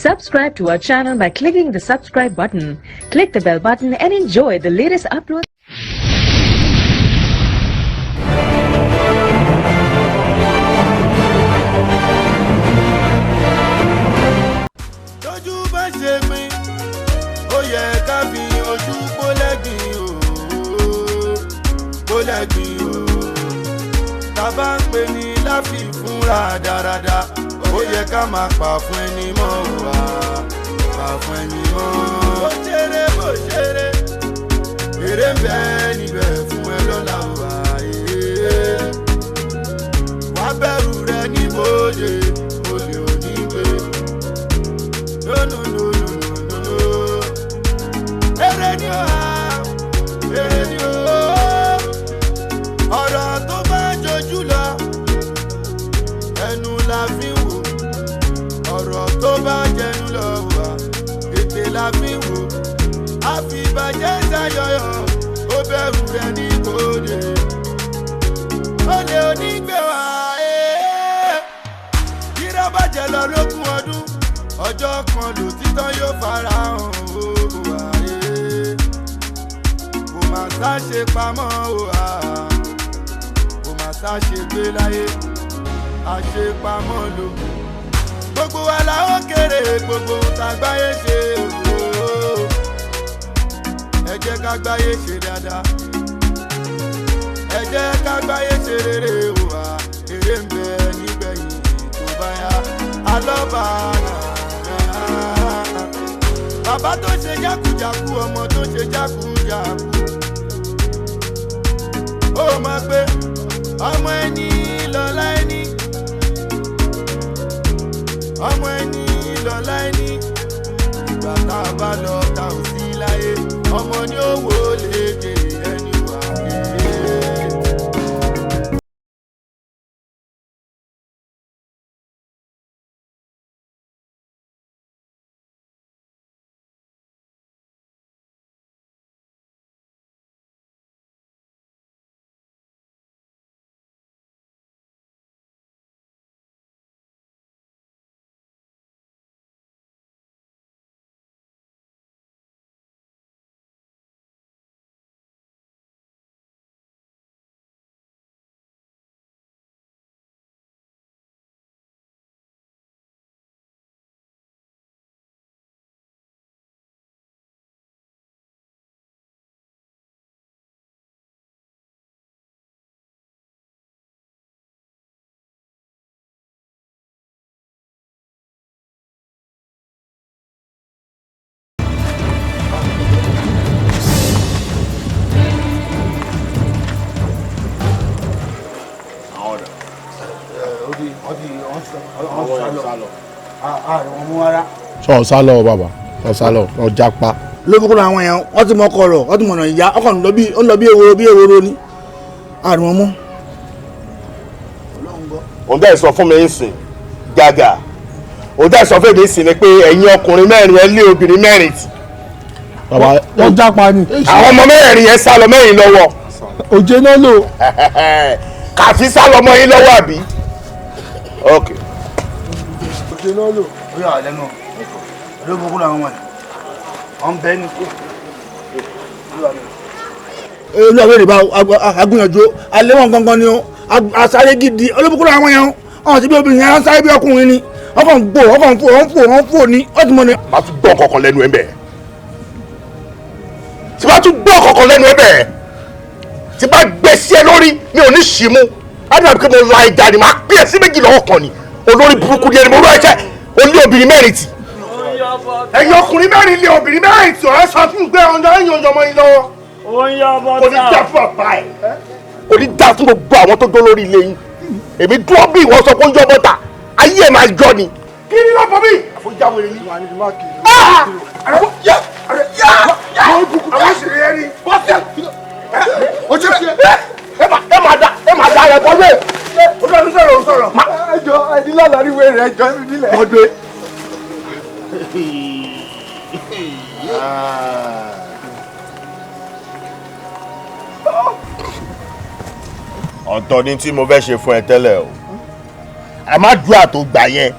Subscribe to our channel by clicking the subscribe button. Click the bell button and enjoy the latest uploads. Tójú bá ṣe pin, ó yẹ ká fi ojú gbólẹ́gbìn o, gbólẹ́gbìn o. Tá bá ń pè ní láfi fúnra dáradára, ó yẹ ká máa pa fún ẹni mọ́ wá, pa fún ẹni mọ́. Bó ṣeré, bó ṣeré, èrè ń bẹ níbẹ̀ fún ẹ lọ́la wá. Wá bẹ̀rù rẹ níbodè, olè ò ní gbé. No, no, no, no, no, no. Eré ni ó, eré ni ó. Ọ̀rọ̀ tó bá jojú lọ, ẹnu la fi wò. Ọ̀rọ̀ tó bá jẹnu lọ wà, ètè la fi wò. Àfìbàjẹ́ ṣàyọyọ̀, ó bẹ̀rù rẹ̀ ní kòdè. Olè onígbè wá, Irọ́ bàjẹ́ lọ lógún ọdún, ọjọ́ kan lòtítọ́ yóò fara hàn ó wà é. Kò má sáṣe pamọ́ ó wà, kò má sáṣe gbé láyé, àṣepamọ́ ló. Gbogbo wa la ó kéré, gbogbo ohun tá gbáyé ṣe o. Ẹ jẹ́ ká gbáyé ṣe dáadáa, ẹ jẹ́ ká gbáyé ṣe rere o wà, èrè ń bẹ nígbẹ̀yìn tó bá yá. Alọ́ba náà. Bàbá tó ṣe jákujàku, ọmọ tó ṣe jákujàku, ó mọ̀ pé ọmọ ẹni lọ́lá ẹni, ọmọ ẹni lọ́lá ẹni. Ìgbà tá a bá lọ ta ò sí láyé, ọmọ ni ó wò lè jèrè ẹni wà. Sọ sá lọ bàbá, sọ sá lọ, ọ jápa. Lóbùkún àwọn èèyàn wọ́n ti mọ ọkọ rọ̀, wọ́n ti mọ̀nà ìyá ọkọ̀ ń lọ bí eworo bí eworo ni àrùn ọmú. Òun dẹ́ sọ fún mi ń sìn gàgà, òun dẹ́ sọ fún mi ń sìn ni pé ẹ̀yin ọkùnrin mẹ́rin ẹ lé obìnrin mẹ́rin tì. Bàbá wọ́n jápa ni. Àwọn ọmọ mẹ́rin yẹn sá lọ mẹ́rin lọ́wọ́. Òjé náà lò. Kàfi sá lọ mọ́ yín lọ́wọ́ àbí. Ok. Òjé náà lò. Ó yà wá lẹ́nu lóbùkún àwọn ọmọ wọn bẹ́ẹ̀ ni. Olúwa bá agbóyanjú alẹ́ wọn gangan ni ó asáré gidi olóbùkún àwọn yẹn ọ̀hún ti bí obìnrin yẹn sáré bí ọkùnrin ni ọkàn ń gbò ọkàn ń fò ọ̀hún fò ọ̀hún fò ní ọ̀tún mọ́ ni. Má tún gbọ́ kankan lẹ́nu ẹ bẹ́ẹ̀, tí bá tún gbọ́ kankan lẹ́nu ẹ bẹ́ẹ̀, tí bá gbé sí ẹ lórí mi ò ní ṣì mú ádùn àbíkẹ́ mo la ìjà ni màá pín ẹ sí méjì lọ́wọ́ kan ni. Olórí burúkú ni ẹni mo rú ẹ̀ṣẹ̀ o lé obìnrin mẹ́rin tì. Ẹ̀yin ọkùnrin mẹ́rin lé obìnrin mẹ́rin tì, ọ̀rẹ́ sọ fún gbé ọ̀nà ẹ̀yìn ọ̀yọ́ ọmọ yín lọ́wọ́. Kò ní dá fún bàbá ẹ̀, kò ní dá fún gbogbo àwọn tó dó lórí ilé yín. Èmi dúró bí ìwọ sọ pé ó ń yọ bọ́tà, ayé ẹ̀ máa jọ ni. Kí ni lọ́pọ̀ mi? Àfọ̀jáwèrè ni. Ẹ máa da ẹ̀ bọ́ lé. Olúwa sọ̀rọ̀ sọ̀rọ̀. Ẹjọ́ ẹni lálàrí wẹ̀rẹ̀ ẹjọ́ ẹni nílẹ̀. Ọdẹ. Ọ̀tọ̀ ni tí mo fẹ́ ṣe fún ẹ tẹ́lẹ̀ o. Àmàdúrà tó gbà yẹn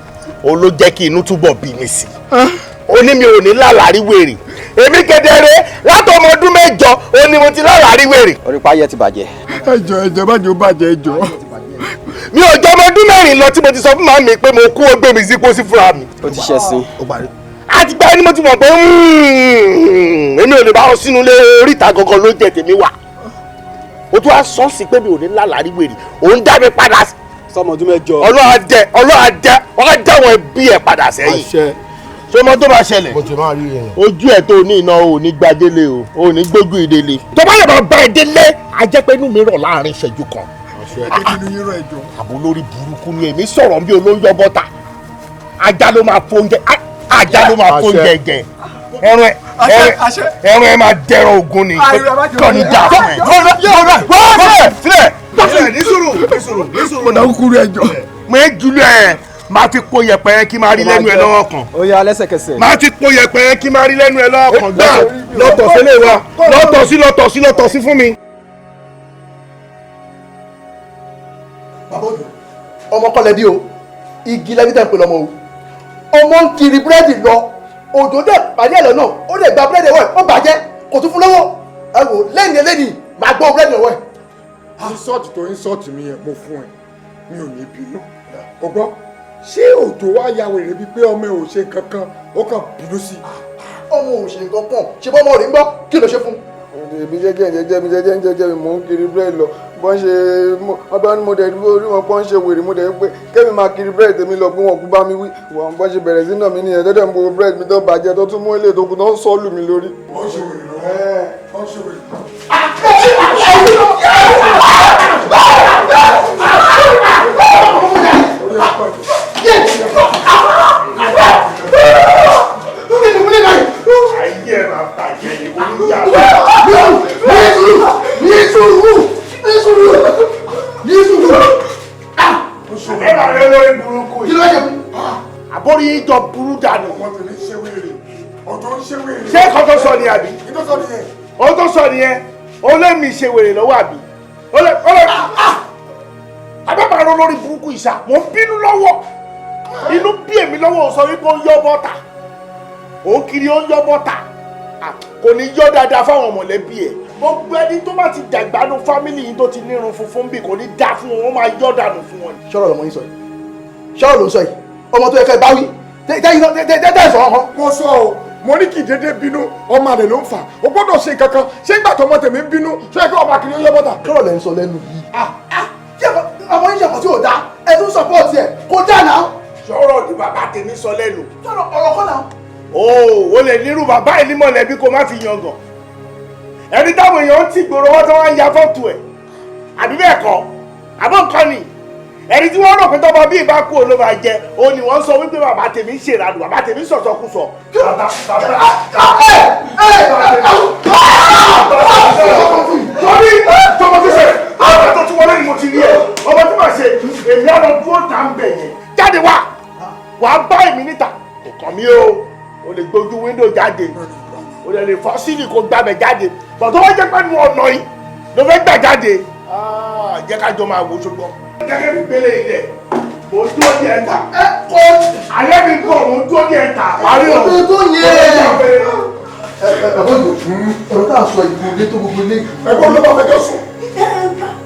o ló jẹ́ kí inú túbọ̀ bí mi sí. Ó ní mi ò ní lálàrí wèrè. Èmi kedere látọmọ ọdún 8 ó ní mo ti lálàrí wèrè. Orí pa ayé ti bàjẹ́. Ẹjọ́, ẹjọ́, bàjẹ́ ó bàjẹ́, ẹjọ́. Mi ò jọ ọmọ ọdún 4 lọ tí mo ti sọ fún màmí pé mo kú, ó gbé mi sí pósí fúnra mi. Ó ti ṣẹ̀ sí. Àtìgbà ẹni mo ti mọ̀ pé èmi ò lè bá wọn sínú ilé, oríta gangan ló jẹ tèmi wà. O tún wá sọ sí pé mi ò ní lálàrí wèrè, ò ń dá mi padà. Sọmọ ọdún 8. Ọlọ́run á jẹ, Ọlọ́run á jẹ, wọ́n á já àwọn ẹbí ẹ̀ padà sẹ́yìn. Àṣẹ. Ṣé ọmọ tó máa ṣẹlẹ̀? Mo ti máa rí yẹn. Ojú ẹ̀ tó ní iná ò ní gbadélé o, ò ní gbójú ìdílé. Tó bá yẹ bá bá ẹ délé, a jẹ́ pé inú mi rọ̀ láàrin ìṣẹ́jú kan. Ẹ jẹ́ kí inú yín rọ̀, ẹjọ́. Àbò lórí burúkú ni èmi sọ̀rọ̀ bí olóyún bọ́tà. Ajá ló máa fóúnjẹ, ajá ló máa fóúnjẹ jẹ. Ẹran ẹ ẹran ẹ máa dẹran ogun ni. Kọ́ ni dà fún ẹ. Sílẹ̀ sílẹ̀, ní sùúrù, ní sùúrù, ní sùúrù. Mo náà kúrú, ẹjọ́. Mo ń julẹ̀ ẹ̀ máa fi po yẹ̀pẹ̀ kí máa rí lẹ́nu ẹ lọ́wọ́ kan. Ó yá lẹ́sẹ̀kẹsẹ̀. Máa ti po yẹ̀pẹ̀ kí máa rí lẹ́nu ẹ lọ́wọ́ kan. Gbà lọ́tọ̀ sílé wa, lọ́tọ̀ sí, lọ́tọ̀ sí, lọ́tọ̀ sí fún mi. Bàbá òjò, ọmọ kọ́ lẹ́bí o, igi lẹ́bí tẹ̀ ń pè lọ́mọ o. Ọmọ ń kiri búrẹ́dì lọ, òjò dẹ̀ pàdé ẹ̀ lọ́nà, ó dẹ̀ gba búrẹ́dì ẹ̀wọ̀ ẹ̀, ó bàjẹ́, kò tún fún lọ́wọ́. Ẹ wò lẹ́yìn lẹ́yìn máa gbọ́ búrẹ́dì lọ́wọ́ ẹ̀. Insult tó insult mi yẹn, mo fún ẹ, mi ò ní bínú. O gbọ́, ṣé òjò wá ya wèrè bíi pé ọmọ ẹ ò ṣe nǹkan kan, ó kàn bínú sí i? Ọmọ ò ṣe nǹkan kan, ṣe bọ́ ọmọ rẹ̀ ń gbọ́, kí ló ṣe fún? Èmi jẹ́jẹ́ jẹ́jẹ́ mi, jẹ́jẹ́ jẹ́jẹ́ mi, mò ń kiri búrẹ́dì lọ. Bọ́n ṣe wọ́n bá ní mo dẹ̀ orí wọn pọ́n ṣe wèrè, mo dẹ̀ pé kẹ́mi máa kiri búrẹ́dì tèmi lọ, bí wọn kú bá mi wí. Wọ́n bọ́n ṣe bẹ̀rẹ̀ sí náà mi nìyẹn, tẹ́tẹ̀ ń bo búrẹ́dì mi tó bàjẹ́, tó tún mú ilé tó kù tó ń sọ́ lù mí lórí. Wọ́n ṣe wèrè lọ́wọ́, wọ́n ṣe wèrè. Ayé ẹ̀ máa bàjẹ́ ni, kò ní yà. Ní sùúrù, ní sùúrù, ní sùúrù. Ẹ máa rẹ lórí burúkú Kí yìí. ló ṣe fún? Àbórí yìí jọ burú dànù. Wọ́n ti ní ṣe wèrè, ọ̀dọ́ ń ṣe wèrè. Ṣé nǹkan tó sọ ni àbí? Kí tó sọ nìyẹn? Ohun tó sọ nìyẹn, ó lé mi ṣe wèrè lọ́wọ́ àbí? Ó lé ó lé àbẹ́bà rọ lórí burúkú ìṣà, mò ń bínú lọ́wọ́. Inú bí èmi lọ́wọ́ sọ wípé ó ń yọ bọ́tà. Ó ń kiri, ó ń yọ bọ́tà. Kò ní yọ dáadáa fáwọn mọ̀lẹ́bí ẹ̀. Gbogbo ẹni tó bá ti dàgbà nù fámìlì yìí tó ti nírun funfun bí kò ní dá fún wọn, wọ́n máa yọ dànù fún wọn. Ṣọ́rọ̀ lọmọ yín sọ yìí, ṣọ́rọ̀ ló ń sọ yìí, ọmọ tó yẹ kẹ́ ẹ bá wí tẹ́yìn sọ̀rọ̀ kan. Mo sọ o, mo ní kì í dédé bínú, ọmọ rẹ ló ń fà, o gbọ́dọ̀ ṣe nǹkan kan. Ṣé ìgbà tó ọmọ tèmi ń bínú, ṣé kí ọmọ akiri ó yọ bọ́tà? Ṣọ́rọ̀ lẹ́ ń sọ lẹ́nu yìí. Kí ọmọ yín ṣẹ̀kọ̀ tí ò dáa, ẹ tún sọpọ́ọ̀tì ẹ̀, kò dáa náà. Sọ̀rọ̀ ni bàbá tèmi sọ lẹ́nu. Ṣọ́rọ̀ ọ̀rọ̀ kọ́ náà. O ò lè nírú bàbá ẹ̀ ní mọ̀lẹ́bí kó má fi yangàn. Ẹni táwọn èèyàn ń tì gbòòrò wọn tó wá ń ya fọ́tò ẹ̀. Àbí bẹ́ẹ̀ kọ́, àbọ̀ nǹkan ni. Ẹni tí wọ́n rò pé tọ́mọ bí ìbá kú ló máa jẹ, òun ni wọ́n sọ wípé bàbá tèmi ń ṣèrànù, bàbá tèmi ń sọ̀sọkúsọ. Bàbá torí tọmọ tó ṣe ọmọ tó tún wọlé ni mo ti rí ẹ, ọmọ tí màá ṣe èmi á lọ dúró tà ń bẹ̀ yẹn. Jáde wá, wàá bá èmi níta, kò kàn mí o, o lè gbójú wíńdò jáde, o lè lè fọ́ sílì kó gbàbẹ̀ jáde, bọ̀ tó wá jẹ́ pé nu ọ̀nà yìí ló fẹ́ gbà jáde, jẹ́ ká jọ máa wò ṣùgbọ́n. Gẹ́gẹ́ bí gbélé ilẹ̀, mò ń dúró ní ẹ̀ta. Alẹ́ mi bọ̀, mò ń dúró ní ẹ̀ta. Parí o. Kò tó yẹ. Bàbá òjò, ọ̀rọ̀ tá a sọ ìbò ilé tó gbogbo ilé. Ẹ̀gbọ́n ló bá fẹjọ́ sùn.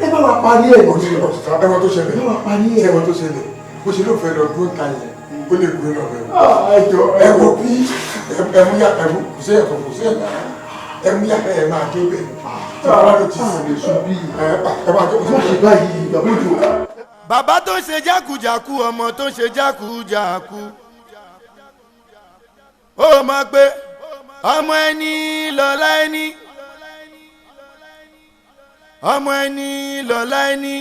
Ẹ bá wa parí ẹ̀. Ẹ̀wọ̀n tó ṣẹlẹ̀, Ẹ bá wa parí ẹ̀. ẹ̀wọ̀n tó ṣẹlẹ̀, bó ṣe ló fẹ́ lọ dúró ta yẹn, ó lè gbé lọ rẹ̀. Ẹ wo bí ẹmu yá, ẹmu kò sí ẹ̀kọ́, kò sí ẹ̀ka, ẹmu yá, ẹ máa jó bẹ́ẹ̀. Tí wàá lọ ti A lè sùn bí. Ẹ máa jó. Má ṣe báyìí, bàbá òjò. Bàbá tó ń ṣe jákujàku, ọmọ tó ń ṣe jákujàku, ó mọ̀ pé ọmọ ẹni lọ́lá ẹni, ọmọ ẹni lọ́lá ẹni.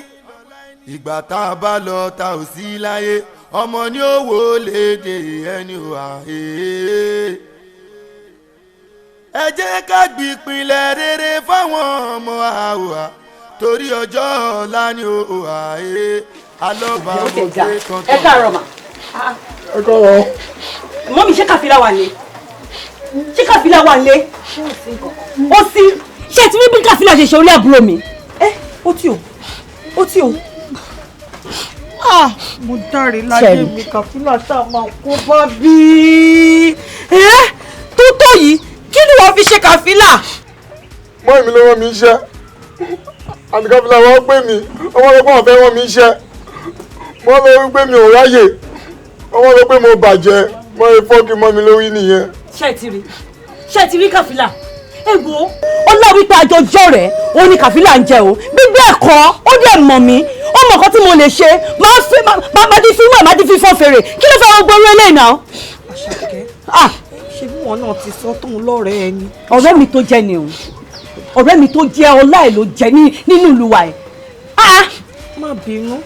Ìgbà tá a bá lọ ta ò sí láyé, ọmọ ní òwò léde ẹni ò àhẹ́. Ẹ jẹ́ ká gbìpìlẹ̀ rere fáwọn ọmọ àwà torí ọjọ́ ọ̀la ni ó àhẹ́ alọ́ba mo gbé kankan. Ẹ káàárọ̀ mà. Ẹ káàárọ̀. Mọ́mí, ṣé kàfílà wà nílé? Ṣé kàfílà wà nílé? Ó sí. Ṣé tí wípé kàfílà ṣe ṣe orí àbúrò mi? Ẹ ó tí o, ó tí o. Ah, mo dáre láyé mi, Kàfílà tá a máa kó bá bí. Ẹ́ tó tó yìí, kí ni wọ́n fi ṣe Kàfílà? Mọ́ èmi ló rán mi iṣẹ́. Àti Kàfílà wọ́n pè mí, ọmọ lọ pé wọ́n fẹ́ rán mi iṣẹ́. Wọ́n lọ wí pé mi ò ráyè. Ọmọ lọ pé mo bàjẹ́, mọ́ ẹ fọ́ọ̀kì mọ́ mi lórí nìyẹn. Ṣé ẹ ti rí? Ṣé ẹ ti rí Kàfílà? Ẹ wo, ó lọ wípé àjọjọ́ rẹ̀ òun ni Kàfílà ń jẹ o. Gbígbé ẹ̀kọ́, ó dẹ̀ mọ̀ mí, ó mọ̀ nǹkan tí mo lè ṣe, máa fi máa di fíwẹ̀, máa di fífọ́ fèrè. Kí ló fẹ́ wọ́n gbóró eléyìí náà? Àṣàkẹ́, ṣé bí wọn náà ti sọ tóun lọ́rẹ̀ẹ́ ẹni? Ọ̀rẹ́ mi tó jẹ́ ni o, ọ̀rẹ́ mi tó jẹ́ ọlá ẹ̀ ló jẹ́ nínú ìlú wa ẹ̀. Má bínú,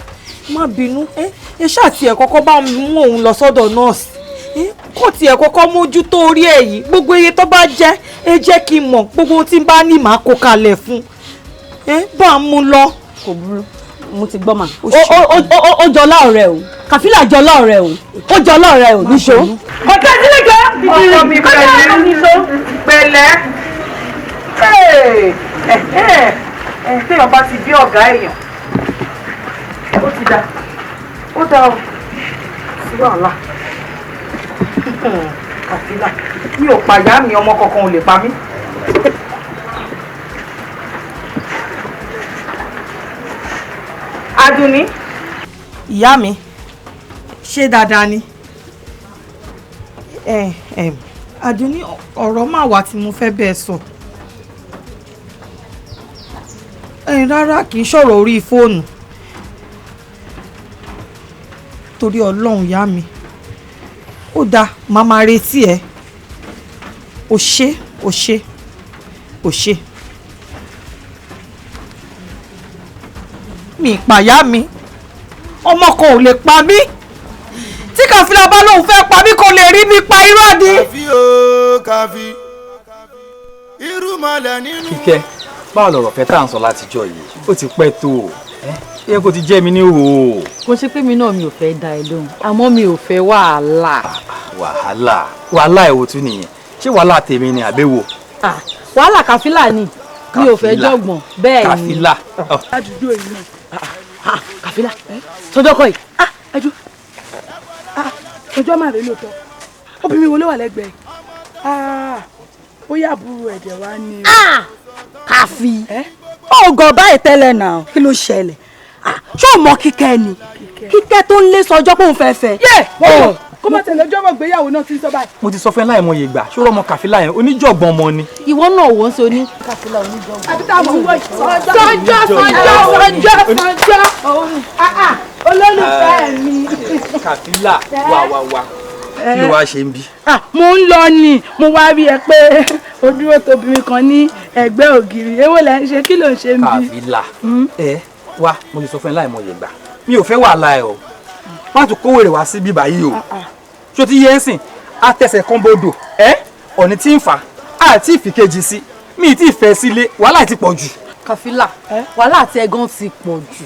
má bínú, ẹ ṣáà tiẹ̀ kọ́kọ́ bá mú òun lọ sọ́dọ̀ nọ́ọ̀sì, kò tiẹ̀ kọ́kọ́ mójútó orí ẹ̀ yìí. Gbogbo iye tó bá jẹ́ ẹ jẹ́ kí n mọ̀, gbogbo ohun tí n bá ní màá kó kalẹ̀ fún ẹ, bá a mú lọ. Kò burú, mo ti gbọ́ mà. Ó jọlá ọ̀rẹ́ o, Kàfílà jọlá ọ̀rẹ́ o, ó jọlá ọ̀rẹ́ o, níṣó. Ọ̀tá sílẹ̀ jẹ́ ọkọ mi pẹ̀lú pẹ̀lẹ́. Téèyàn bá ti bí ọ̀gá èèyàn, ó ti dá, ó dá o, sí wàhálà. Kàfílà, mi ò pàyà mi, ọmọ kankan ò lè pa mí. Adúnní. Ìyá mi, ṣé dáadáa ni? Adúnní, ọ̀rọ̀ máa wà tí mo fẹ́ bẹ́ẹ̀ sọ. Rárá, kì í ṣọ̀rọ̀ orí fóònù. Torí Ọlọ́run, ìyá mi, ó dáa, màá máa retí ẹ. O ṣé, o ṣé, o ṣé. Mi ìpàyà mi, ọmọ kan ò lè pa mí. Tí Kàfílà bá lóun fẹ́ pa mí, kò lè rí mi pa, irọ́ ni. Kàfí o kàfí, irú mọ̀lẹ́ nínú. Kíkẹ́, báwo lọ̀rọ̀ fẹ́ tá à ń sọ látijọ́ yìí? Ó ti pẹ́ tó o, ẹ kò ti jẹ́ mi ní o. Kò ṣe pé mi náà mi ò fẹ́ dá ẹ lóhùn, àmọ́ mi ò fẹ́ wàhálà. Wàhálà? Wàhálà èwo tún nìyẹn? Ṣé wàhálà tèmi ni àbẹ̀wò? Wàhálà Kàfílà ni, mi ò fẹ́ jọ̀gbọ̀n bẹ́ẹ̀ ni. Kàfílà. Àdúgbò yìí náà. Kàfílà sọjọ́ kọ́ yìí. Ẹjọ́ ọjọ́ máa rè lóòótọ́, obìnrin wo ló wà lẹ́gbẹ̀ẹ́? Ó yà àbúrò ẹ̀dẹ̀ wá ní. Kàfí, ó gọ̀ báyìí tẹ́lẹ̀ náà, kí ló ṣẹlẹ̀? Ṣé o mọ Kíkẹ́ ni? Kíkẹ́ tó ń lé sọjọ́ pé òun fẹ́ fẹ́. Kó má tẹ̀lé ọjọ́ ìgbéyàwó náà ti ń sọ báyìí. Mo ti sọ fún ẹ láìmọye ìgbà, ṣó rọmọ Kàfílà yẹn oníjọ̀gbọ̀n ọmọ ni. Ìwọ náà wò ó ṣe oní. Kàfílà oníjọ̀gbọ̀n. Àbí táwọn ń wọ yìí. Sọjọ́ sọjọ́ sọjọ́ sọjọ́ olólùfẹ́ mi. Kàfílà, wà wà wà, kí ló wá ṣe ń bí? Mo ń lọ ni, mo wá rí ẹ pé o dúró tóbìnrin kan ní ẹ̀gbẹ́ ògiri, èwo lẹ ń ṣe, kí ló ń ṣe ń bí? Kàfílà, ẹ wá, mo ti sọ fún ẹ láìmọye ìgbà, mi ò fẹ́ wàhálà ẹ o, má tún kó wèrè wá sí bíbá yìí o. Ṣó ti yẹ ń sìn? Àtẹsẹ̀ kan bodò ẹ, ọ̀ní tí ń fà á àti ìfìkejì sí mi tí ì fẹ́ sílé, wàhálà ti pọ̀ jù. Kàfílà, wàhálà àti ẹ̀gàn ti pọ̀ jù,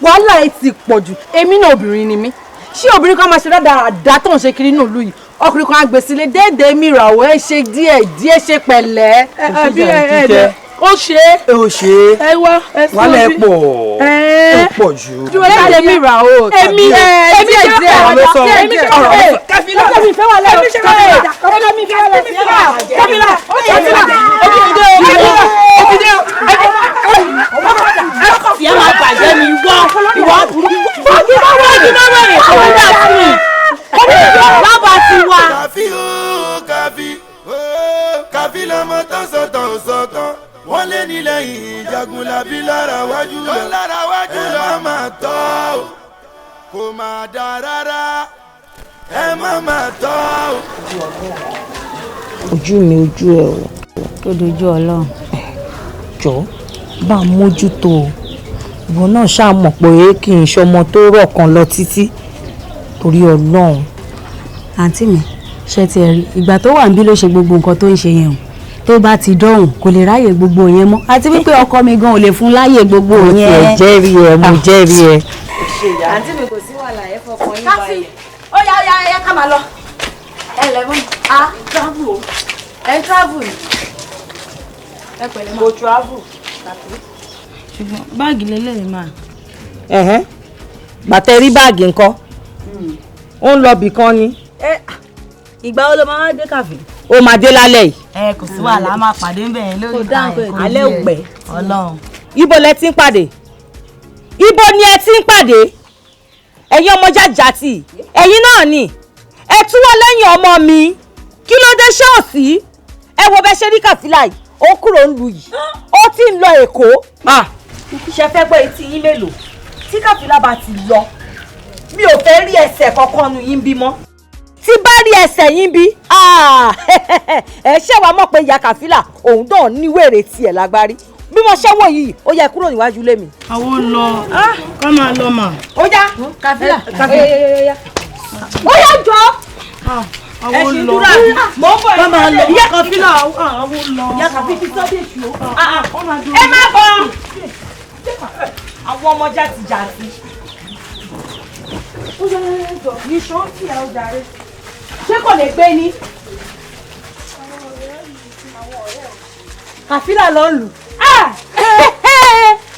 wàhálà ẹ ti pọ̀ jù. Èmi náà obìnrin ni mí, ṣé obìnrin kan máa ṣe dáadáa tó ń ṣe kiri nínú ìlú yìí? Ọkùnrin kan á gbé sílé déédéé, mi ràwọ̀ ẹ ṣe díẹ̀ díẹ̀, ṣe pẹ̀lẹ́. Àbí ẹ ẹ ó ṣe é. Ó ṣe é. Ẹ wá ẹ sọ bí. Wàhálà ẹ pọ̀, ẹ pọ̀ jù. Déédéé mi rà o. Èmi èmi díẹ̀ díẹ̀ ọ̀rọ̀ ló sọ. Èmi ṣe Ọ̀rọ̀ ló sọ. Kàfílà, èmi fẹ́ wà lẹ́yìn. Kàfílà, èmi fẹ́ wà lẹ́yìn. Kàfílà, Kàfílà, Òkìdé o. Ìyá máa bàjẹ́ ni ìwọ, ìwọ fọ́ọ̀kì bá wà ní bá wà ní àwọn ọ̀dà fún mi. Lábàá ti wá. Kàfí o kàfí, kàfí lọmọ tán sọ̀tàn ò sọ̀tàn, wọ́n lé ní lẹ́yìn Jagunlabi lára wájú lọ, lára wájú lọ máa tọ́ o, kò máa dá rárá, ẹ má máa tọ́ o. Ojú mi ojú ẹ o. Ó dojú Ọlọ́run. Jọ bá a mójútó o, ìwọ náà ṣáà mọ̀ pé kì í ṣọmọ tó rọ̀ kan lọ títí, torí Ọlọ́run. Àǹtí mi, ṣe ti ẹ rí ìgbà tó wà níbí ló ṣe gbogbo nǹkan tó ń ṣe yẹn o, tó bá ti dọ̀hùn kò lè ráyè gbogbo yẹn mọ́, àti wípé ọkọ mi gan ò lè fún láyè gbogbo Mo yẹn. tiẹ̀ jẹ́rìí ẹ, mo jẹ́rìí ẹ. Àǹtí mi, kò sí wàhálà, ẹ fọkàn yín Káfí, ó yá ó yá ẹ yá ká máa lọ. Ẹ lẹ mọ́ a travel o, ẹ ń travel ni. Ẹ pẹ̀lẹ́ mọ́. Mo travel. Ṣùgbọ́n báàgì lélẹ́yìí máa. Gbàtẹ́ rí báàgì nǹkan, ó ń lọ bì kan ni. Ìgbà wo ló máa wá dé kàfé? Ó máa dé lálẹ́ yìí. Ẹ kò sí wàhálà, a máa pàdé ń bẹ̀ yẹn lórí ìta alẹ́ òpẹ́. Ọlọ́run. Ibo lẹ ti ń pàdé? Ibo ni ẹ ti ń pàdé? Ẹ̀yin ọmọ jàjàtì, ẹ̀yin náà ni ẹ túwọ́ lẹ́yìn ọmọ mi. Kí ló dé ṣọ́ọ̀ṣì? Ẹ wo bẹ ṣe rí Kàfílà yìí, ó kúrò ń lu yìí, ó ti ń lọ Èkó. Ṣe fẹ́ gbọ́ etí yín mélòó? Tí Kàfílà bá ti lọ, mi ò fẹ́ rí ẹsẹ̀ kankan nu yín bí mọ́. Tí bá rí ẹsẹ̀ yín bí, ẹ ṣe wàá mọ̀ pé ìyá Kàfílà òun náà ní wèrè tiẹ̀ lágbárí. Bí mo ṣe wò yìí, ó yẹ kúrò níwájú ilé mi. Àwọn lọ ká máa lọ mà. Ó yá Kàfílà, Kàfílà, ó yá jọ. Ẹ ṣì ń dúró àbí? Mò ń bọ̀. Ká máa lọ Kàfílà, àwọn lọ. Ìyá Kàfílà ti sọ́ bí èṣù o. Ẹ má bọ̀. Àwọn ọmọ jàtijàti. Ó yẹ jọ ní ṣọ́ọ̀tì ẹ̀ ó jàre. Ṣé kò lè gbé ni? Kàfílà ló ń lù.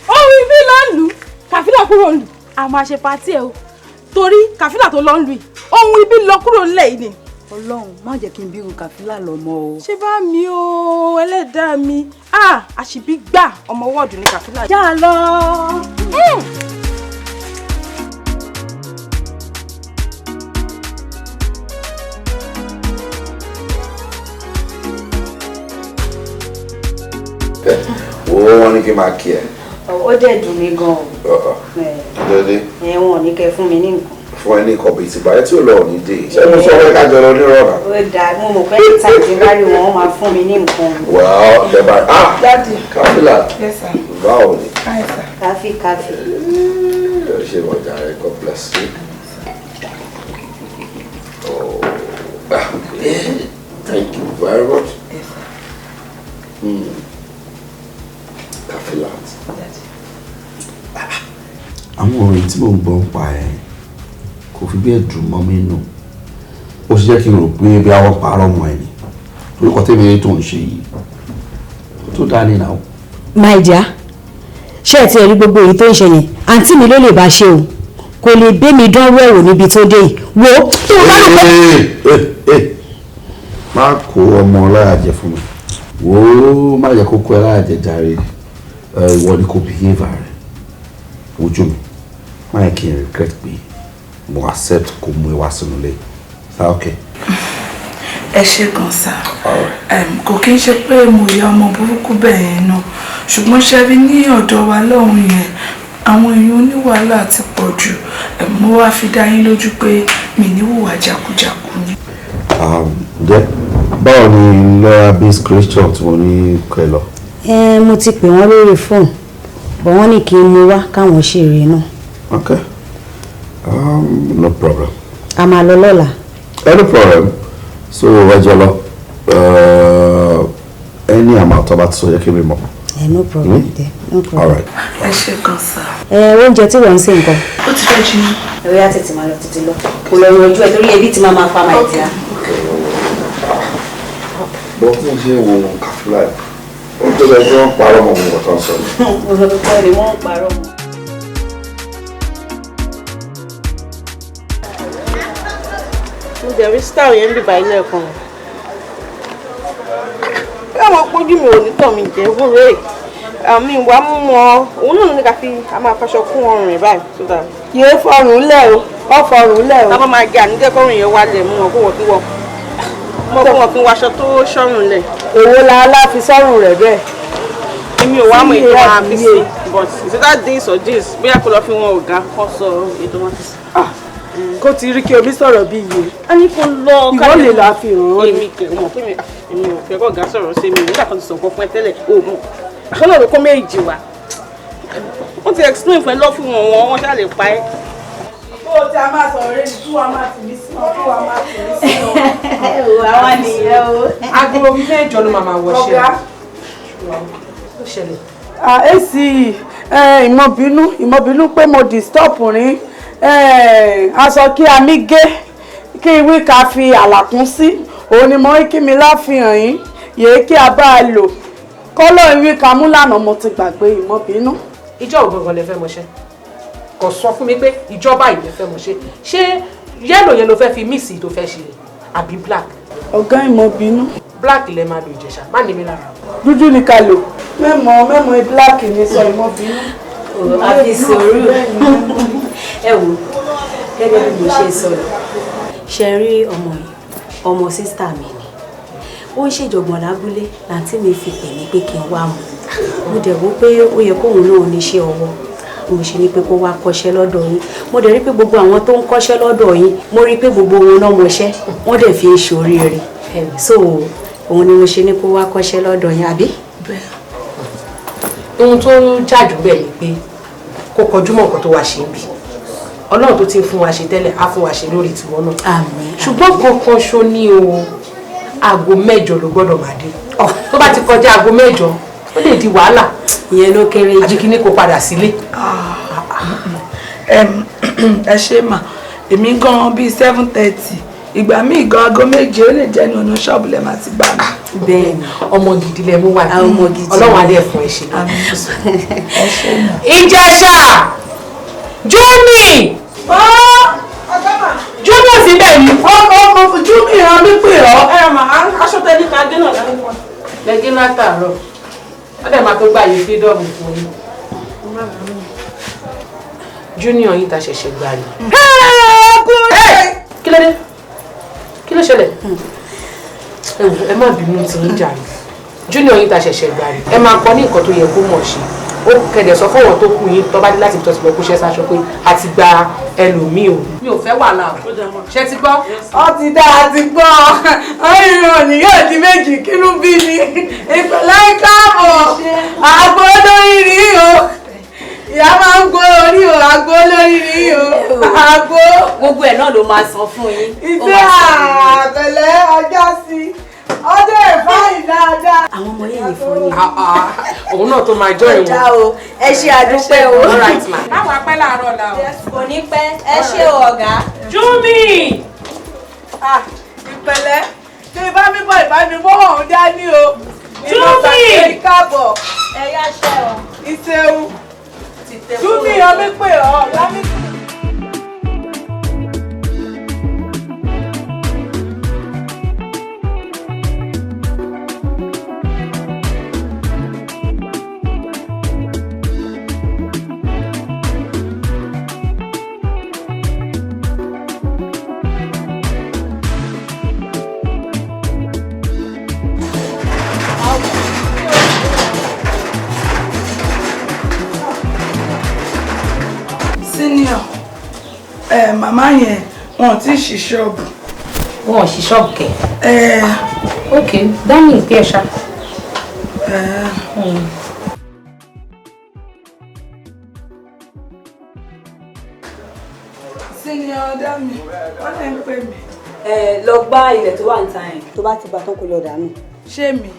Ohun ibi ló ń lù. Kàfílà kúrò ń lù. A máa ṣe patí ẹ o. Torí Kàfílà tó lọ ń lù yìí, ohun ibi lọ kúrò ńlẹ̀ yìí ni. Ọlọ́run má jẹ́ kí n bírun Kàfílà lọ́mọ o. Ṣé bá mi o, ẹlẹ́dàá mi. Àṣìbí gbà ọmọ wọ́ọ̀dù ní Kàfílà. Já lọ. Wo wọn ní kí n máa kí ẹ. Ó dẹ̀ dùn mí gan-an. Dédé. Ẹ wọn ò ní kẹ́ fún mi ní nǹkan. Fún ẹ ní nǹkan bíi tìgbà ẹ tí ò lọ òní dé. Ṣé mo sọ wọ́n ká jọ lọ nírọ̀nà? Ó dáa, mo mọ̀ pé níta ti bá rí wọn, wọ́n máa fún mi ní nǹkan. Well, dẹ́gbà ah Daddy. Kàfílà. Yes, sir. Báwo ni? Hi, sir. Káfí káfí. Ẹ ṣe wọ́n jàre, God bless you. Oh, thank you very much. Yes, sir. Kàfílà. Àwọn orin tí mò ń gbọ́ ń pa ẹ̀ kò fi bẹ́ẹ̀ dùn mọ́ mi nù. Ó ṣe jẹ́ kí n rò pé bí àwọn pààrọ̀ mọ́ ẹ ni. Torí kọ́ tẹ́mi tó ń ṣe yìí tó dáa ní ìnáwó. My dear, ṣé ẹ ti rí gbogbo èyí tó ń ṣe yẹn? Àǹtí mi ló lè bá ṣe o. Kò lè gbé mi dánwó ẹ̀wò níbi tó dé yìí. Wo tó o bá rò pé. Má kó ọmọ láyà jẹ fún mi. Wo má jẹ́ kó kó ẹ láyà jẹ jàre. Ìwọ ni kò behave rẹ. Ojú mi, má yẹ kí n regret pé mo accept kó mú ẹ wá sínú ilé. Is that okay? Ẹ ṣe gan sa. Kò kí n ṣe pé mo ya ọmọ burúkú bẹ́ẹ̀ yẹn náà, ṣùgbọ́n ṣe rí ní ọ̀dọ̀ wa lọ́hùn yẹn, àwọn èèyàn oníwàhálà ti pọ̀ jù. Mo wá fi dá yín lójú pé mi ní hùwà jákujàku ni. Ǹjẹ́ báwo ni Laura B's Christian tí mo ní kọ́ ẹ lọ? Ẹ mo ti pè wọ́n lórí fóònù, bọ̀ wọ́n ní kí n mú wá káwọn ṣe eré náà. Okay, no problem. A máa lọ lọ́la. No problem. So ẹ jọ lọ, any amount tó bá ti sọ yẹ kí mi mọ̀. No problem there, no problem. All right. Ẹ ṣe gan sa. Ẹ oúnjẹ tí wọ́n ń sè nǹkan. Ó ti fẹ́ jiná. Ẹ yá tètè máa lọ, tètè lọ. Kò lọ yanjú ẹ torí ebi ti máa pa màá ìdíyà. Bọ́ fún ṣé wo Kàfílà yìí, ó tó bẹ́ẹ̀ tí wọ́n parọ́ mọ́ nǹkan tó ń sọ. Olùkọ́ ni wọ́n parọ́ mọ́. Mo dẹ̀ rí style yẹn bíbá ilé ẹ̀kan. Láwọn pójú mi ò ní tọ̀ mí jẹ́ wúrẹ́. Àmì ìwà mú wọn, òun náà ní ká fi a máa faṣọ kún ọrùn rẹ̀ báyìí tó dáa. Yéé fọrùn lẹ̀ o, ọ fọrùn lẹ̀ o. Tábà máa gé àníjẹ́ kọ́rùn yẹn wálẹ̀ mú wọn kó wọ́n kí wọ́n. Mọ kó wọ́n fi wọṣọ tó ṣọ́rùn lẹ̀. Èwo la aláfi sọ́rùn rẹ̀ bẹ́ẹ̀? Èmi ò wá mọ ètò máa fi sí, but is it that this or this? Bóyá kó lọ fi wọn ọ̀gá kọ́ sọ ètò máa fi sí. Kó ti rí kí omi sọ̀rọ̀ bí iye. A ní kó lọ. Ìwọ lè la fi hàn án. Èmi kẹ̀ mọ̀ pé èmi ò fẹ́ kọ́ ọ̀gá sọ̀rọ̀ sí mi nígbà kan ti sọ̀kọ́ fún ẹ tẹ́lẹ̀ o mọ̀. Àkọlọ́ ló kó méjì wá. Wọ́n ti explain fún ẹ lọ fún wọn wọn wọ́n ṣáà lè pa ẹ́. Bó o ti a máa sọ̀rọ̀ rẹ̀ ni tí wàá máa tì mí sí ọ, tí wàá máa tì mí sí ọ. Àwa nìyẹn o. Aago 8 ló máa wọṣẹ́. Ọ̀gá. Ó ṣẹlẹ̀. Èsì ìmọ̀bínú pé mo disturb rin aṣọ kí a mi gé kí ìwé ká fi àlàkún sí òun ni mo kí mi láfihàn yín yèé kí a bá a lò kọ́lọ́ ìwé ká mú lànà mo ti gbàgbé ìmọ̀bínú. Ìjọ́ wo gangan lẹ fẹ́ mọṣẹ́? Kò sọ fún mi pé ìjọba ìlẹ̀ fẹ́ mo ṣe. Ṣé yellow yẹn ló fẹ́ fi míìsì tó fẹ́ ṣe àbí black? Ọ̀gá ìmọ̀ bínú. Black lẹ máa lo Ìjẹ̀ṣà, má ní mi lára. Dúdú ni ká lò. Mẹ́mọ̀ black ni sọ ìmọ̀ bínú. Àfi sùúrù. Ẹ wò, gẹ́gẹ́ bí mo ṣe sọ̀rọ̀, ṣe rí ọmọ yìí, ọmọ sísítà mi ni. Ó ń ṣèjọ̀gbọ̀n lábúlé, làǹtí mi fi pè mí pé kí n wá mu. Mo dẹ̀ wò pé ó yẹ kóun náà níṣẹ́ ọwọ́. Mo ṣe ní pé kó wá kọ́ṣẹ́ lọ́dọ̀ yín. Mo dẹ̀ rí pé gbogbo àwọn tó ń kọ́ṣẹ́ lọ́dọ̀ yín, mo rí pé gbogbo wọn náà mọṣẹ́, wọ́n dẹ̀ fi ń ṣoríire. So òun ni mo ṣe ní kó wá kọ́ṣẹ́ lọ́dọ̀ yín, àbí? Ohun tó jájú bẹ́ẹ̀ ni pé kó kọjú mọ́ nǹkan tó wá ṣe ń bì. Ọlọ́run tó ti ń fún wa ṣe tẹ́lẹ̀ á fún wa ṣe lórí tiwọn náà. Àmín. Ṣùgbọ́n kankan ṣo ní o, aago 8 ló gbọ́dọ̀ máa dé. Tó bá ti kọjá aago 8, ó lè di wàhálà. Ìyẹn ló kéré jù. Àbí kí ni kó padà sílé. Ẹ ṣe mà, èmi gan bíi 7:30, ìgbà míì gan aago 7 ó lè jẹ́ ní ọ̀nà ṣọ́ọ̀bù lẹ́ẹ̀ máa ti bá mi. Bẹ́ẹ̀ni, ọmọ gidi lẹ mú wá ní. Ọmọ gidi. Ọlọ́run alẹ́ fún ẹ ṣe. Ìjẹ̀ṣà! Júmi! Júmi ò sí bẹ́ẹ̀ ni. Júmi rán mi pè ọ́. Ẹ mà aṣọ tẹ́lẹ̀ ká dé náà lálẹ́ wọn. Lẹ́gí látàárọ̀. Wọ́n dẹ̀ máa tó gbà yí fídọ́ọ̀mù fún yín. Junior yìí ta ṣẹ̀ṣẹ̀ gbà ní. Kí ló dé? Kí ló ṣẹlẹ̀? Ẹ wò, ẹ má bínú tí ń jà ní. Junior yìí ta ṣẹ̀ṣẹ̀ gbà ní. Ẹ máa kọ́ ní nǹkan tó yẹ kó mọ̀ ṣe. Ó kẹ̀dẹ̀ sọ fọ́wọ́n tó kù yín tó bá dé láti ibi tó ti lọ kó ṣẹ́ sáṣọ pé a ti gba ẹlòmíì o. Mi ò fẹ́ wàhálà o. Ṣé ti gbọ́? Ó ti dá a ti gbọ́. Ọ̀rìn òní yóò di méjì kínú bí mi. Ìpẹ̀lẹ́ káàbọ̀. Àgbo lórí rí o. Ìyá máa ń gbó orí o, àgbo lórí rí o. Àgbo. Gbogbo ẹ̀ náà ló máa san fún yín. Ìṣe àpẹ̀lẹ́ ọjọ́ sí. Ọjọ́ ìfáyín dáadáa. Àwọn ọmọ yẹn fún yín. Òun náà tó máa jọ ìwọ̀n. Ọjà o, ẹ ṣe àdúpẹ́ o. All right ma. Báwo apẹ́ láàárọ̀ la o. Kò ní pẹ́, ẹ ṣé o ọ̀gá. Júmi! Ìpẹ̀lẹ́, ṣé ibà mi bọ̀ ìbá mi mọ́ ọ̀hún dání o. Júmi! Káàbọ̀. Ẹ yá ṣẹ́ o. Ìṣeun. Júmi ọmí pè ọ́ lámì. Senior, màmá yẹn wọn ò tí ì ṣí ṣọ́ọ̀bù. Wọn ò ṣí ṣọ́ọ̀bù kẹ̀. Ok, dání ìpín ẹ̀ ṣá. Senior Dami, wọ́n lè ń pè mí. Ẹ lọ gbá ilẹ̀ tó wà níta yẹn. Tó bá ti gbà tán kó lọ dànù. Ṣé mi?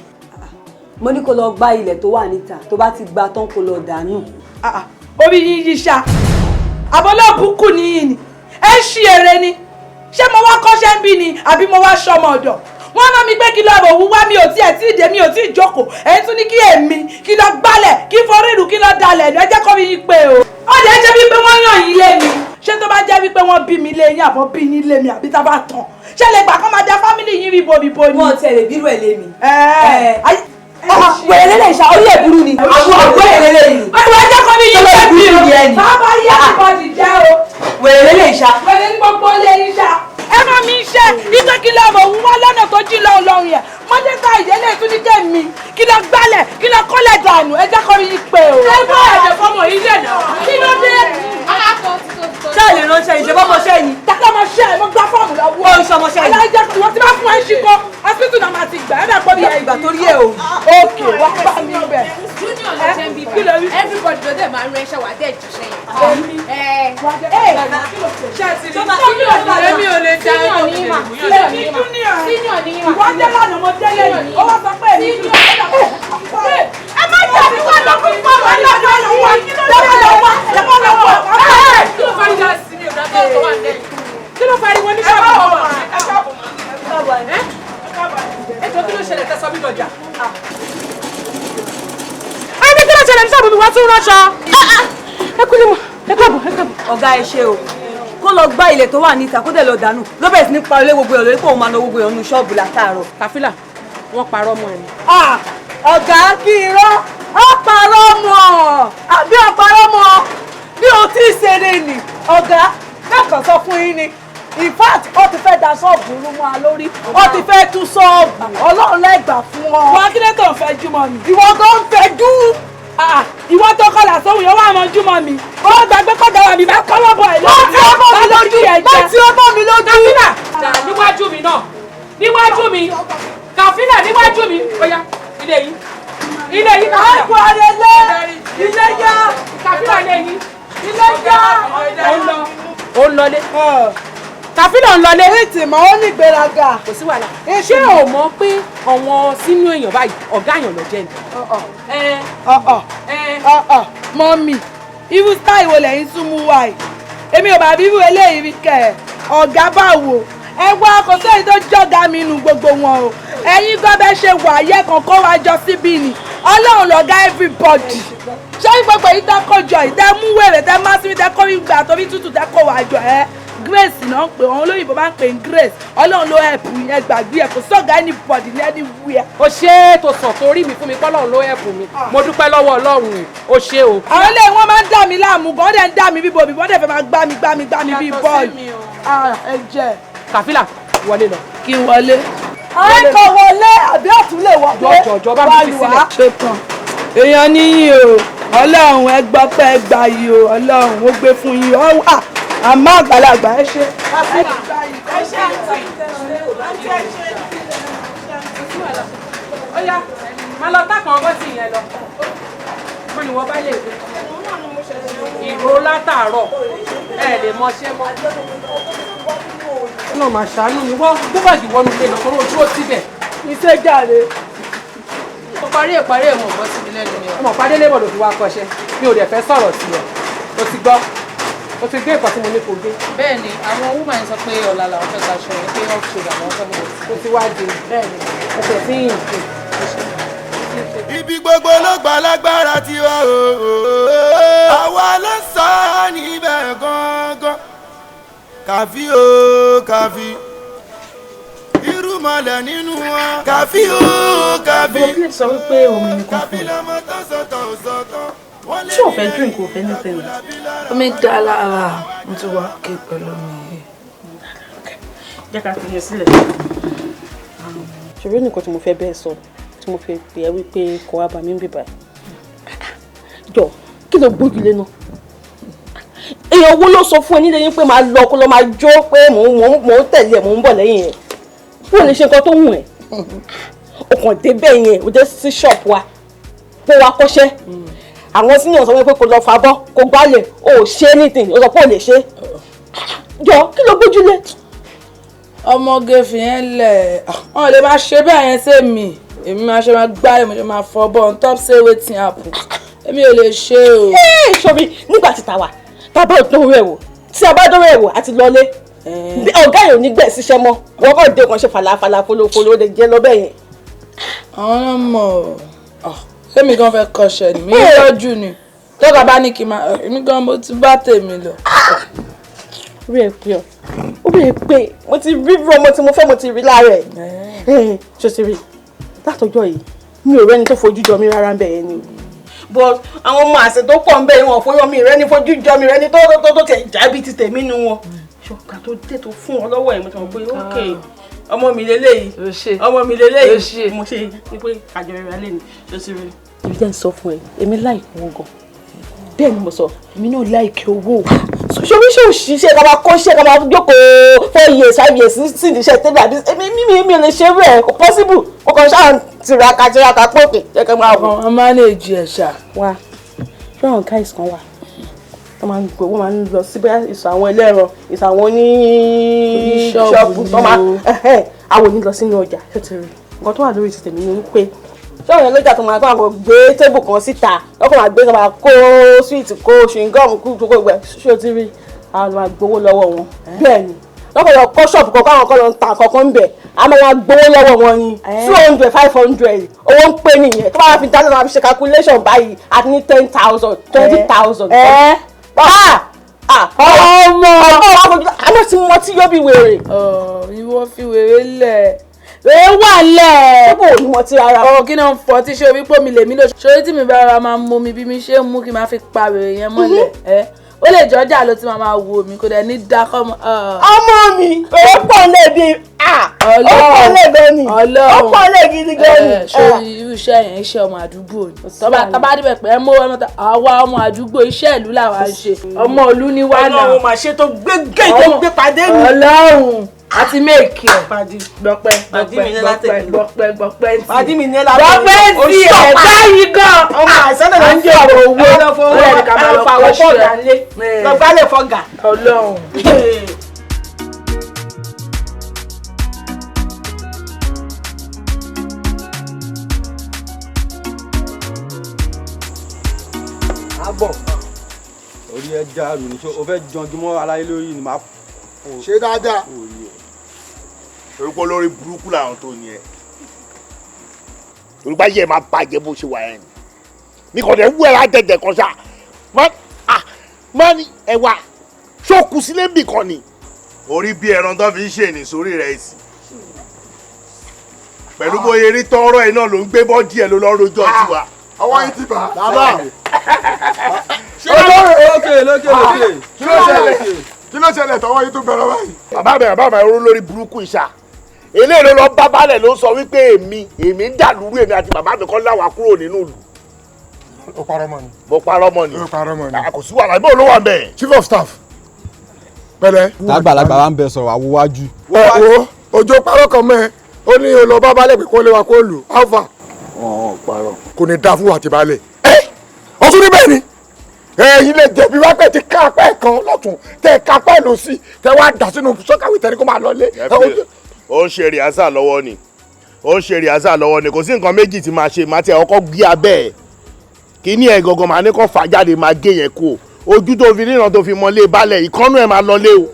Mo ní kó lọ gbá ilẹ̀ tó wà níta, tó bá ti gbà tán kó lọ dànù. Orí yíyí ṣá. Àbọ̀lọ́bùkù nìyí ni. Ẹ ń ṣí eré ni. Ṣé mo wá kọ́ṣẹ́ ń bí ni àbí mo wá ṣọmọ ọ̀dọ̀? Wọ́n rán mi pé kí lọ rò wúwá, mi ò tiẹ̀ tí ì dé, mi ò tí ì jókòó. Èyí tún ní kí èmi kí lọ gbálẹ̀, kí forí ìlú, kí lọ dalẹ̀. Ẹ jẹ́ kó mi yín pé o. Ó lè jẹ́ wípé wọ́n yàn yín lé mi. Ṣé tó bá jẹ́ wípé wọ́n bí mi lé yín àbọ̀ bí yín lé mi àbí tá bá tàn? Ṣé lè gbà kán máa da fámìlì yín ríbo ríbo ni? Wọ́n tiẹ̀ lè bírú ẹ̀ lé mi. Wẹ̀rẹ̀ lélẹ̀ ìṣá orí ẹ̀ burú ni. Àwọn ọ̀gbẹ́ lélẹ̀ yìí. Wẹ̀rẹ̀ jẹ́ kó mi yín pé bí o. Bàbá yá ìbọ̀dì jẹ́ o. Wẹ̀rẹ̀ lélẹ̀ ìṣá. Wẹ̀rẹ̀ ní gbogbo ilé yín ṣá. Ẹ má mi ṣe ìgbẹ́ kí lọ mọ̀ wá lọ́nà tó jí lọ́hùn lọ́hùn yẹn. Mọ́tẹ́ta ìdílé tún ní jẹ́ mi. Kí lọ gbálẹ̀, kí lọ kọ́lẹ̀ dànù. Ẹ jẹ́ kó mi yín pé o. Ẹ bá ẹ̀jẹ̀ fọmọ yìí lẹ̀ náà. Kí ló dé? Ṣé lè ránṣẹ́ ìṣe bọ́mọṣẹ́ ni? Tàbí ọmọṣẹ́ ẹ̀ mo gba fọ́ọ̀mù lọ́wọ́. Ó ń ṣọmọṣẹ́ ni. Aláìjẹ́ kí wọ́n ti máa fún ẹ ṣíkọ́. Hospital náà máa ti gbà ẹ́ bẹ́ẹ̀ pọ́ bí ìgbà tó rí ẹ o. Òkè wá bá mi bẹ̀. Junior ló ṣe ń bí bá. Everybody ló dẹ̀ máa ń ránṣẹ́ wà dẹ̀ jíṣẹ́ yẹn. Èmi ò lè dá ẹ̀kọ́ mi. Èmi junior. Ìwọ jẹ́ lánàá mo délé yìí. Ó wá sọ pé èmi junior. Ẹ má jẹ́ mi wá lọ fún fún àwọn ọlọ́dọ̀ lọ́wọ́. Lọ́wọ́ lọ́wọ́ lọ́wọ́. Kí ló fariwo kí ló fariwo ní ṣọ́ọ̀bù? Ẹ jọ kí ló ṣẹlẹ̀ tẹ́ sọ mí lọ́jà? Ẹ ní kí ló ṣẹlẹ̀ ní ṣọ́ọ̀bù mi wọ́n tún ránṣọ. Ẹ kú ni mo. Ẹ káàbọ̀, ẹ káàbọ̀. Ọ̀gá, ẹ ṣe o. Kó lọ gbá ilẹ̀ tó wà níta, kó dẹ̀ lọ dànù. Ló bẹ̀rẹ̀ sí ní pariwo lé gbogbo èèyàn lórí pé òun máa lọ gbogbo èèyàn nínú ṣọ́ọ̀bù látàárọ̀. Kàfílà, wọ́n parọ́ mọ́ ẹ ni. Ọ̀gá, kí irọ́ ó parọ́ mọ́ àbí ó parọ́ mọ́ bí o ti ṣeré ni? Ọ̀gá, kẹ́kọ̀ọ́ sọ fún yín ni. In fact, ó ti fẹ́ da ṣọ́ọ̀bù rú mọ́ a lórí, ó ti fẹ́ tú ṣọ́ọ̀bù. Ọlọ́run lẹ́gbàá fún ọ. Wọ́n kí ló tó ń fẹ́ júmọ́ mi? Ìwọ tó ń fẹ́ jú. Ìwọ tó kọlà sóhun yóò wá mọ júmọ́ mi. Ó gbàgbé kọ́ dára mi bá kọ́wọ́ bọ̀ ẹ̀. Má ti ọmọ mi lójú, má ti ọmọ mi lójú. Kàfílà, níwájú mi náà, níwájú mi, Kàfílà, níwájú mi. Ó yá, ilé yìí, ilé yìí, Kàfílà. Àìkú arẹlẹ, ilé yá. Kàfílà, ilé yìí. Ilé yá. Ó ń lọ, ó ń lọlé. Kàfílà ń lọlé. Ìtìmọ̀ ó ní ìgbéraga. Kò sí wàhálà. Ṣé o mọ̀ pé àwọn sínú èèyàn báyìí, ọ̀gá èèyàn ló jẹ́ ni? Mummy, irú style wo lẹ́yìn tún mú wá yìí? Èmi ò bá bírú eléyìí rí kẹ̀ ẹ́. Ọ̀gá bá wò ẹ wá, kò sẹ́yìn tó jọ̀gá mi nù gbogbo wọn o. Ẹ̀yin gbọ́ bẹ́ ṣe wà yẹ kàn kó wa jọ síbí ni. Ọlọ́run lọ̀gá everybody. Ṣé gbogbo yìí tẹ́ kó jọ yìí, tẹ́ mú wèrè, tẹ́ má síbi, tẹ́ kó gbà tóbi tútù, tẹ́ kó wa jọ ẹ́, grace náà ń pè wọn, olóyìnbó máa ń pè ní grace. Ọlọ́run ló help yẹn, gbàgbé ẹ̀, kò sọ̀gá anybody ní anywhere. O ṣe é tó sàn torí mi fún mi pọ́lọ́run ló help mi. Mo dúpẹ́ lọ́wọ́ Ọlọ́run, o ṣe o. Àwọn ilé wọn máa ń dà mí láàmú gan, wọ́n dẹ̀ ń dà mí bí bòbí, wọ́n dẹ̀ fẹ́ máa gbá mi gbá mi gbá mi bí bọ́ọ̀lù. Ẹ jẹ́. Kàfílà, wọlé lọ. Kí n wọlé? Ẹ kò wọlé àbí ọ̀tún lè wọlé. Jọjọ, bá mi fi sílẹ̀. Ṣe tán èèyàn níyìn o. Ọlọ́run, ẹ gbọ́ pé ẹ gbà yìí o. Ọlọ́run ó gbé fún yín o. Àmọ́ àgbàlagbà, ẹ ṣe. Ẹ ṣe àǹtí, ẹ ṣe. Ó yá, máa lọ tákàn ọgọ́ sí ìyẹn lọ. Mo ní wọ́n bá lè gbé. Ìró látàárọ̀, ẹ lè mọ ṣé mọ́. Náà máa ṣàánú mi, wọ́n gbé báàgì wọnú ilé lọ, torí ojú ó síbẹ̀. Iṣẹ́ jàre. Mo parí ẹ̀, parí ẹ̀, mo bọ́ síbi lẹ́nu mi. Ọmọ pàdé lébọ̀ ló fi wá kọ́ṣẹ́. Mi ò dẹ̀ fẹ́ sọ̀rọ̀ sí ẹ. O ti gbọ́. O ti gbé nǹkan tí mo ní kò gbé. Bẹ́ẹ̀ni, àwọn woman yẹn sọ pé ọ̀la làwọn fẹ́ gbaṣọ yẹn, pé off shoulder làwọn fẹ́ mú lọ sí. O ti wá di. Bẹ́ẹ̀ni, ẹsẹ̀ tí yìí ń pè. Ibi gbogbo ló gba lágbára tiwa o. Àwa ló sọ níbẹ̀ gangan. Kàfí o, kàfí. Irúmọlẹ̀ nínú wọn. Kàfí o, kàfí. Mo bí sọ wípé omi ni kò Kàfí fún ẹ. lọmọ tó sọtọ̀ ò sọtọ̀. Ṣé o fẹ́ drink, o fẹ́ anything? Omi dá lára, mo ti wá ké pẹ̀lú mi. Jẹ́ ká fi yẹn sílẹ̀. Ṣòro nìkan tí mo fẹ́ bẹ́ẹ̀ sọ tí mo fi pè ẹ́ wípé kò wá bá mi ń bìbà. Jọ, kí ló gbójúlé náà? Èèyàn wo ló sọ fún ẹ nílé yín pé máa lọ, kó lọ máa jó, pé mò ń tẹ̀lé ẹ̀, mò ń bọ̀ lẹ́yìn ẹ̀? Kó lè ṣe nǹkan tó wù ẹ́. O kàn dé bẹ́ẹ̀ yẹn, o dé sí ṣọ́ọ̀pù wa, kó wa kọ́ṣẹ́. Àwọn senior sọ pé kó lọ fabọ́, kó gbálẹ̀, o ò ṣe anything, o sọ pé o lè ṣe. Jọ, kí ló gbójúlé? Ọmọge, fìyẹn lẹ̀, wọn lè máa ṣe bẹ́ẹ̀ yẹn sí mi. Èmi máa ṣe máa gbálẹ̀, mo ṣe máa fọbọ́ on top, say wetin happen, èmi ò lè ṣe o. Ẹ sọmi nígbà tí tàwa tá a bá dánwò ẹ̀ wò, tí a bá dánwò ẹ̀ wò àti lọlé, ọ̀gá yẹn ò ní gbẹ̀ síṣẹ́ mọ́. Wọ́n kàn dé, kan ṣe fàlàfàlà folofolo, ó lè jẹ́ lọ́bẹ̀ yẹn. Àwọn náà mọ̀ ọ́, sẹ́mi gan fẹ́ kọ́ṣẹ́ ni mi lọ́jú ni tọ́ka bá ní kí n máa, èmi gan mo ti bá tèmi lọ. Rí ẹ pé ọ, ó rí ẹ pé mo ti rí irú ọmọ tí mo fẹ́, mo ti rí lára ẹ̀. Ṣó ti rí látọjọ́ yìí, mi ò rẹ́ni tó fojú jọ mí rárá ń bẹ̀ yẹn ni o. But àwọn ọmọ àṣẹ tó pọ̀ ń bẹ̀ wọn fọyọ́ mi rẹ́ni fojú jọ mi rẹ́ni tó tẹ̀ jábí ti tèmi nu wọn. Ṣọ̀gá tó dé tó fún ọ lọ́wọ́ ẹ̀, mo ti mọ̀ pé ok, ọmọ mi lélẹ́yìí, ọmọ mi lélẹ́yìí. Mo ṣe ní pé àjọ rẹ̀ lé ní. Ṣó ti rí? Ibi jẹ́ ń sọ fún ẹ, èmi like owó gan. Bẹ́ẹ̀ ni mo sọ. Èmi náà like owó. Ṣorí ṣe òṣìṣẹ́ ká máa kọ́ṣẹ́, ká máa jókòó 4 years, 5 years sí ìdíṣẹ́ tẹ́lẹ̀, àbí èmi mi ò lè ṣe rẹ̀, kò possible. Mo kàn ṣáà tiraka tiraka pòkè jẹ́ kí n máa wò. Àwọn manage ẹ̀ ṣá. Wá, ṣé àwọn guys kan wà wọ́n máa ń gbé, wọ́n máa ń lọ sí bóyá ìsọ̀ àwọn ẹlẹ́ran, ìsọ̀ àwọn oní ṣọ́ọ̀bù tó máa àwọn ò ní lọ sínú ọjà. Ṣé ti rí nǹkan tó wà lórí ti tèmi ni wípé ṣé àwọn ẹlẹ́jà tó máa gbé table kan síta, lọ́kọ̀ máa gbé, tó máa kó sweet, kó chewing gum, kó gbogbo ẹ̀? Ṣé o ti rí? Àwọn máa gbowó lọ́wọ́ wọn. Bẹ́ẹ̀ ni, lọ́kọ̀ lọ kọ́ ṣọ́ọ̀bù kan, káwọn kan lọ ń ta kankan ń bẹ̀, a máa máa gbowó lọ́wọ́ wọn ni 200, 500, owó ń pè nìyẹn. Tó bá fi dáná, máa fi ṣe calculation báyìí, àti ní 10,000, 20,000. Ọmọ ọmọ wa fojú àná tí mo ti yọ bí wèrè. Ìwọ fi wèrè lẹ̀. Wèrè wà lẹ̀. Ṣé kò ní mọtí rárá? Ọ̀rọ̀ kí náà ń fọ tí ṣé omi pò mí lèmi lò. Ṣé tí mi bá ra máa mú mi bí mi ṣe ń mú kí n máa fi pa wèrè yẹn mọ́lẹ̀? Ó lè jọjà ló ti máa wo mi kò dẹ̀ ní dákọ́ mọ́. Ọmọ mi wèrè pọ̀ lẹ́bi ó pọ̀ lẹ́ gan ni ó pọ̀ lẹ́ gidi gan ni. Ṣé irú iṣẹ́ yẹn iṣẹ́ ọmọ àdúgbò ni? Tọ́ba débẹ̀ pé ẹ mú ọmọ ta àwa ọmọ àdúgbò iṣẹ́ ìlú làwa ń ṣe ọmọ ìlú ni wà náà. Ọlọ́run mà ṣe tó gbé gé tó gbé pàdé mi. Ọlọ́run àti méèkì ẹ̀ gbọpẹ́ gbọpẹ́ gbọpẹ́ gbọpẹ́ ntì pàdé mi ní ẹ látẹ̀ gbọpẹ́ ntì ẹ̀ báyìí gan. Ọmọ àìsàn náà ń jẹ ọ̀rọ̀ owó ó yẹ ká máa lọ kọ́ ṣẹ́ lọ́gbálẹ̀ fọ́gà. Ọlọ́run. Agbọ̀n orí ẹ dàrú ní o fẹ́ janjúmọ́ aláyé lórí ni màá. Ṣé dáadáa orúkọ lórí burúkú làwọn tó ní ẹ orúkọ ayé ẹ máa bàjẹ́ bó ṣe wà ẹ ní mi kò dé wú ẹ látẹ̀tẹ̀ kan ṣá má ní ẹwà ṣókù sílé bì kan ni. Orí bí ẹran tó fi ń ṣe ní sórí rẹ̀ sí pẹ̀lú bóyá eré tọrọ ẹ náà ló ń gbé bọ́ọ̀dì ẹ ló lọ́ rojọ́ tiwa. Ọwọ́ yìí ti bà. Bàbá lókè lókè lókè. Kí ló ṣẹlẹ̀? Kí ló ṣẹlẹ̀ tọwọ́ yìí tó bẹ̀rẹ̀ báyìí? Bàbá mi oró lórí burúkú ìṣà. Eléyìí ló lọ bá balẹ̀ ló sọ wípé èmi ń dàlúrú èmi àti bàbá mi kọ́ láwa kúrò nínú ìlú. Ó parọ́ mọ́ ni. Mo parọ́ mọ́ ni. Ó parọ́ mọ́ ni. Kò sí wàhálà ibò ló wà ń bẹ̀. Chief of staff pẹ̀lẹ́. Tágbàlagbà wa ń bẹ sọ̀rọ̀ àwòwájú. Ẹ wo òjò parọ́ kan mọ́ ẹ ó ní o lọ bá balẹ̀ pé kó lé wa kó lù alpha. Ọ̀ parọ́. Kò ní dáa fún wa àti balẹ̀. Ẹ ọtún ní bẹ́ẹ̀ ni ẹ̀yin lè jẹ̀bi wá pé ti ká apá ẹ̀ kan lọ́tún tẹ ká apá ẹ̀ lọ́sì tẹ wá dà sínú sọ́kàwé tẹ ní kó máa lọ lé. Ó ń ṣe rìhásà lọ́wọ́ ni ó ń ṣe rìhásà lọ́wọ́ ni kò sí nǹkan méjì tí máa ṣe máa tẹ ọkọ̀ gbé abẹ́ ẹ̀ kí ní ẹ̀ gangan máa ní kó fà jáde máa gé yẹn kú o ojú tó fi ríran tó fi mọ́lé balẹ̀ ìkọ́nú ẹ̀ máa lọ lé o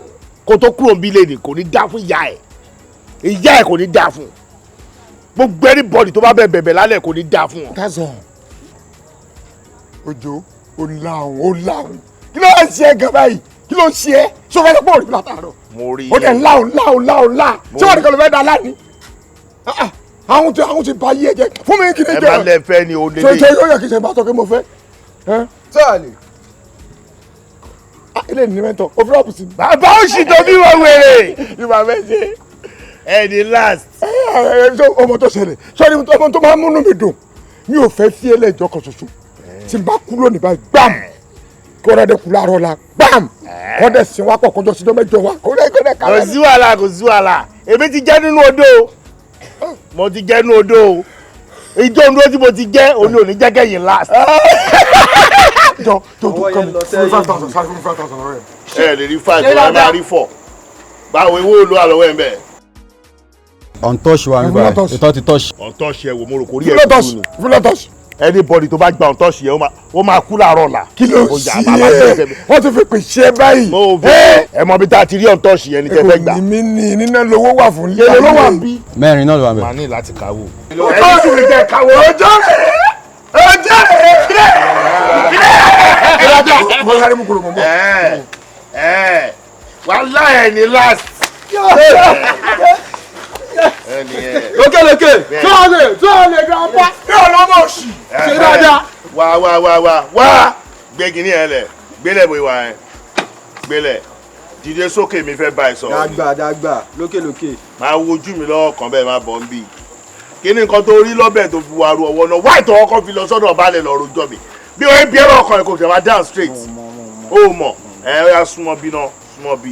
kó tó kúrò ń bí lè ní kò ní dá fún ìyá ẹ̀ ìyá ẹ̀ kò ní dá fún gbogbo anybody tó bá bẹ̀ bẹ̀bẹ̀ lálẹ́ kò ní dá fún wọn. That's all. Òjò ó láhùn ó láhùn kí ló ń ṣe ẹ gan báyìí kí ló ń ṣe ẹ ṣé o fẹ́ lọ́pọ̀ òrìbí látàárọ̀ mo rí i ó dẹ̀ láhùn láhùn láhùn láà ṣé wọ́n nìkan ló fẹ́ da láàní àwọn ti ba yí ẹ jẹ fún mi kí ni jẹ ẹ bá lẹ fẹ́ ni o lè ṣe ṣe yóò yẹ kí ṣe bá sọ pé mo fẹ́. Sọ́ọ̀lì. Ilé ní mẹ́tọ̀ o fi rọ́ọ̀bù sí. Bàbá òṣì tó bí wọ́n wèrè. Ìwà fẹ́ ṣe. Ẹni last. Ọmọ tó ṣẹlẹ̀ sọ́ni ọmọ tó máa ń múnú mi dùn mi ò fẹ́ fi ẹlẹ́jọ́ kan ṣoṣo tí n bá kú lónìí báyìí gbàm kí wọ́n dẹ̀ kú láàárọ̀ la gbàm kọ́ dẹ̀ sin wa pọ̀ kọjọ́ síjọ́ mẹ́jọ wa kó dẹ̀ kó dẹ̀ kálẹ̀. Kò sí wàhálà kò sí wàhálà èmi ti jẹ́ nínú odó o mo ti jẹ́ nínú odó o ìjọ òǹdó tí mo ti jẹ́ òní òní jẹ́ kẹ́yìn last. Jọ tó tó kọ́ mi fún mi 5,000 sáré fún mi 5,000 ọ̀rẹ́. Ẹ lè rí 5 ẹ máa rí 4 báwo ewu olú àlọ́wọ́ ẹ̀ ń bẹ̀. Untouch wa mi báyìí ìtọ́ ti touch. Untouch ẹ wò mo rò kórí ẹ̀ kúrú ni. Fúlọ́tọ̀ṣ. Anybody tó bá gba untouch yẹn ó máa kú láàárọ̀ ọ̀la. Kí ló ṣe é wọ́n ti fi pè ṣe báyìí. Ẹ mọ bí tá a ti rí untouch yẹn ni tẹ fẹ́ gbà. Èkó ní mi ní níná lówó wà fún ilé. Èló ló wà bí. Mẹ́rin náà ló wà bẹ́ẹ̀. Màá ní láti kàwó. Ẹni sùn jẹ kàwó. Ọjọ́ rẹ̀ ọjọ́ rẹ̀. Mo sáré mú kúrò mọ́ bọ́. Wàhálà ẹ̀ ní last. Lókè lókè. Sọ́ọ̀lẹ̀ grandpa ní ọ̀nà òsì ṣe dáadáa. Wá wá wá wá wá gbé kinní ẹ lẹ̀ gbélẹ̀ bó ìwà ẹ gbélẹ̀ dìde sókè mi fẹ́ bá ẹ sọ̀rọ̀. Dàgbà dàgbà lókè lókè. Máa wojú mi lọ́wọ́ kan bẹ́ẹ̀ máa bọ̀ ń bì. Kí ni nǹkan tó rí lọ́bẹ̀ tó fi wá ru ọwọ́ náà wáìtọ̀ ọkọ̀ fi lọ sọ́dọ̀ balẹ̀ lọ rojọ́ mi bí wọ́n bí ẹ̀rọ ọkàn ẹ̀ kò tẹ̀ wá down straight. Ó mọ̀ ẹ ó yá súnmọ́ bí náà súnmọ́ bí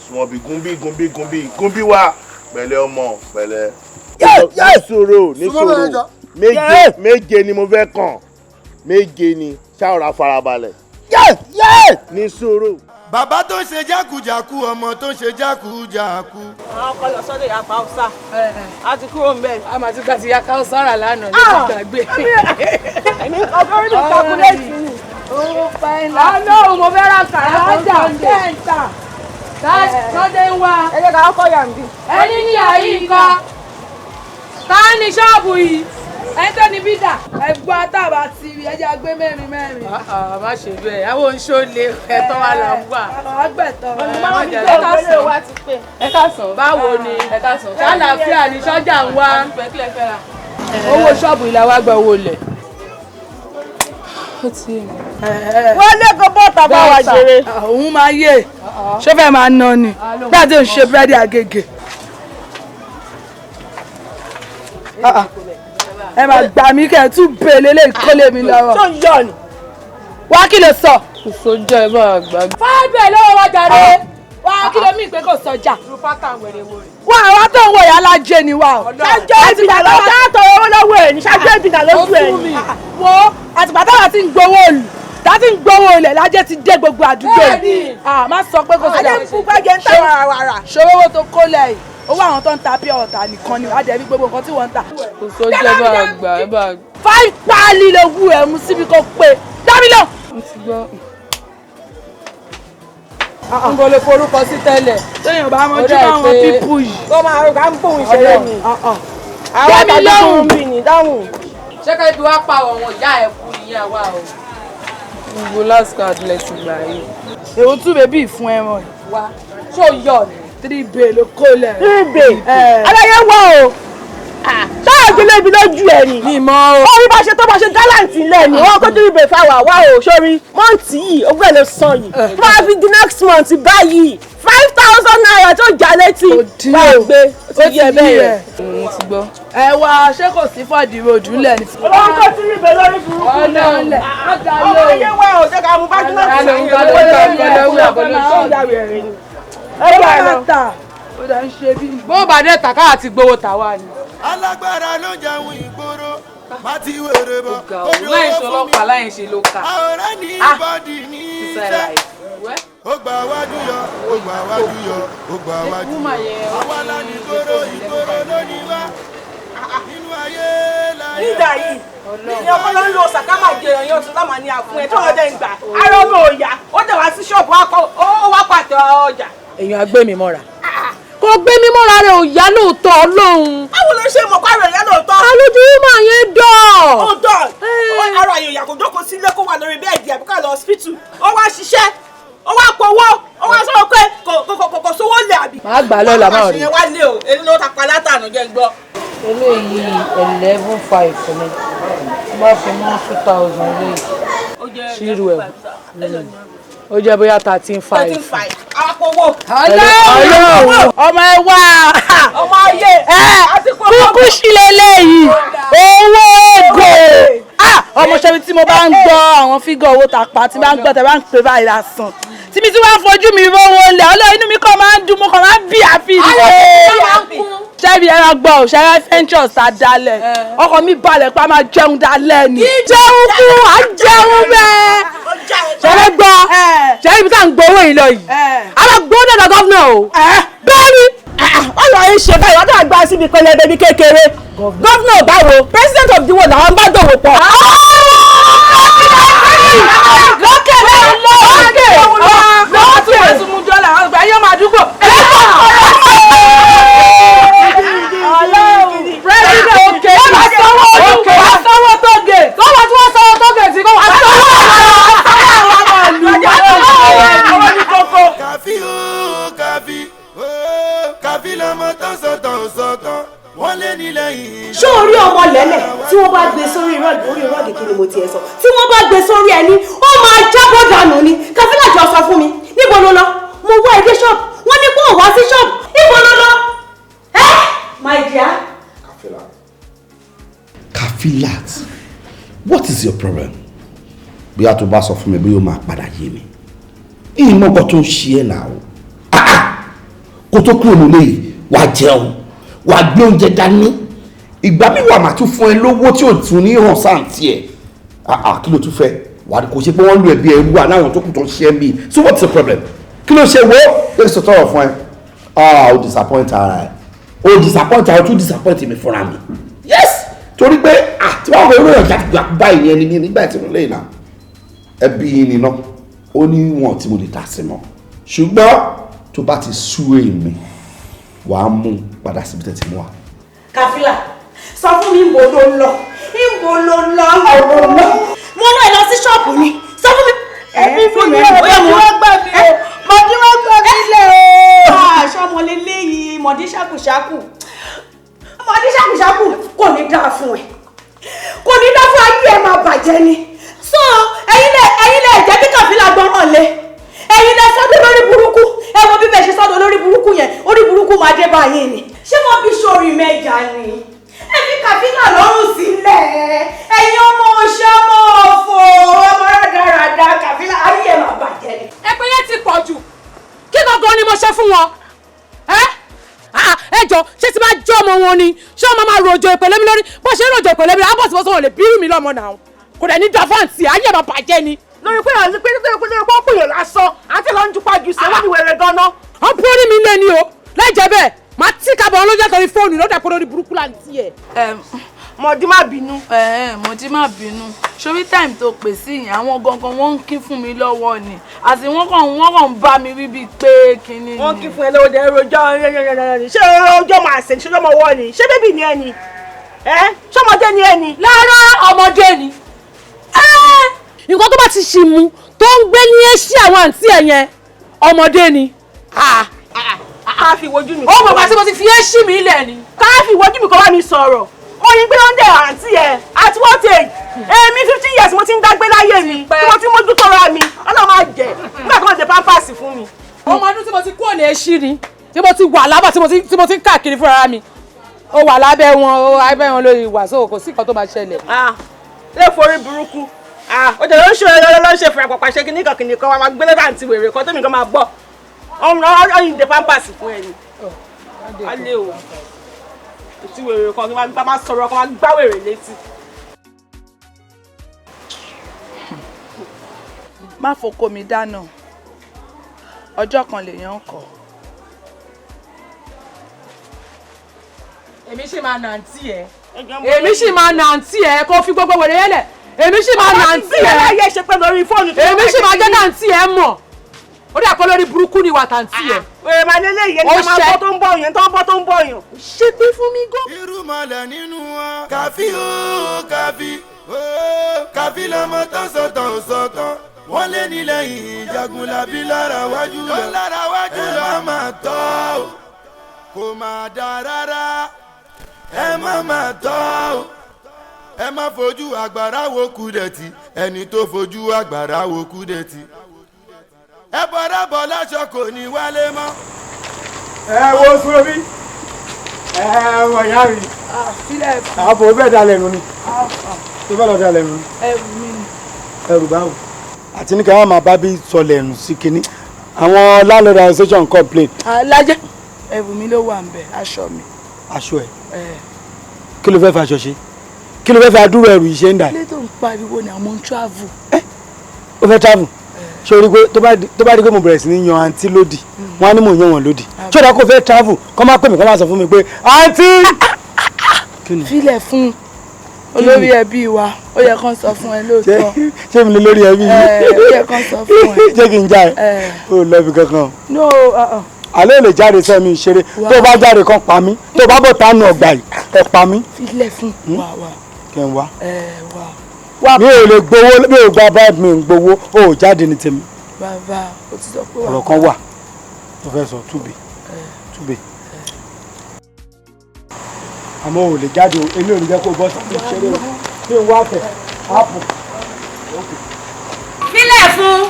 súnmọ́ bí gúnbí gúnbí gúnbí gúnbí wá pẹ̀lẹ́ ọmọ pẹ̀lẹ́. Ní sùúrù ní sùúrù méje méje ni mo fẹ́ kàn méje ni ṣáwọ́ra farabalẹ̀. Ní sùúrù. Bàbá tó ń ṣe jákujàku ọmọ tó ń ṣe jákujàku. Àwọn ọkọ lọ sọ́dọ̀ ìyá Hausa a ti kúrò ńbẹ̀. A máa ti gba ti ya Hausa rà lánàá ló ti gbàgbé. Èmi ọgọ́rùn ní calculate ni. Owó pẹ́ẹ́lá. Ọlọ́run mo fẹ́ ra kàrà Ọjà kẹ́ńtà. Sọ́dẹ̀ ń wá. Ẹ jẹ́ ká kọ́kọ́ yà ń bí. Ẹni ní àyè nǹkan. Ta ni ṣọ́ọ̀bù yìí? Ẹni tó ní bídà ẹ̀gbọ́n àtàbà ti rí ẹjẹ́ agbé mẹ́rin mẹ́rin. Má ṣe bẹ́ẹ̀, àwọn oṣó lè ẹ̀tọ́ wa là ń gbà. Àgbẹ̀tọ̀. Ẹ káàsán. Báwo ni? Ẹ káàsán. Ṣàlàáfíà ni sọ́jà ń wá. Owó ṣọ́ọ̀bù ilẹ̀ wa gba owó ilẹ̀. Wọ́n lé kó bọ́ọ̀tà bá wa ṣeré. Òun máa yé ṣé fẹ́ máa ná ni bí àti òun ṣe búrẹ́dì àgègè. Ẹ máa gbà mí kẹ́ ẹ tún bèèlè lè kólé mi lọ́wọ́. Tó ń yọ ni. Wá kí ló sọ. Kò sójà ẹ máa gbà. Fábẹ̀ lọ́wọ́ wa jàre. Wá kí ló mí pé kò sọjà. Wá àwa tó ń wọ ìyá alájẹ ni wa o. Ṣáájú ìbìnà ló dáàtọ̀ owó lọ́wọ́ ẹ̀ ní ṣáájú ìbìnà lójú ẹ̀ ní. Wo àtìgbà táwa ti ń gbowó olù tá ti ń gbowó ilẹ̀ lájẹ́ ti dé gbogbo àdúgbò yìí. Má sọ pé kò sọjà. Adé ń fún gbájẹ ń tà wàràwàrà. Ṣòro owó tó kó lẹ̀ yìí owó àwọn tó ń ta pure water nìkan ni wàá dẹ̀bi gbogbo nǹkan tí wọ́n ń tà. Kò sójà ẹ máa gbà ẹ máa gbà. 5 páálí ló wú ẹ̀ mú síbi kò pé dábìlọ̀. Mo ti gbọ́. N kò lè forúkọ sí tẹ́lẹ̀. Téèyàn bá mọ ojú báwọn pípù yìí. Tó máa rò ká ń bòun ìṣẹ̀lẹ̀ ni. Àwọn Dẹ́mi lóhùn. mi ní dáhùn. Ṣé ká ibi wá pa àwọn ìyá ẹ̀ kú nìyẹn wá o? Gbogbo last card lẹ ti gbà yìí. Èwo tún bèbí ìfún ẹran yìí. Wá ṣó yọ ni? 3 bay ló kó lẹ̀. 3 bay. Aláyé wọ̀ o. Ṣáà gbélé ibi lójú ẹ̀ ni. Mi mọ́ o. Orí bá ṣe tó bá ṣe gallant ilẹ̀ ni. Wọ́n kó 3 bay fáwọn àwa o. Sórí mọ́ǹtì yìí, ogún ẹ̀ ló san yìí. Tó máa fi di next month báyìí. 5,000 naira tó jà létí. Bá a gbé. Ó ti yẹ bẹ́ẹ̀ yẹn. Mo ti gbọ́. Ẹ wá ṣé kò sí fọ́ọ̀dì ròdù lẹ̀ ni. Olórí kò 3 bay lórí burúkú náà. Ọmọ ayé wa ò jẹ́ ká mú bá jùlọ Bó bá dé tà káà ti gbowó tàwa ni. Alágbára ló jẹun ìgboro má ti wèrè bọ̀. Láì ṣe ọlọ́pàá láì ṣe ló kà. Àwòrán ní bọ́dì ní iṣẹ́. Ó gbà wájú yọ, ó gbà wájú yọ, ó gbà wájú yọ. Àwa la ní ìgboro, ìgboro ló ní wá. Nínú ayé láyé. Nígbà yìí, ìyẹn ọkọ ló ń lo sàkámà jẹ èèyàn tún lámà ní àfún ẹ tó ọdẹ ń gbà. Ara ọmọ òòyà, ó dẹ̀ wá sí ṣọ́ọ̀bù ó wá pàtẹ ọjà. Èèyàn á gbé mi mọ́ra. Kò gbé mi mọ́ra rẹ̀ ò yá lóòótọ́ Ọlọ́run. Báwo ló ṣe mọ̀ pé ara ìyá lóòótọ́? Alójú mà yẹn dọ̀. Ó dọ̀. Ara ìyá kò jókòó sílé kó wà lórí bẹ́ẹ̀dì àbí ká lọ hospital. Ó wá ṣiṣẹ́, ó wá powó, ó wá sọ̀rọ̀ pé kò sówó lẹ̀ àbí. Màá gbà lọ́la máa rí. Àwọn wá lé o, èyí ló ta pa látànù jẹ́ ń gbọ́. Eléyìí 11,500 ni. Tí bá fi mú 2,000 lé. Ṣírù ẹ̀. Ó jẹ́ bóyá 13,500. 13,500. Àpòwò. Ọlọ́run ọmọ ẹ wá. Ọmọ ayé. Kúkú sílẹ̀ léyìí. Owó ègò. Ọmọ ṣẹ́bi tí mo bá ń gbọ́ àwọn fígọ̀ owó tàpá tí bá ń gbọ́ tẹ̀ bá ń pè báyìí lásán. Tí mi tí wọ́n ń fojú mi rówó lẹ̀ Ọlọ́run inú mi kàn máa ń dùn mo kàn máa ń bí àfi ìdílé. Ṣẹ́bi ẹ máa gbọ́ òṣèré ventures ta dalẹ̀. Ọkọ̀ mi balẹ̀ pé a máa jẹun dalẹ̀ ni. Jẹun kú, à ń jẹun bẹ́ẹ̀. Ṣẹlẹ̀ gbọ́, ṣẹlẹ̀ ibi tá à ń gbowó yìí lọ yìí. A máa gbowó dọ̀dọ̀ gọ́vnà o. Bẹ́ẹ̀ ni. Wọ́n lọ ń ṣe báyìí, wọ́n tó àgbà síbi pẹlẹbẹ bí kékeré. Gọ́vnà báwo, president of the world làwọn bá dòwò pọ̀. Lókè lókè lókè lókè tún mú dọ́là àwọn àgbà yóò máa dúgbò. President òkè wọ́n máa sanwó òkè wọ́n sanwó tóge. Kọ́wọ́ tí wọ́n sanwó tóge sí kọ́wọ́ sanwó Kàfí ó kàfí ó kàfí lọmọ tó sọ̀tàn ò sọ̀tàn wọ́n lé ní lẹ́yìn. Ṣé orí ọmọ lẹ́lẹ̀ tí wọ́n bá gbé sórí rọ́ọ̀gì orí rọ́ọ̀gì kí ni mo tiẹ̀ sọ tí wọ́n bá gbé sórí ẹni ó máa jábọ́ dànù ni. Kàfílà jọ sọ fún mi níbo ló lọ? Mo wá ẹ dé ṣọ́ọ̀bù wọ́n ní kó wá sí ṣọ́ọ̀bù níbo ló lọ? Ẹ́ my dear. Kafilat, what is your problem? Bóyá tó bá sọ fún mi bóyá ó máa padà yé mi. Ìmọ̀ nǹkan tó ń ṣe ẹ́ náà o. Kó tó kúrò nílé yìí, wàá jẹun, wàá gbé oúnjẹ dání. Ìgbà mi wà máa tún fún ẹ lówó tí ò tún ní hàn sáǹtì ẹ̀. Kí ló tún fẹ́? Wàá kò ṣe pé wọ́n lu ẹ̀bí ẹrú aláwọn tó kù tó ń ṣe ẹ́ bí. So what's the problem? Kí ló ṣe wo? Lórí sọ tọrọ fún ẹ. O disappoint ara ẹ. O disappoint ara ẹ, o tún disappoint mi fúnra mi. Yes! Torí pé tí wọ́n wọ eré ọ̀jà báyìí yẹn ni nígbà tí mo lè nà ẹbí yín ni ná ó ní wọn tí mo lè dá sí mọ́ ṣùgbọ́n tó bá ti sú èmi wàá mú padà síbi tẹ́tí mú wa. Kàfílà sọ fún mi níbo ló ń lọ Ibo ló lọ? Mo rán ẹ lọ sí ṣọ́ọ̀bù ni. Sọ fún mi. Ẹbí fún mi ò mọ̀dí wọ́n gbà mí o. Mọ̀dí wọ́n gbà mí lẹ̀ o. Aṣọ ọmọ leléyìí, mọ̀dí ṣàkùṣàkù. Mọ̀dí ṣàkùṣàkù kò ní dáa fún ẹ. Kò ní dáa fún ayé ẹ máa bàjẹ́ ni. So ẹ̀yin lẹ jẹ́ kí Kàfílà gbọ́ràn lé. Ẹ̀yin lẹ sọ́dọ̀ lórí burúkú. Ẹ wo bí bẹ́ẹ̀ ṣe sọ́dọ̀ lórí burúkú yẹn, orí burúkú máa dé báyìí ni. Ṣé wọ́n fi sórí mẹ́ja ni? Ẹ fi Kàfílà lọ́rùn sílẹ̀. Ẹ̀yin ọmọ ọṣẹ́ ọmọ ọ̀fọ̀ ọmọ rádaràda Kàfílà ayé ẹ̀ máa bàjẹ́ ni. Ẹgbẹ́ yẹn ti pọ̀ jù. Kí gangan ni mo ṣe fún wọn? Ẹ jọ ṣé ti máa jọ́ ọmọ wọn ni? Ṣé ọmọ máa rojọ ìpẹ̀lẹ́ mi lórí? Bó ṣe ń rojọ ìpẹ̀lẹ́ mi, àbọ̀ síbọ̀ sọ̀rọ̀ lè bírù mi lọ́mọ náà. Kò dẹ̀ ní dàfáǹtì, ayé ẹ̀ máa bàjẹ́ ni. Lórí pé àwọn pé wọ́n pè yàn lásán àti lọ́n ju pàjù sí wọ́n ní wẹ̀rẹ̀ gan-an. Wọ́n bú orí mi lé ní o, láì jẹ́ bẹ́ẹ̀, màá tí kábọ̀ ọlọ́jà torí fóònù lọ́dà pé lórí burúkú là ń tí ẹ̀. Mọ̀dí má bínú. Mọ̀dí má bínú. Ṣorí táìmù tó pè sí yẹn, àwọn gangan wọ́n ń kí fún mi lọ́wọ́ ni. Àti wọ́n kàn ń bá mi wí bíi pé kinní ni. Wọ́n kí fún ẹ lọ́wọ́ dẹ̀ rojọ́ ṣé ọjọ́ máa ṣe ṣé ọmọ wọ́ ni ṣé bébì ni ẹ ni ṣọmọdé ni ẹ ni. Lára ọmọdé ni. Nǹkan tó bá ti ṣì mú tó ń gbé ní ẹ́ṣí àwọn àǹtí ẹ̀ yẹn ọmọdé ni. Ká fi wojú mi. Ó mọ̀ pàṣẹ mo ti fi ẹ́ṣí mi lẹ̀ ni. Ká fi wojú mi kó bá mi sọ̀rọ̀. Mo ní pé ó ń dẹ̀ àǹtí ẹ̀ at what age? Èmi 15 years mo ti ń dágbé láyé mi tí mo ti mójú tó ra mi. Ọlọ́run máa jẹ nígbà tí wọ́n ṣe pampers fún mi. Ọmọ ọdún tí mo ti kúrò ní ẹ́ṣí ni tí mo ti wà lábà tí mo ti ń káàkiri fúnra mi. Ó wà lábẹ́ wọn ó abẹ́ wọn lórí ìwàsó kò sí nǹkan tó máa ṣẹlẹ̀. Lè forí burúkú. Ó jẹ́ ló ń ṣe ló ń ṣe fún àpapọ̀ ṣe kìnnìkan kìnnìkan wa máa gbélé àǹtí wèrè kan tẹ́mi kan máa gbọ́ ọ̀hún ìdè pampers fún ẹ ni. Alẹ́ o àǹtí wèrè kan kí wọ́n máa sọ̀rọ̀ kan máa gbá wèrè létí. Má foko mi dáná, ọjọ́ kan lèèyàn kọ̀. Èmi sì máa nà àǹtí ẹ. Èmi sì máa nà àǹtí ẹ kó fi gbogbo wèrè yẹn lẹ̀. Èmi sì máa nà àǹtí ẹ. Èmi sì máa jẹ́ káǹtí ẹ mọ̀. Ó dà pé lórí burúkú ni wà tàǹtí ẹ. Wèrè máa lélẹ̀ yẹn ní máa bọ́ tó ń bọ̀ yẹn tó ń bọ́ tó ń bọ̀ yẹn. Ṣé pé fún mi gan. Irúmọlẹ̀ nínú wọn. Kàfí ó kàfí ó kàfí lọmọ tán sọ̀tàn ò sọ̀tàn. Wọ́n lé ní lẹ́yìn Jagunlabi lára wájú lọ. Lára wájú lọ. Ẹ má máa tọ́ o, kò máa dá rárá. Ẹ má máa tọ́ o. Ẹ má fojú àgbàrá wo kúdẹ̀tì, ẹni tó fojú àgbàrá wo kúdẹ̀tì. Ẹ bọ̀rọ̀ bọ̀ láṣọ kò ní wálé mọ́. Ẹ wo sórí ẹ wọ ìyá mi. Àbò bẹ́ẹ̀ dalẹ̀ nù ni. Tó bẹ́ẹ̀ lọ dalẹ̀ nù ni. Ẹrù mi ni. Ẹrù báwo? Àti ní kí wọ́n máa bá bí sọlẹ̀ nù sí kinní. Àwọn landlord association complain. Alájẹ́ ẹrù mi ló wà ń bẹ̀, aṣọ mi. Aṣọ ẹ̀? Kí ló fẹ́ fa aṣọ ṣe? Kí ló fẹ́ fi adúrò ẹrù yìí ṣe ń dà? Ilé tó ń pariwo ni àwọn ń travel. Ó fẹ́ travel? Ṣé o rí pé tó bá rí pé mo bẹ̀rẹ̀ sí ní yan àǹtí lódì, wọ́n á ní mò ń yan wọn lódì. Ṣé o dá kó fẹ́ travel? Kọ́ máa pè mí kọ́ máa sọ fún mi pé àǹtí. Filẹ̀ fún olórí ẹbí wa, ó yẹ kán sọ fún ẹ lóòótọ́. Ṣé mi lè lórí ẹbí yìí? Ó yẹ kán sọ fún ẹ. Ṣé kí n já ẹ? O lọ ibi kankan. No. Àlẹ́ lè jáde sẹ́mi ìṣeré, tó bá jáde kan pa mí, tó bá bọ̀ tánú ọgbà yìí, ẹ pa mí. Filẹ̀ fún wa wa. Kí n wá. Mi ò lè gbowó, mi ò gba bribe, mi ò gbowó, o ò jáde ní tèmi. Bàbá, o ti sọ pé wà. Ọ̀rọ̀ kan wà tó fẹ́ sọ túbè túbè. Àmọ́ ò lè jáde o, èmi ò ní jẹ́ kó bọ́ sí ìṣeré o. Kí n wá tẹ̀, ápù. Filẹ̀ fún.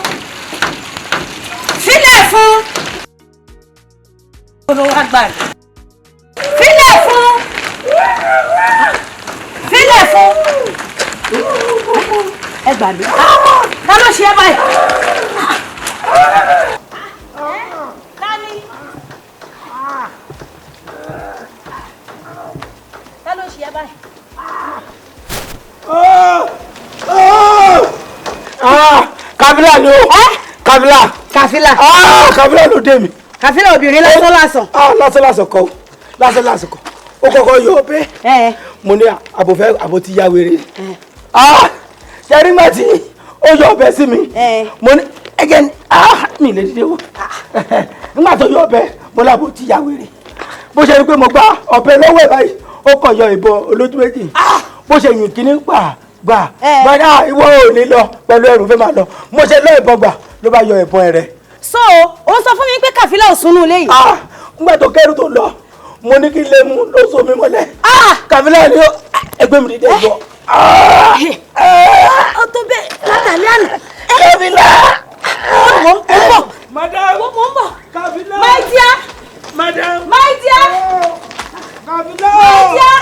Filẹ̀ fún. Filẹ̀ fún. Filẹ̀ fún. Ẹ gbà mí. Ta ló ṣe é báyìí? Tani. Ta ló ṣe é báyìí? Kàfílà ni o. Kàfílà. Kàfílà. Kàfílà ló dé mi. Kàfílà obìnrin lásán lásán. Lásán lásán kọ́ lásán lásán kọ́ ó kọ́kọ́ yọ ọbẹ̀. Mo ní àbòfẹ́ àbò ti ya wèrè. Ṣẹ́rí mà tí ó yọ ọbẹ̀ sí mi. Mo ní ẹgẹ́ mi lè dìde wò. Nígbà tó yọ ọbẹ̀ mo lábò ti ya wèrè. Bó ṣe rí pé mo gbá ọbẹ̀ lọ́wọ́ ẹ̀ báyìí ó kàn yọ ìbọn olójú méjì. Bó ṣe yìn kíní gbà gbà gbàdá, ìwọ ò ní lọ pẹ̀lú ẹrù fẹ́ máa lọ. Mo ṣe lọ ìbọn gbà ló bá yọ ìbọn rẹ̀. So ó sọ fún mi pé Kàfílà ò súnú ilé yìí. Ngbà tó kẹ́rù tó lọ, mo ní kí lè mú ló so mi mọ́lẹ̀. Kàfílà ni ẹgbẹ́ mi dìde ìbọn. Ó tó bẹ́ẹ̀ látàlẹ́ àná. Kàfílà. Mo ń bọ̀. Madam. Mo ń bọ̀. Kàfílà. My dear. Madam. My dear. Kàfílà. My dear.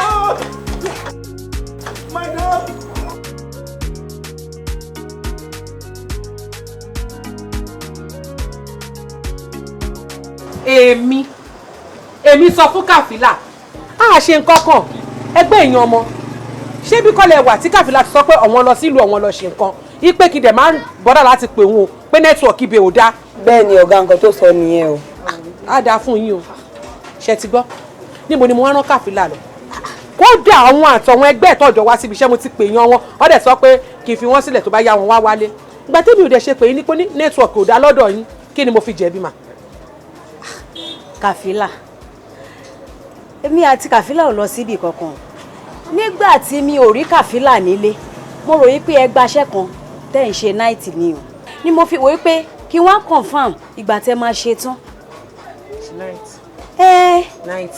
Madam. Èmi sọ fún Kàfílà a ṣe nǹkan kan. Ẹgbẹ́ èèyàn ọmọ, ṣé bí kọ́lẹ̀ wà tí Kàfílà ti sọ pé ọ̀wọ́n lọ sílùú, ọ̀wọ́n lọ ṣe nǹkan, ipe kí dẹ̀ máa ń bọ́dà láti pè wọ́n o, pé network ibẹ̀ ò dáa. Bẹ́ẹ̀ ni ọ̀gá, nǹkan tó sọ nìyẹn o. Á dáa fún yín o. Ṣe ti gbọ́? Níbo ni mo wá rán Kàfílà lọ? Kódà àwọn àtọ̀wọn ẹgbẹ́ ìtọ́jọ́ wá síbi iṣẹ́, mo ti pè yan wọn, wọ́n dẹ̀ sọ pé kì í fi wọ́n sílẹ̀, tó bá yá wọn wá wálé. Ìgbà tẹ́mi ò dẹ̀ ṣe pé yín ní pé network ò dáa lọ́dọ̀ yín, kí ni mo fi jẹ̀bi mà? Kàfílà, èmi àti Kàfílà ò lọ síbi kankan. Nígbà tí mi ò rí Kàfílà nílé, mo rò yí pé ẹ gbaṣẹ́ kan tẹ́ ń ṣe night ni o, ni mo fi wò ó pé kí wọ́n confirm ìgbà tẹ́ máa ṣe tán. Night. Ẹ. Night,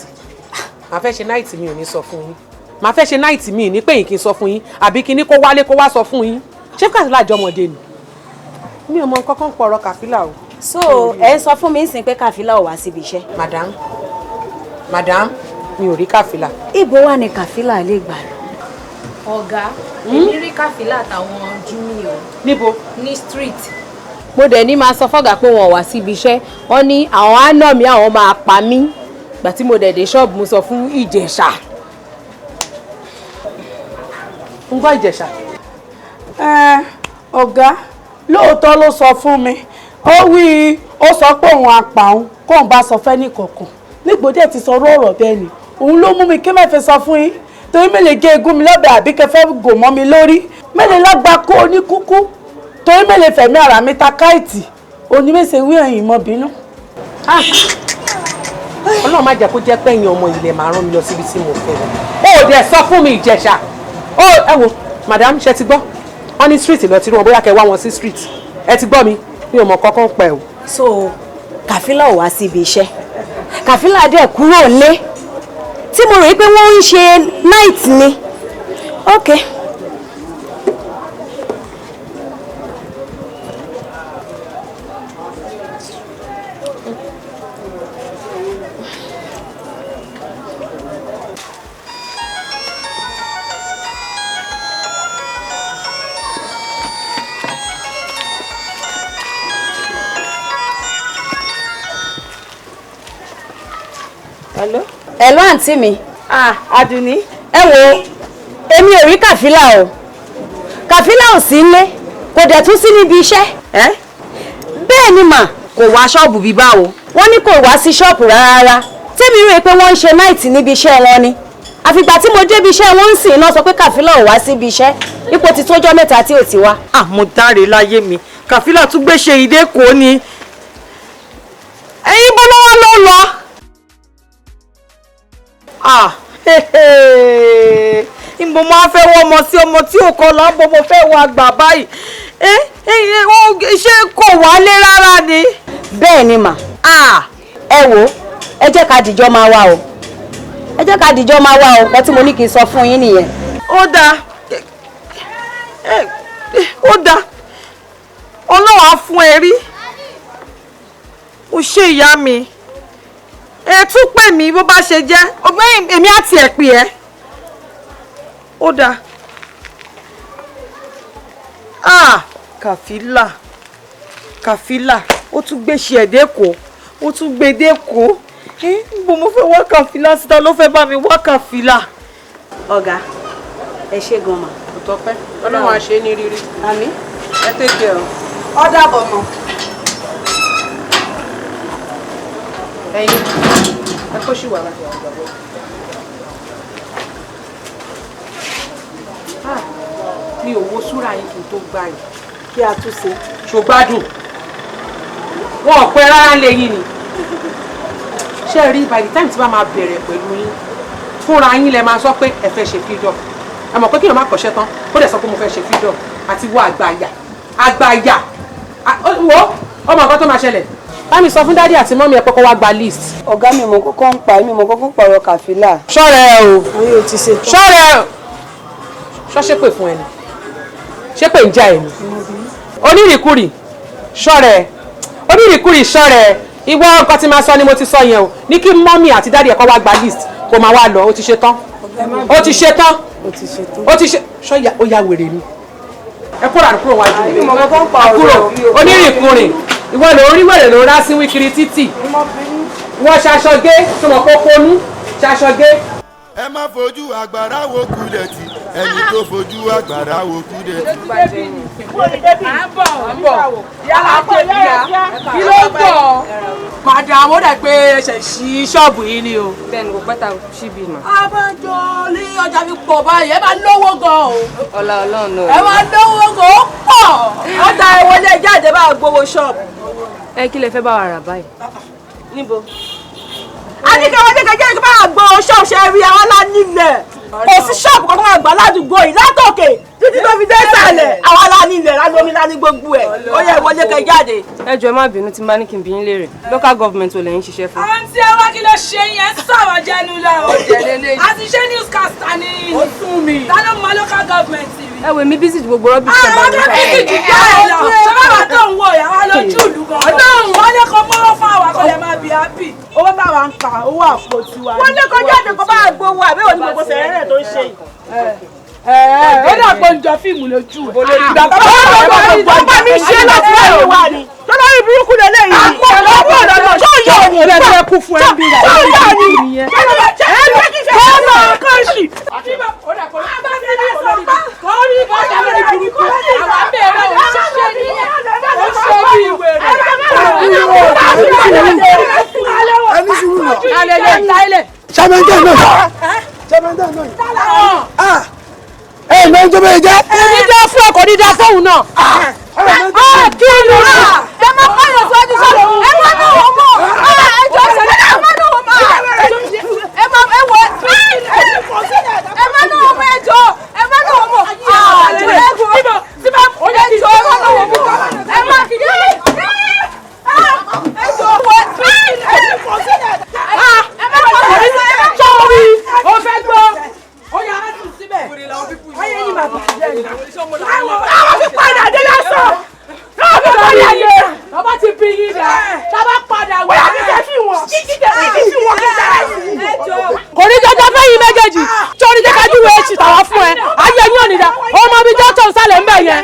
màá fẹ́ ṣe night, mi ò ní sọ fún yín. Màá fẹ́ ṣe night, mi ní pé yín kí n sọ fún yín, àbí kí ní kó wálé kó wá sọ fún yín? Ṣé Kàfílà jọmọdé ni? Mi ò mọ nǹkan kan pọ̀ ọ̀rọ̀ Kàfílà o. So ẹ ń sọ fún mi ń sìn pé Kàfílà ò wá síbi iṣẹ́. Madam, madam, mi ò rí Kàfílà. Ibo wà ní Kàfílà lè gbà lọ? Ọ̀gá, èmi rí Kàfílà àtàwọn junior. Níbo? Ní street. Mo dẹ̀ ní máa sọ fọ́gà pé wọn ò wá síbi iṣẹ́, wọ́n ní àwọn á nà mí, àwọn máa pa mí. Gbà tí mo dẹ̀ dé ṣọ́ọ̀bù, mo sọ fún Ìjẹ̀ṣà. Ń gbọ́, Ìjẹ̀ṣà. Ọ̀gá, lóòótọ́ ló sọ fún mi. Ó wí, ó sọ pé òun apà òun kóun bá sọ fẹ́ nìkọ̀ọ̀kan nígbòdì ẹ̀ ti sọ ọ̀rọ̀ bẹ́ẹ̀ ni. Òun ló mú mi kí mẹ́fẹ́ sọ fún yín, torí mélòó gé egún mi lọ́bẹ̀ àbí kẹfẹ́ gò mọ́ mi lórí, mélòó lágbá kó oníkúkú, torí mélòó fẹ̀mí ara mi ta káìtì onímẹ̀sẹ̀ wí ẹ̀yìn mọ́ bínú. Ọlọ́run má jẹ́ kó jẹ́ pé ẹ̀yin ọmọ ilẹ̀ máa rán mi lọ síbi tí mo fẹ́ lọ. Ó dẹ̀ sọ fún mi, Ìjẹ̀ṣà. Ó ẹ wo, madam, ṣe ti gbọ́? Wọ́n ní street lọ tí wọn, bóyá kẹ́ wá wọn sí street. Ẹ ti gbọ́ mi, mi ò mọ kankan pẹ̀ o. So Kàfílà ò wá síbi iṣẹ́, Kàfílà dẹ̀ kúrò nílé tí mo rò pé wọ́n ń ṣe night ni. Ok. Hello. Hello, àǹtí mi. Ah, Adùnní. Ẹ wo, èmi ò rí Kàfílà o. Kàfílà ò sí nílé, kò dẹ̀ tún sí níbi iṣẹ́. Bẹ́ẹ̀ ni mà. Kò wá ṣọ́ọ̀bù bí báwo? Wọ́n ní kò wá sí ṣọ́ọ̀bù rárá. Tèmi rò pé wọ́n ń ṣe night níbi iṣẹ́ wọn ni. Àfìgbà tí mo débi iṣẹ́ wọn ń sìn náà sọ pé Kàfílà ò wá síbi iṣẹ́. Ipò ti tójọ́ 3 tí ò ti wá. Ah, mo dáre láyé mi. Kàfílà tún gbé ṣe ìdè kò ní. Ẹ̀yin bó lọ́wọ́ ló lọ. Ah, ìbò máa fẹ́ wọ́ ọmọ sí ọmọ tí ò kọ́ là ń bọ̀, mo fẹ́ wọ àgbà báyìí. Ṣé kò wálé rárá ni? Bẹ́ẹ̀ ni mà. Ẹ wo, ẹ jẹ́ ká dìjọ́ máa wá o. Ẹ jẹ́ ká dìjọ́ máa wá o. Nǹkan tí mo ní kí n sọ fún yín nìyẹn. Ó dáa, ó dáa, Ọlọ́run á fún ẹ rí. Ó ṣe ìyá mi, ẹ tún pè mí bó bá ṣe jẹ́. Ọgbẹ́yìn èmi á tiẹ̀ pè ẹ́. Ó dáa. Ah, Kàfílà, Kàfílà, ó tún gbé ṣe ẹ̀dẹ́ kó, ó tún gbé dé kó. Bó mo fẹ́ wá Kàfílà síta, ló fẹ́ bá mi wá Kàfílà. Ọ̀gá, ẹ ṣé gan ma. Kò tọ́pẹ́, Ọlọ́run á ṣe é ní rírí. Àmín. Ẹ take care o. Ó dàbọ̀ mọ́. Ẹ̀yin ẹ kó ṣì wà lá. Mi ò wo súra yín kí n tó gbà yín. Kí a tún ṣe. Ṣò gbádùn? Wọn ò pẹ́ rárá lé yín ni. Ṣé ẹ rí, by the time tí bá máa bẹ̀rẹ̀ pẹ̀lú yín, fúnra yín lẹ máa sọ pé ẹ fẹ́ ṣe freedom. Àmọ́ pé kéèyàn má kọ́ṣẹ́ tán kó dẹ̀ sọ pé mo fẹ́ ṣe freedom àti wọ àgbàyà àgbàyà wo ọmọ nǹkan tó máa ṣẹlẹ̀. Bá mi sọ fún dádì àti mọ́mí ẹ pé kó wá gba list. Ọ̀gá mi mọ̀ kọ́kọ́ ń pa èmi mọ̀ kọ́kọ́ ń pàrọ̀ Kàfílà. Ṣọ́rẹ́ ẹ o. Ṣọ́rẹ́ ẹ o. Ṣọ́ṣẹ́ pè fún ẹni. Ṣé pè ń já ẹni? Onírìkúrì ṣọ́rẹ́ ẹ. Onírìkúrì ṣọ́rẹ́ ẹ. Ìwọ nǹkan tí máa sọ ni mo ti sọ yẹn o. Ní kí mọ́mí àti dádì ẹ kó wá gba list kó máa wá lọ. Ó ti ṣe tán. Ó ti ṣe tán. Ó ti ṣe ṣọ́yà ó ya wèrè ni. Ẹ kúrò àdúgbò wájú mi. Ẹ kúrò onírìkúrì. Ìwọ ló ń rí wèrè ló ń rá sí wíkiri títì. Wọ́n ṣaṣọgé tó mọ̀ kó ponú ṣaṣọgé. Ẹ má fojú àgbàrá wo Kúdẹ̀tì, ẹni tó fojú àgbàrá wo Kúdẹ̀tì. À ń bọ̀ yàrá pọ̀ yàrá kí ló ń bọ̀. Madam, ó dà pé ẹsẹ̀ ṣí ṣọ́ọ̀bù yìí ni o. Bẹ́ẹ̀ni, kò pẹ́ ta ṣíbí mà. Abájọ ní ọjà fi pọ̀ báyìí, ẹ máa lówó gan o. Ọlá Ọlọ́run náà. Ẹ máa lówó gan, ó pọ̀. Ọjà ẹ wọlé jáde bá gbowó ṣọ́ọ̀bù. Ẹ kí lẹ fẹ́ bá wa rà báyìí? Níbo? A ní kí wọ́n jẹ́ kí bá gbowó ṣọ́ọ̀bù ṣe rí àwọn alánilẹ̀. Kò sí ṣọ́ọ̀bù kankan máa gbà ládùúgbò yìí látòkè títí tó fi dé ìsàlẹ̀. Àwọn alánilẹ̀ lálómi lání gbogbo ẹ̀. Ó yẹ ìwọlé kẹ jáde. Ẹ jọ̀ọ́ ẹ má bínú tí n bá ní kí n bi yín léèrè. Local government ò lè ń ṣiṣẹ́ fún. Àǹtí ẹ wá kí ló ṣe yẹn sọ̀rọ̀ jẹnu lọ. A ti ṣe newscaster ni. Ó sún mi. Ta ló mọ local government rí? Ẹ wò mí bísí ju gbogbo rọ́bìṣì Àwọn tó bísí jù bẹ́ẹ̀ lọ. Ṣé bàbá tó ń wo ìyàwó lójú ìlú gan? Ọlọ́run wọ́n lé kó mọ́wọ́ fún àwa kó lè máa bí happy. Owó táwa ń pa owó àpò tiwa. Wọ́n lé kọjá àdé kó bá gbowó àbí òní gbogbo sẹ̀rẹ̀ tó ń ṣe yìí. Ó dà pé ń jọ fíìmù lójú ẹ̀. Ìgbà tó bá bá mi ṣe láti wá ìwà ni. Tọ́lá burúkú lélẹ̀ yìí. Àpò ọ̀dọ̀ tó yọ ni. Ó kú fún ẹ bí rà. Tó yọ ni. Ọ̀nà kọ́ọ̀ṣì. Ẹni sùúrù náà. Sàmẹ́ntẹ́ náà. Sàmẹ́ntẹ́ náà. Ẹ mẹ́jọ bẹ́ẹ̀ jẹ́. Èmi jẹ́ fún ọkọ̀ dídá fóun náà. Kí ni? Ẹ máa pààyàn síwájú sọ̀rọ̀. Ẹ máa náwó mọ̀. Ẹ jọ ṣẹlẹ̀. Ẹ máa náwó mọ̀. Ẹ máa ẹ wọ. Ẹ máa náwó mọ̀ ẹ jọ. Ẹ máa náwó mọ̀. Ẹ jọ ẹ máa náwó mọ̀. Ẹ máa kí. Ẹ jọ wọ. Sọ́ọ̀rì, o fẹ́ gbọ́. Ó yà á tún síbẹ̀. Ayé yìí máa bàjẹ́ ni. Àwọn fi padà dé lásán. Àwọn fi padà dé. Bàbá ti bí yín dà. Tábà padà wá. Bóyá kí tẹ fi wọn. Kí tẹ fi wọn kí tẹ fi wọn. Kò ní jọjọ fẹ́yìn méjèèjì. Torí jẹ́ kájú wo èsì tàwa fún ẹ. Ayé yín ò ní dá. Ọmọ ibi jọ́tọ̀ ń sálẹ̀ ń bẹ̀ yẹn.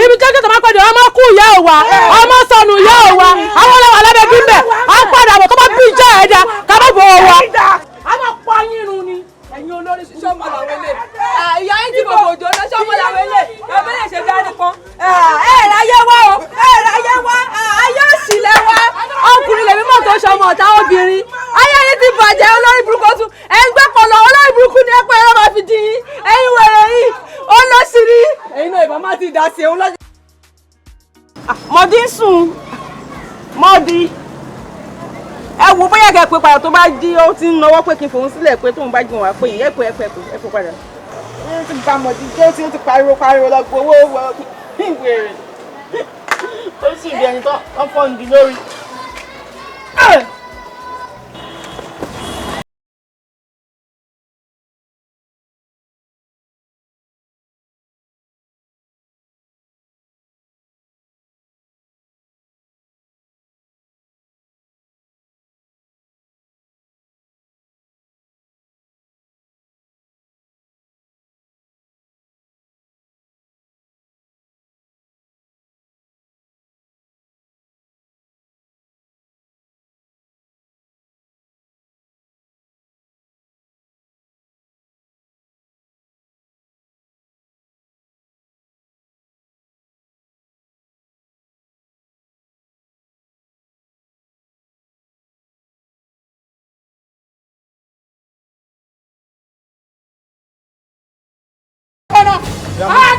Ibi jọ́tọ̀ tó máa pẹ̀lú ọmọ kú ìyá ò wá. Ọmọ sọnù ìyá ò wá. Àwọn ọlọ́wà lábẹ́ bí ń bẹ̀. À ń padà bọ̀ tó bá bí jẹ́ ẹ̀dá. Ká má bọ̀ wá. A máa pa yín run ni. Ẹ̀yin olórí ṣọ́mọ làwọn ilé. Ìyá yín ti bòbò jò lọ ṣọ́mọ làwọn ilé. Bàbá lè ṣe dání kan. Ẹ ráyé wá o, ẹ ráyé wá, ayé òṣì lẹ wá. Ọkùnrin lèmi mọ̀ tó ṣọmọ ọ̀tá obìnrin. Ayé yín ti bàjẹ́ olórí burúkú tún. Ẹ ń gbé pọ̀ lọ olórí burúkú ni ẹ pé ẹ̀rọ máa fi dín yín. Ẹ̀yin wẹ̀rẹ̀ yìí, ó lọ sí ni. Ẹ̀yin náà ìbá má ti dá sí òun lọ́jọ́. Mọ̀dí ń sùn. Mọ̀dí. Ẹ wo bóyá kẹ́ pé padà tó bá jí ó ti ń nawọ́ pé kí n fòun sílẹ̀ pé tóun bá jí wọn wá pé yìí ẹ pé ẹ pé ẹ pé padà. Ó ti gba Mọ̀dí jẹ́ ó ti pariwo pariwo lọ gbowó ìwé rẹ̀. Ó sì bí ẹni tó ń fọ́ngi lórí.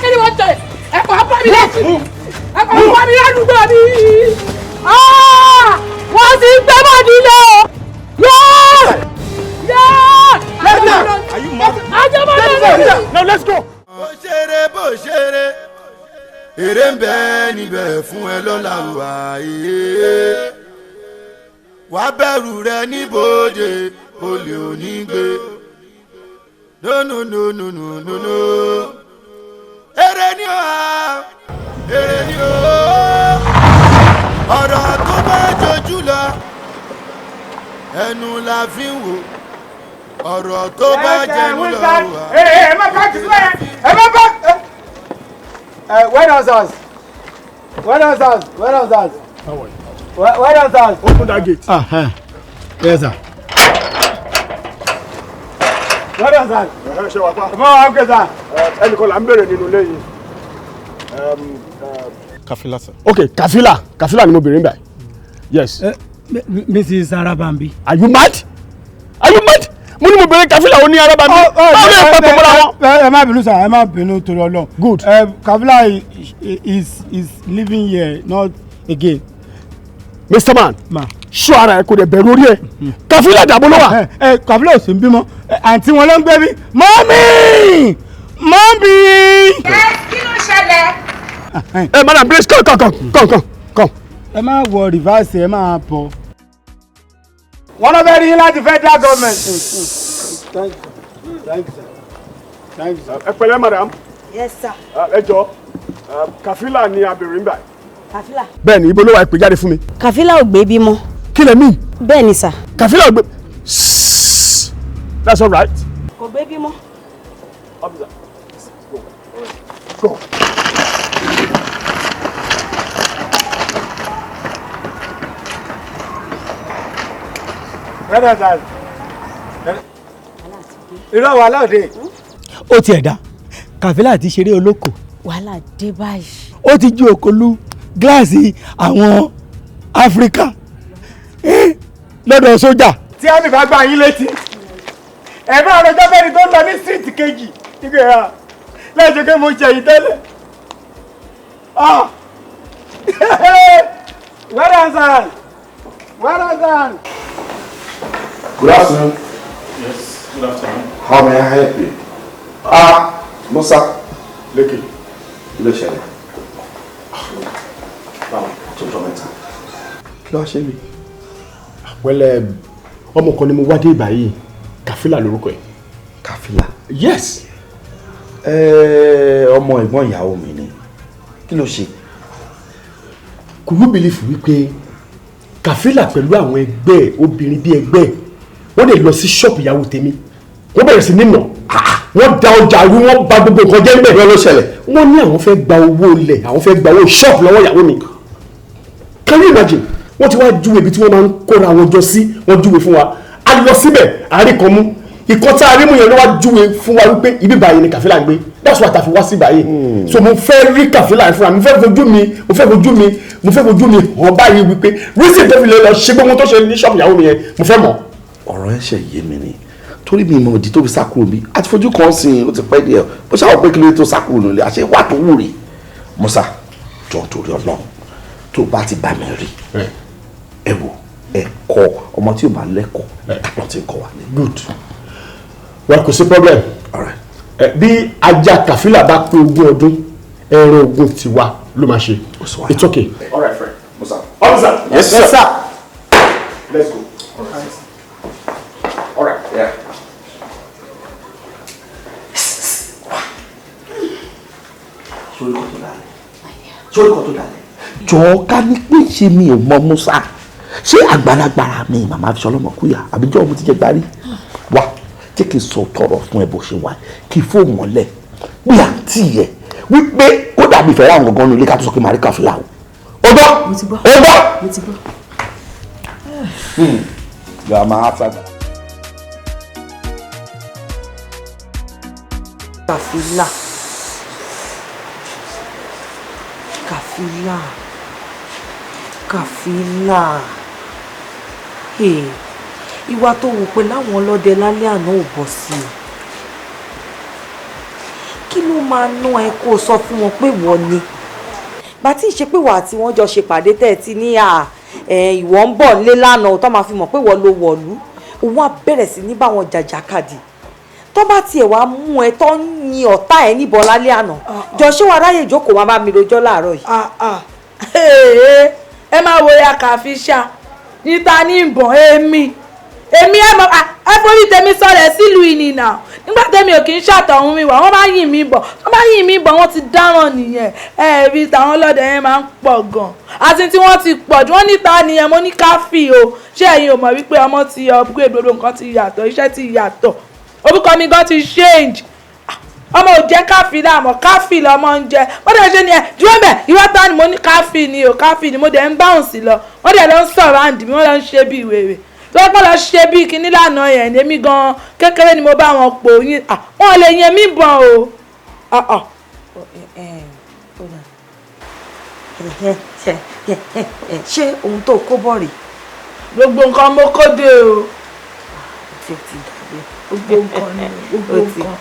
Kí ni wọ́n tẹ̀? Ẹ̀kọ́ apá mi lẹ́tù. Ẹ̀kọ́ apá mi ládùúgbò mi. Wọ́n ti gbé bọ́ọ̀dì lọ. Yóò! Yóò! Are you mad? Ajọ́ bọ́ọ̀dì lọ. Now let's go. Ṣeré bó ṣeré, èrè ń bẹ níbẹ̀ fún ẹ lọ́la wà ee. Wàá bẹ̀rù rẹ níbodè, olè ò ní gbé. No no no no no no no. Èrè ni o, èrè ni o. Ọ̀rọ̀ tó bá jojú lọ, ẹnu la fi ń wò. Ọ̀rọ̀ tó bá jẹnu lọ wà. Ẹ má bá kìí ẹ má bá. Well done, sirs. Well done, sirs. Well done, sirs. Well done, sirs. Open that gate. Yes, sir. Well done, sir. Ṣé wàá pa? Mo wà ókè, sir. Ẹnìkan là ń bèrè nínú ilé yìí. Kafila, sir. Ok, Kafila. Kafila ni mo bèrè ń bẹ̀. Yes. Mrs. Arabambi. Are you mad? Are you mad? Mo ní mo bèrè Kafila ó ní Arabambi. Báwo lè pẹ́ pọ̀ mọ́ra wọn? Ẹ má bínú sir, ẹ má bínú torí Ọlọ́run. Good. Kafila is living here, not again. Mr. Man. Ma. Ṣọ́ ara ẹ kò dẹ̀ bẹ̀rù orí ẹ. Kafila dàbọ̀ ló wà. Ẹ Kafila ò sí ń bímọ. Àǹtí wọn ló ń gbé bí. Mọ́mí! Mọ́mí! Ẹ kí ló ṣẹlẹ̀? Ẹ madam, please come come come come come. Ẹ má wọ rìvásì, ẹ máa bọ̀. Wọ́n lọ fẹ́ rí yín láti federal government. Thank you, thank you, sir. Thank you, sir. Ẹ pẹ̀lẹ́ madam. Yes, sir. Ẹ jọ, Kafila ni a bèrè ń bẹ̀. Kàfílà. Bẹ́ẹ̀ni, ibo ló wà, ẹ pè jáde fún mi. Kàfílà ò gbé bímọ. Kí lẹ mean? Bẹ́ẹ̀ ni sà. Kàfílà ò gbé. That's all right. Kò gbé bímọ. Officer, go. Go. Well done, sir. Irọ́ wàhálà òde. Ó tiẹ̀ dá, Kàfílà ti ṣeré olóko. Wàhálà dé báyìí. Ó ti ju òkòlù gíláàsì àwọn Áfíríkà lọ́dọ̀ sójà. Tí àmì bá gbá yín létí, ẹ bá ọ̀rọ̀ jọ́fẹ́ni tó ń lọ ní síìtì kejì nígbà yà láìsí pé mo ṣe èyí tẹ́lẹ̀. Well done, sir. Well done, sir. Good afternoon. Yes, good afternoon. How may I help you? Ah, Musa. Leke. Kí ló ṣẹlẹ̀? Báwo tó jọ mẹ́ta? Kí ló wá ṣe mí? Well, ọmọ kan ni mo wá dé ìgbà yìí. Kafila lórúkọ ẹ̀. Kafila? Yes. Ọmọ ẹ̀gbọ́n ìyàwó mi ni. Kí ló ṣe? Could you believe wípé Kafila pẹ̀lú àwọn ẹgbẹ́ obìnrin bíi ẹgbẹ́ wọ́n lè lọ sí ṣọ́ọ̀pù ìyàwó tèmi, wọ́n bẹ̀rẹ̀ sí ní nà, wọ́n da ọjà rú, wọ́n bà gbogbo nǹkan jẹ́ ńbẹ̀. Ló ṣẹlẹ̀? Wọ́n ní àwọn fẹ́ gba owó ilẹ̀, àwọn fẹ́ gba owó ṣọ́ọ̀pù lọ́wọ́ ìyàwó mi. Can you imagine? Wọ́n ti wá júwe ibi tí wọ́n máa ń kóra wọn jọ sí, wọ́n júwe fún wa. A lọ síbẹ̀, àárín kan mú ìkan tá a rí mú yẹn ló wá júwe fún wa wípé ibi báyìí ni Kàfílà ń gbé. That's why ta fi wá sí báyìí. So mo fẹ́ rí Kàfílà fúnra mi, mo fẹ́ fojú mi, mo fẹ́ fojú mi, mo fẹ́ fojú mi hàn báyìí wípé reason tó fi lè lọ ṣe gbogbo tó ṣe ní ṣọ́ọ̀bù ìyàwó mi yẹn, mo fẹ́ mọ̀. Ọ̀rọ̀ ẹ̀ ṣe yé mi ni, torí mi mọ̀ ìdí tó fi sá kúrò mi àti fojú kan sí i ó ti pẹ́ díẹ̀ ó ṣàwọn pé kí ló tó sá kúrò nílé àṣẹ wà tó wù rí. Musa, jọ torí Ọlọ́run, tó bá ti bá mi rí ẹ wò, ẹ kọ́ ọmọ tí ò bá lẹ́kọ̀ọ́ lọ ti kọ́ wa ní. Good. Well, kò sí problem. Bí ajá Kàfílà bá pé 20 ọdún, ẹran ogun tiwa ló máa ṣe. It's okay. All right, friend. Musa. Officer. Yes, sir. Yes, sir. Let's go. All right. All right. Yeah. Sórí kò tó dalẹ̀. Sórí kò tó dalẹ̀. Jọ̀ọ́ ká ní pé ṣe mi ò mọ Musa. Ṣé àgbàlagbàrà mi màmá fi ṣọlọ́mọ kúyà àbí jọ́ mo ti jẹ gbárí? Wá, jẹ́ kí n sọ tọrọ fún ẹ bó ṣe wà, kí n fóònù mọ́lẹ̀ bí àǹtí yẹ wípé kó dàbí ìfẹ́ ráwọn gangan nílé ká tó sọ pé màá rí Kàfílà o. O gbọ́? Mo ti gbọ́. O gbọ́? Mo ti gbọ́. Yàrá máa fà. Kàfílà. Kàfílà. Kàfílà. Ìwà tó wù pé láwọn ọlọ́dẹ lálẹ́ àná ò bọ̀ sí i. Kí ló máa ná ẹ kó o sọ fún wọn pé wọ́n ni? Bá tí ì ṣe pé wà tí wọ́n jọ ṣe pàdé tẹ̀ tí ní à ìwọ ń bọ̀ lé lánàá tó máa fi mọ̀ pé wọ́n ló wọ̀lú. Òun á bẹ̀rẹ̀ sí ní báwọn jàjàkadì. Tó bá tiẹ̀ wá mú ẹ tó ń yin ọ̀tá ẹ níbọn lálẹ́ àná, jọ ṣé wàá ráyè jókòó wá bá mi rojọ́ láàárọ̀ yìí? Ẹ máa wo ya kàfi ṣá níta ní ìbọn èmi èmi ẹ mọ ẹ forí tèmi sọlẹ̀ sílùú ìnìnà nígbà tèmi ò kì í ṣàtọ̀hún mi wá, wọ́n bá yìn mí bọ̀, wọ́n bá yìn mí bọ̀, wọ́n ti dáràn nìyẹn. Ẹ rí tàwọn ọlọ́dẹ yẹn máa ń pọ̀ gan, àti tí wọ́n ti pọ̀ jù wọ́n níta nìyẹn. Mo ní káfí o, ṣé ẹ̀yin ò mọ̀ wípé ọmọ ti upgrade, gbogbo nǹkan ti yàtọ̀, iṣẹ́ ti yàtọ̀, orúkọ mi gan ti change. Ọmọ ò jẹ́ káfí láàmú, káfí lọmọ ń jẹ. Wọ́n dẹ̀ ṣe ni ẹ dúró mẹ́ ìwé tán ni mo ní káfí ni o, káfí ni mo dẹ̀ ń bounce lọ. Wọ́n dẹ̀ lọ ń sọ̀rọ̀ àǹdí mi, wọ́n lọ ń ṣe bí wèrè tó pọ̀ lọ ṣe bí kinní lánàá yẹn. Èmi gan kékeré ni mo bá wọn pò yín, wọn lè yẹn mí bọ̀n o. Ṣé ohun tó kó bọ̀ rèé? Gbogbo nǹkan mo kó dé o. Gbogbo nǹkan ni, gbogbo nǹkan.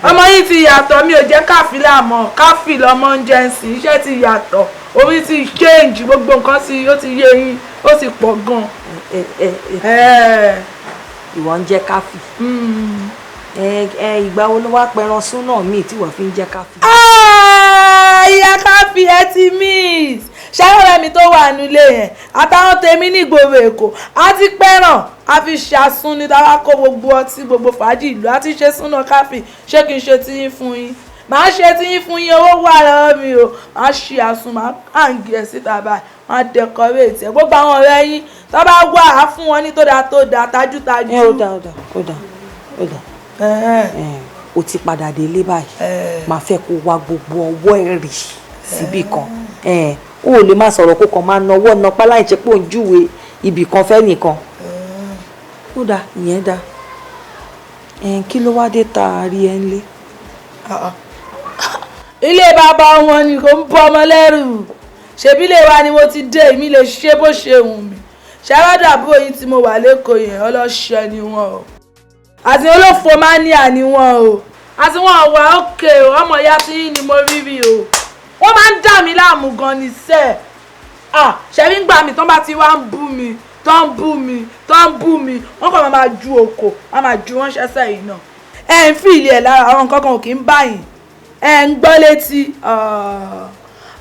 Ọmọ yìí ti yàtọ̀, mi ò jẹ́ káfí láàmọ́, káfí lọmọ ń jẹ́ ǹsìn, iṣẹ́ ti yàtọ̀, orí ti change, gbogbo nǹkan ti ó ti yé yín, ó ti pọ̀ gan. Ìwọ ń jẹ́ káfí. Ìgbà wo ló wá pẹran súnà míì tí wọ́n fi ń jẹ́ káfí? Ìyá káfí ẹ ti miss ṣẹ́rọ̀rẹ́ mi tó wà nílé yẹn àtàwọn tèmi ní ìgboro Èkó a ti pẹ́ràn, a fi ṣàsùn ní tàwa kó gbogbo ọtí gbogbo fàájì ìlú, a ti ṣe súnà káfí. Ṣé kí n ṣe tiyín fún yín? Màá ṣe tiyín fún yín, owó wà lọ́wọ́ mi o. Màá ṣe àsùn, màá hàǹgì ẹ̀ síta báyìí, màá dẹkọréètì ẹ̀, gbogbo àwọn ọ̀rẹ́ yín tó bá wà á fún wọn ní tó dáa tó dáa tajútajú. Ẹ ó dáa ó dáa ó dáa ó dáa. O ti padà délé báyìí, màá fẹ́ kó wá gbogbo ọwọ́ ẹ̀ rì síbì kan. O ò lè má sọ̀rọ̀ kó kàn máa nawọ́ napá láì ṣe pé òun júwe ibì kan fẹ́ nìkan. Ó dáa, ìyẹn dáa. Kí ló wá dé tá a rí ẹ ńlé? Ilé bàbá wọn ni kò ń bọ ọmọ lẹ́rù, ṣebí ilé wa ni mo ti dé, èmi lè ṣe bó ṣe wù mí. Ṣàròdà àbúrò yín tí mo wà lẹ́kọ̀ọ́ yẹn, ọlọ́ṣẹ́ ni wọn o, àti olófo mania ni wọn o, àti wọn wà ókè o, ọmọ ìyá tí yín ni mo rí rí o. Wọ́n máa ń dà mí láàmú gan ni sẹ́ẹ̀. Ṣẹ́bí ń gbà mí tán bá ti wá ń bú mi tán ń bú mi tán ń bú mi, wọ́n kàn máa ju òkò, wọ́n máa ju wọ́n ṣẹ́sẹ̀ yìí náà. Ẹ ń fi ìlẹ̀ ẹ̀ lára àwọn nǹkan kan ò kì í báyìí, ẹ ń gbọ́ létí.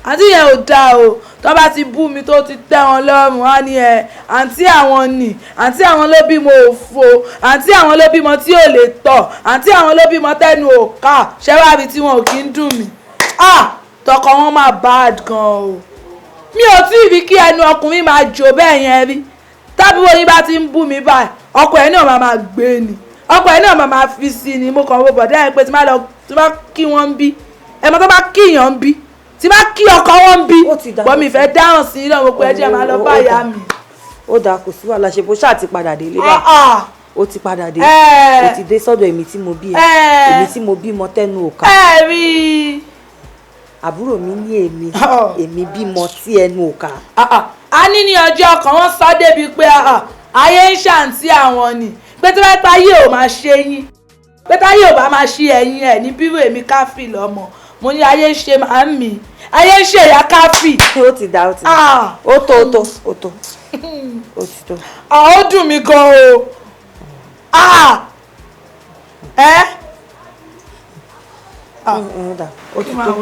Àǹtí yẹn ò dáa o, tó bá ti bú mi tó ti tẹ́ wọn lọ́rùn á ní ẹ àǹtí àwọn nì, àǹtí àwọn ló bímọ òfo, àǹtí àwọn ló bímọ tí ò lè tọ̀, àǹtí àwọn ló bímọ tẹ́nu ò ká, ṣẹ́wábi tí wọn ò kí ń dùn mí. Tọkọ wọn máa bad gan o. Mi ò tí ì rí kí ẹnu ọkùnrin máa jò bẹ́ẹ̀ yẹn rí. Tábúrò yín bá ti ń bú mi báyìí, ọkọ ẹ̀ náà máa máa gbé ni, ọkọ ẹ̀ náà máa máa fi sí ni. Mo kàn wọ bọ̀dá yẹn pé tí má kí wọ́n ń bí, ẹ̀ mọ́ tó bá kíyàn ń bí, tí bá kí ọkọ wọn ń bí, bọ́ mi fẹ́ dáhùn sí i lọ́wọ́ pé ẹ jẹ́ máa lọ bá ìyá mi. Ó dáa, kò sí wàhálà, ṣe bó ṣáà ti padà délé báyìí. Ó ti padà dé, ó ti dé sọ́dọ̀ èmi tí mo bí ẹ, èmi tí mo bímọ tẹ́nu ò ká. Ẹ rí i. Àbúrò mi ní èmi èmi bímọ tí ẹnu ò ká. A ní ní ọjọ́ kan wọ́n sọ débi pé ayé ń ṣàǹtí àwọn ni, pé tí wọ́n táyé ò máa ṣe yín, pé táyé ò bá máa ṣe ẹ̀yìn ẹ̀ ní bírò èmi káfí lọ́mọ. Mo ní ayé ń ṣe màá mi, ayé ń ṣe ìyá káfí. Ó ti dá, ó ti dá, ó tó, ó tó, ó tó, ó ti tó. Ó dùn mí gan o. Ẹ ó ti tó,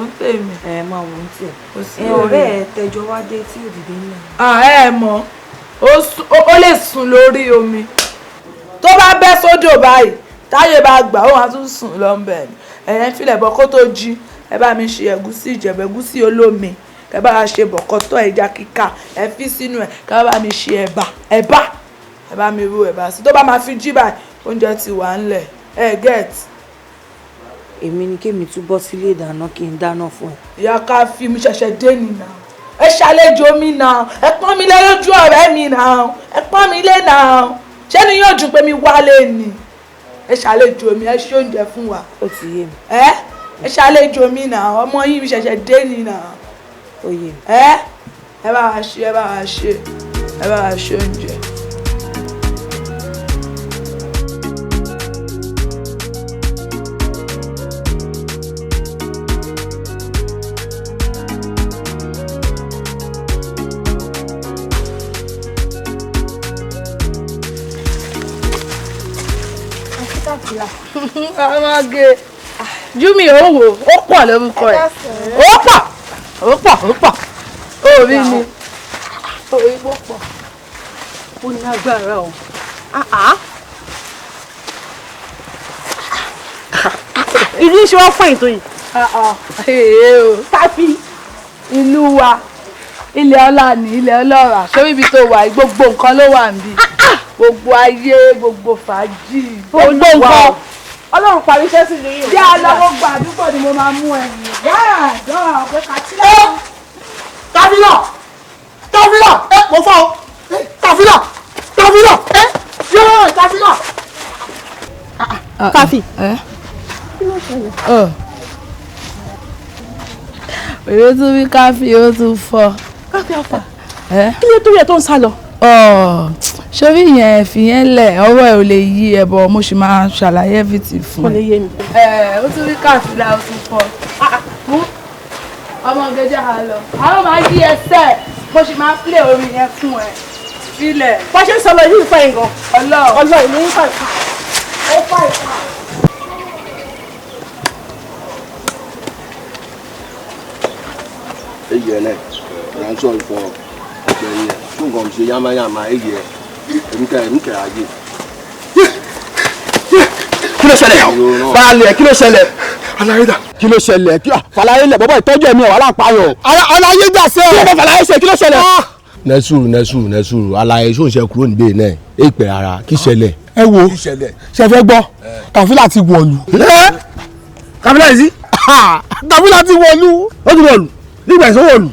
ẹ máa wò ó tiẹ̀. Ẹ ọ̀rẹ́ ẹ tẹjọ wá dé tí òdìdí ńlá. Ẹ mọ̀ ó lè sùn lórí omi, tó bá bẹ́ sódò báyìí táyé bá gbà ó wàá tún sùn lọ́nbẹ̀ ni. Ẹ̀yẹn filẹ̀ bọ́ kó tó jí, ẹ bá mi ṣe ẹ̀gúsí ìjẹ̀bù, ẹ̀gúsí olómi, kẹ bá ṣe bọ̀kọ́tọ̀ ẹja kíkà ẹ fi sínú ẹ, kẹ bá mi ṣe ẹ̀bà, ẹ̀bà ẹ bá mi ro ẹ̀bà sí, tó bá máa fi jí báyìí oúnjẹ ti wà ńlẹ̀ ẹ get. Èmi ni kémi tún bọ́ sílé ìdáná kí n dáná fún ẹ. Ìyá káfí mi ṣẹ̀ṣẹ̀ dé nìyà, ẹ ṣàlejò mi náà, ẹ pọ́n mi lé lójú ọ̀rẹ́ mi náà, ẹ pọ́n mi lé náà, ṣé ni yóò dùn pé mi wálé ni? Ẹ ṣàlejò mi, ẹ ṣe oúnjẹ fún wa. Ó ti yé mi. Ẹ ṣàlejò mi náà, ọmọ yín mi ṣẹ̀ṣẹ̀ dé ni náà. Ó yé mi. Ẹ bá wa ṣe, ẹ bá wa ṣe, ẹ bá wa ṣe oúnjẹ. Kàfílà. Ọmọge. Júmi ò wò ó pọ̀ lórúkọ ẹ̀. Ó pọ̀ ó pọ̀ ó pọ̀. Ó rí mi. Orí pọ̀. Ó ní agbára o. Ìlú iṣẹ́ wá fún ètò yìí. Káfí ìlú wa ilẹ̀ ọlá ní ilẹ̀ ọlọ́ràá sórí ibi tó wà gbogbo nǹkan ló wà níbí gbogbo ayé gbogbo fàájì gbogbo nǹkan Ọlọ́run parí iṣẹ́ sí lórí òun. Bí a lọ gbogbo àdúgbò ni mo máa mú ẹ yára dọ́ra pé kàtílẹ̀. Káfílà Káfílà ẹ mo fọ o Káfílà Káfílà ẹ yóò Káfílà. Káfí. Kí ló ṣẹlẹ̀? Èrè tún wí káfí ó tún fọ́. Káfí ọ̀fà. Kí ló torí ẹ̀ tó ń sá lọ? Sórí yẹn fi yẹn lẹ̀ ọwọ́ ẹ̀ ò lè yí ẹ bọ̀ mo sì máa ṣàlàyé everything fún ẹ. Kò lè yé mi. Ó tún wí káfí la ó tún fọ́. Ọmọ gẹ́gẹ́ à lọ. Àwọn máa yí ẹsẹ̀ mo sì máa play orin yẹn fún ẹ. Filẹ̀. Bá ṣe ń sọ lọ ìlú ìfẹ́ yìí gan. Ọlọ́ọ̀. Ọlọ́ọ̀ ìlú ìfẹ́ ìfà. Ó fà ìfà. Eyẹ nẹ ransom fọ ọgbẹni ẹ fún nǹkan ṣe yamayama eyẹ èmi kẹ ayé. Kí ló ṣẹlẹ̀ baálẹ̀ kí ló ṣẹlẹ̀ aláyé dà kí ló ṣẹlẹ̀ fàlàyé lẹ̀ bọ́bọ́ ìtọ́jú ẹ̀mí ẹ̀ wà láǹpayọ̀. Aláyé dà sẹ́. Kí ló bá fàlàyé ṣe kí ló ṣẹlẹ̀. Nẹ́sùrù nẹ́sùrù nẹ́sùrù aláyé ṣó ń ṣe kúrò níbẹ̀ náà èèpẹ̀ ara kí ṣẹlẹ̀. Ẹ wo ṣe fẹ́ gbọ́ Kàfílà ti wọ̀lú. Kàfílà yìí sí. Kàfílà ti wọ̀lú. Ó ti wọ̀lú nígbà ìṣòwò wọ̀lú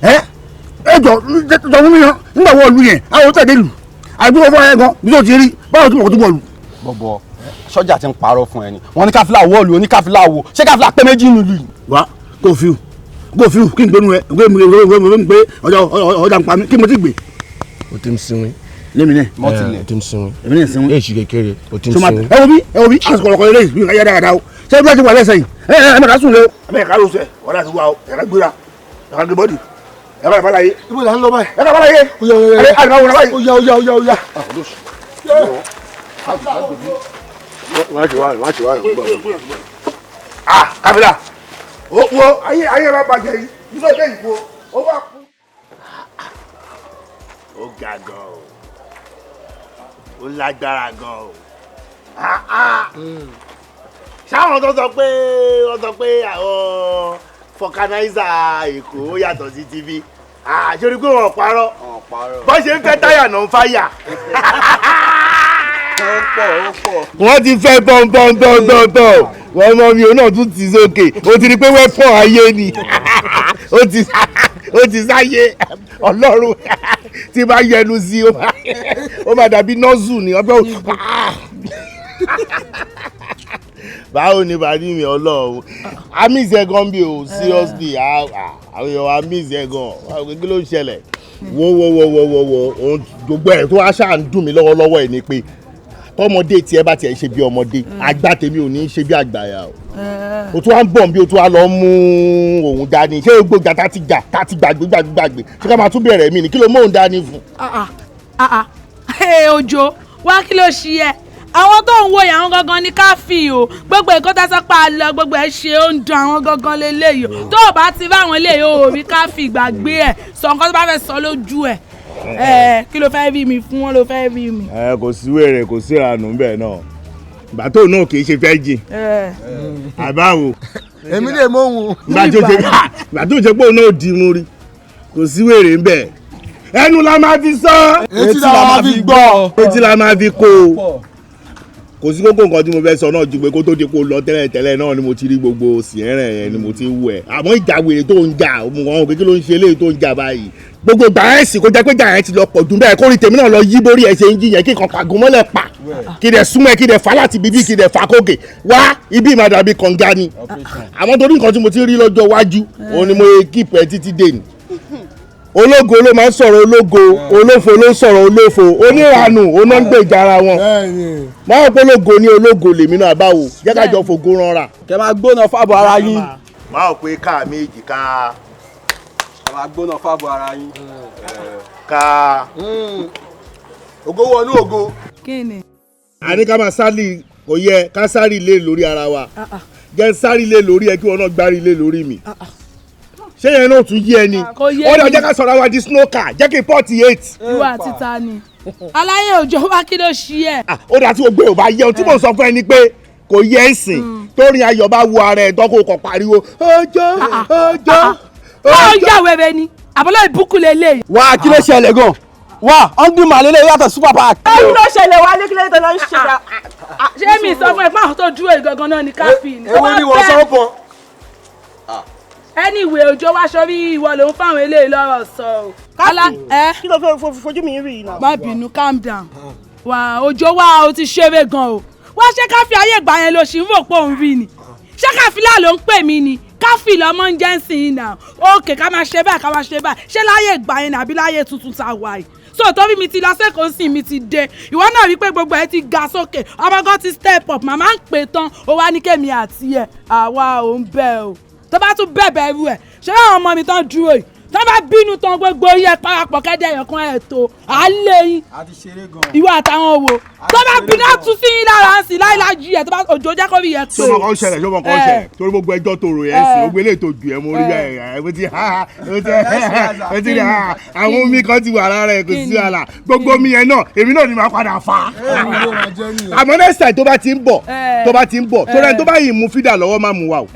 ẹ ẹ jọ jọ fún mi hàn nígbà wọ̀lú yẹn àwọn tẹ̀lé lù àdúgbò fún ẹ gan bí tó ti rí báwo tí mo kò tún wọ̀lú. Bọ̀bọ̀ sọ́jà ti ń parọ́ fún ẹ ni wọ́n ní Káfílà wọ́ọ̀lù oní Káfílà wo ṣé Káfílà pé méjì nílùú yìí. Wá kò fiu kò fiu kí n gbénu ẹ gbé mi gbé mi gbé ọjà ọjà ń pa mí kí mo ti gbé. O ti ń sinwi. Lémi náà. O ti ń sinwi. Èmi náà sinwi. Èyí kékeré o ti ń sinwi. Ẹ wo bí ẹ wo bí àsìkò ọ̀rọ̀ kan lè rí ìyá dáadáa o ṣé bí wọ́n ti wà lẹ́sẹ̀ yìí ẹ ẹ mẹ́ta sùn lé o. Ẹ ká ló sẹ wọ́n láti wá o ẹ ká gbéra ẹ ká gbé bọ́dì ẹ ká bàlá yé. Ibo la ń lọ báyìí. Ẹ ká bàlá yé. Ẹ ká bàlá yé. Oya oya oya oya. Má ṣe wá má ṣe wá. Ah Káfílà o wo ayé ayé bá bàjẹ́ yìí nígbà tó yìí wo ó wà kú. Ó ga gan o ó lágbára gan o ṣáwọn tó sọ pé wọ́n sọ pé àwọn fọkanáísà Èkó yàtọ̀ sí TV àṣírí pé wọ́n parọ́ bọ́n ṣe ń fẹ́ táyà náà ń fáyà. Wọ́n ti fẹ́ bọ́ǹbọ́ǹbọ́ǹbọ́ǹ wọ́n mọ mi ò náà tún ti sókè o ti rí pé wẹ́pọ̀n ayé ni ó ti sáyé Ọlọ́run tí bá yẹnu sí ó máa dàbí nọ́ọ̀sù ni ọgbẹ́ báwo ni bàdí mi Ọlọ́run a miss ẹ gan bí o seriously àwọn èèyàn a miss ẹ gan kí ló ń ṣẹlẹ̀ wo wo wo wo wo wo òun gbogbo ẹ̀ tó wá ṣáà ń dùn mí lọ́wọ́lọ́wọ́ ẹ̀ ni pé tọmọdé tiẹ̀ bá tiẹ̀ ṣe bí ọmọdé àgbà tèmi ò ní í ṣe bí àgbà yà o o tún wá ń bọ̀ bí o tún wá lọ mú òun dání ṣé gbogbo ìjà tá ti gbà tá ti gbàgbé gbàgbé gbàgbé ṣé ká máa tún bẹ̀rẹ̀ mí ni kí ló mú òun dání fún. Òjò wá kí ló ṣe ẹ àwọn tó ń wo yẹn àwọn gangan ní káfí o gbogbo nǹkan tá a sọ pé a lọ gbogbo ẹ ṣe ó ń dun àwọn gangan leléyìí o tó o bá ti bá àwọn eléyìí o ò rí káfí gbàgbé ẹ sọ nǹkan tó bá fẹ́ sọ lójú ẹ ẹ kí ló fẹ́ rí mi fún wọn ló fẹ́ rí mi. Ẹ kò sí wèrè kò sí ìranù bẹ́ẹ̀ náà ìgbà tó náà kì í ṣe fẹ́ jìn àbáwo. Èmi lè mọ òun. Ìgbà tó ṣe pé òun náà di mú rí kò sí wèrè ń bẹ̀ ẹnu la máa fi sọ. Etí la máa fi gbọ́. Etí la máa fi kó o kò sí kókó nǹkan tí mo fẹ́ sọ náà ju pé kó tó di kó lọ tẹ́lẹ̀ tẹ́lẹ̀ náà ni mo ti rí gbogbo sìẹ́rẹ̀ yẹn ni mo ti wù ẹ̀ àmọ́ ìjà wèrè tó ń jà òun kò kí ló ń ṣe eléyìí tó ń jà báyìí gbogbo gbàrẹ́sì kó jẹ́ pé jà yẹn ti lọ pọ̀ jù bẹ́ẹ̀ kórìí tèmi náà lọ yí borí ẹ̀ ṣe ń jiyàn kí nǹkan pàgọ́ mọ́lẹ̀ pa kí dẹ̀ súnmọ́ ẹ kí dẹ̀ fà láti bíbí kí dẹ̀ fà kókè wá ibi ìmọ̀ dàbí kànga ni àmọ́ torí nǹkan tí mo ti rí lọ́jọ́ iwájú òun ni mo kíp ẹ títí dé ni ológo ló máa ń sọ̀rọ̀ ológo olófo ló ń sọ̀rọ̀ olófo oníranù oná ń gbèjà ara wọn máa ń pológo ní ológo lèmi náà báwo jẹ́ ká jọ fògo rọra. Kẹ máa gbóná fábọ̀ ara yín. Máa ò pé káà méjì ká. Kẹ máa gbóná fábọ̀ ara yín. Ká. Ògo wọnú ògo. Kí ni. A ní ká máa sálì Kò yẹ ká sáré ilé lórí ara wa. Jẹ́ sáré ilé lórí ẹ kí wọn náà gbárí ilé lórí mi. Ṣé yẹn náà tún yé ẹ ni? Ó dà, jẹ́ ká sọ̀rọ̀ wa di snooker, jẹ́ kí n pọ́ọ̀tì 8. Ìwọ àti ta ni? Aláyé òjò wá, kí ló ṣí ẹ? Ó dà, tí gbogbo ẹ̀ ò bá yẹ ohun tí mò ń sọ fún ẹ ni pé kò yẹ ẹ sìn torí ayọ̀ bá wo ara ẹ̀ tán kó kàn pariwo ọjọ́ ọjọ́. Ó yà wẹ̀rẹ̀ ni àbọ̀lọ́ ìbúkú lélẹ̀. Wá, kí ló ṣẹlẹ̀ gan? Wá, hungry man lélẹ̀ yàtọ̀ super park. Kí ló ṣẹlẹ̀ wá lé? Kí ló tó lọ ń ṣe dá? Ṣé mi sọ fún ẹ pé àwọn tó dúró yìí gangan náà ni káfí ni? Ewu ni wọ́n sọ pọ̀. Anyway, òjò wá sọ bí ìwọ ló ń fáwọn eléyìí lọ́rọ̀ sọ o. Kí ló fẹ́ fojú mi rí iná? Má bínú, calm down. Wà òjò wá, o ti ṣeré gan o. Wá, ṣé káfí ayé ìgbà yẹn ló ṣì ń rò pé òun rí ni? Ṣé káfílà ló ń pè mí ni? Káfí lọmọ ń jẹ́ ń sìn yín náà. Òkè ká máa ṣe báyìí, ká máa ṣe báyìí. Ṣé láyé ìgbà yẹn àbí láyé tuntun tá a wà yìí? So torí mi ti lọ sẹ́kọ̀ọ́ sí mi ti dé. Ìwọ náà rí pé gbogbo ẹ ti ga sókè. Ọmọ gan ti step up, màmá ń pè tán. Ó wá ní kémi àti ẹ̀, àwa ò ń bẹ̀ o. Tó bá tún bẹ̀bẹ̀ irú ẹ̀, ṣé àwọn ọmọ mi tán dúró yìí? Tó bá bínú tán, gbogbo yín ẹ parapọ̀ kẹ́dẹ̀ ẹ̀yọ̀ kan ẹ̀ tó. À ń lé yín. Ìwọ àtàwọn wo? Tó bá bínú, á tún sí yín lára ń sìn láìlájú ẹ̀ tó bá òjò jẹ́ kó rí yẹn pé. Ṣé o mọ̀ kàn ṣẹlẹ̀? Ṣé o mọ̀ kàn ṣẹlẹ̀? Torí gbogbo ẹjọ́ tó rò yẹn sí, gbogbo eléyìí tó jù ẹ́, mo rí ẹ̀, mo ti ha, mo ti rí ha, àwọn omi kan ti wà lára ẹ̀, kò sí wàhálà. Gbogbo omi yẹn náà, èmi náà ni màá padà fà á. Àmọ́ next time tó bá ti ń bọ̀, tó bá ti ń bọ̀, torí ẹni tó bá yìí mú fídà lọ́wọ́ má mú wa o.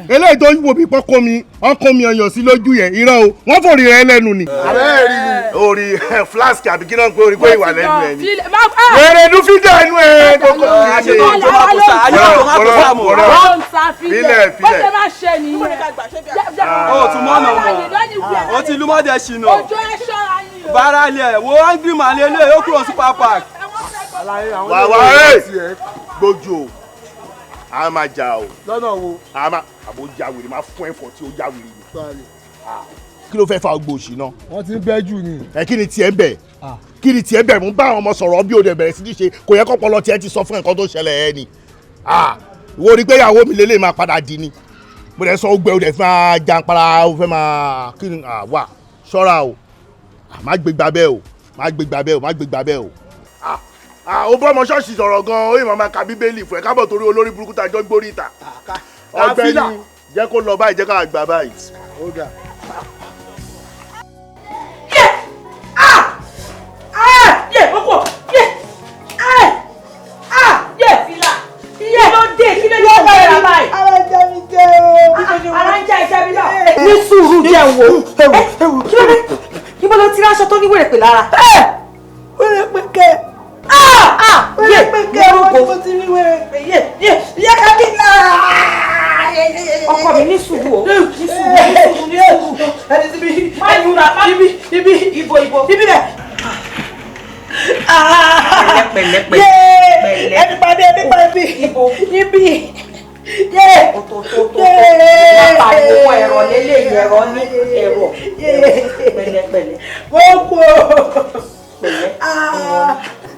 Eléyìí tó wò bí pọ́kọ́ mi, ọkọ mi ọyàn sí lójú yẹn, irọ́ o, wọ́n fòrí rẹ lẹ́nu ni. Orí flask àbí kí náà ń pé orí pé ìwà lẹ́nu ẹ̀ ni. Wẹ̀rẹ̀ nu fídà ẹnu ẹ̀ gbogbo. Filẹ̀, filẹ̀. Bó ṣe máa ṣe nìyẹn. Ó tún mọ́ ọ̀nà mọ́, ó ti lú mọ́dẹ ṣìnà. Òjò, ẹ ṣọ́ra yín o. Bára ilẹ̀ wo, hungry man lélẹ̀ ó kúrò super park. Wà wá ẹ gbójú o, a máa jà o. Lọ́nà wo? A máa àbò já wèrè, máa fún ẹ̀fọ́ tí ó já wèrè ni. Kí ló fẹ́ fa ogbó òṣì náà? Wọ́n ti ń bẹ́ jù ni. Ẹ kí ni tiẹ̀ ń bẹ̀? Kí ni tiẹ̀ ń bẹ̀? Mo ń bá àwọn ọmọ sọ̀rọ̀ bí o dẹ̀ bẹ̀rẹ̀ sí ní ṣe kò yẹ kọ́pọlọ tiẹ̀ ti sọ fún nǹkan tó ṣẹlẹ̀ ẹ ni. Ìwọ rí pé ìyàwó mi lélẹ̀ máa padà di ni. Mo dẹ̀ sọ ogbẹ́ o dẹ̀ fi máa jàǹpara o, fẹ́ máa kí ni wà ṣọ́ra o. Má gbé gbà bẹ́ẹ̀ o, má gbé gbà bẹ́ẹ̀ o, má gbé gbà bẹ́ẹ̀ o. O bọ́ ọmọ ṣọ́ọ̀ṣì sọ̀rọ̀ gan-an, ó yìí máa ka bíbélì fún ẹ kábọ̀ torí olórí burúkú tá a jọ gbórí ìta. Ọ̀gbẹ́ni, jẹ́ kó lọ báyìí, jẹ́ ká gbà báyìí. Ní sùúrù, jẹ́ wo kí ló dé? Níbo ló ti ráṣọ tó ní wèrè pè lára? Wèrè pè kẹ́, wèrè pè kẹ́, wọ́n ní mo ti rí wèrè pè yé yé yé kábílà. Ọkọ mi, ní sùúrù o, ní sùúrù, ní sùúrù, ní sùúrù. Ẹni síbi má yúra má ibi ibi ibo ibo ibi rẹ. Pẹ̀lẹ́, pẹ̀lẹ́, pẹ̀lẹ́. Ẹni pàdé, ẹni pàdé ibo ibi yé. O tó tó tó tó, má pariwo, ẹ̀rọ lélẹ̀, ẹ̀rọ ní ẹ̀rọ. Pẹ̀lẹ́, pẹ̀lẹ́. Mo kú o. Pẹ̀lẹ́.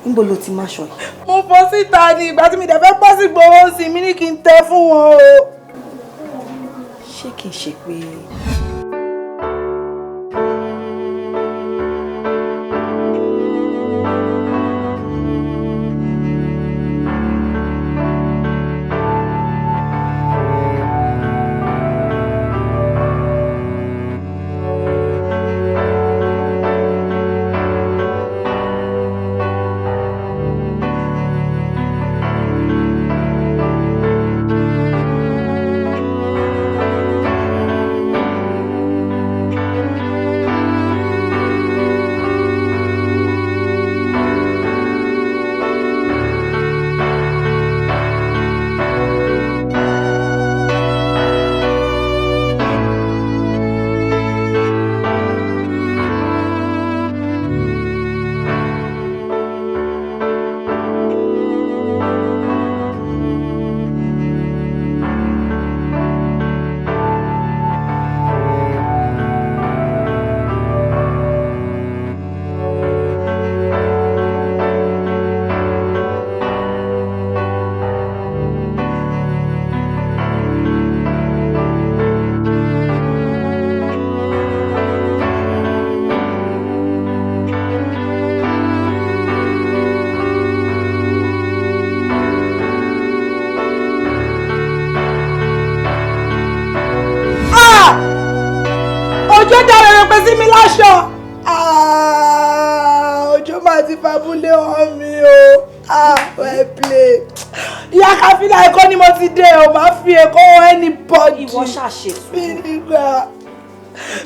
Níbo ló ti máa ṣọ yìí? Mo bọ́ síta ni, ìgbà tí mi dẹ̀ fẹ́ bọ́ sí gbowó sí mi ní kí n tẹ́ fún wọn o. Ṣé kìí ṣe pé. Òjó dára rẹ pé sí mi láṣọ. Òjó máa ti fabúlé hàn mi o. Well play. Ìyá Káfílà, Èkó ni mo ti dé o, máa fi Èkó anybody. Ìwọ ṣàṣe sùúrù.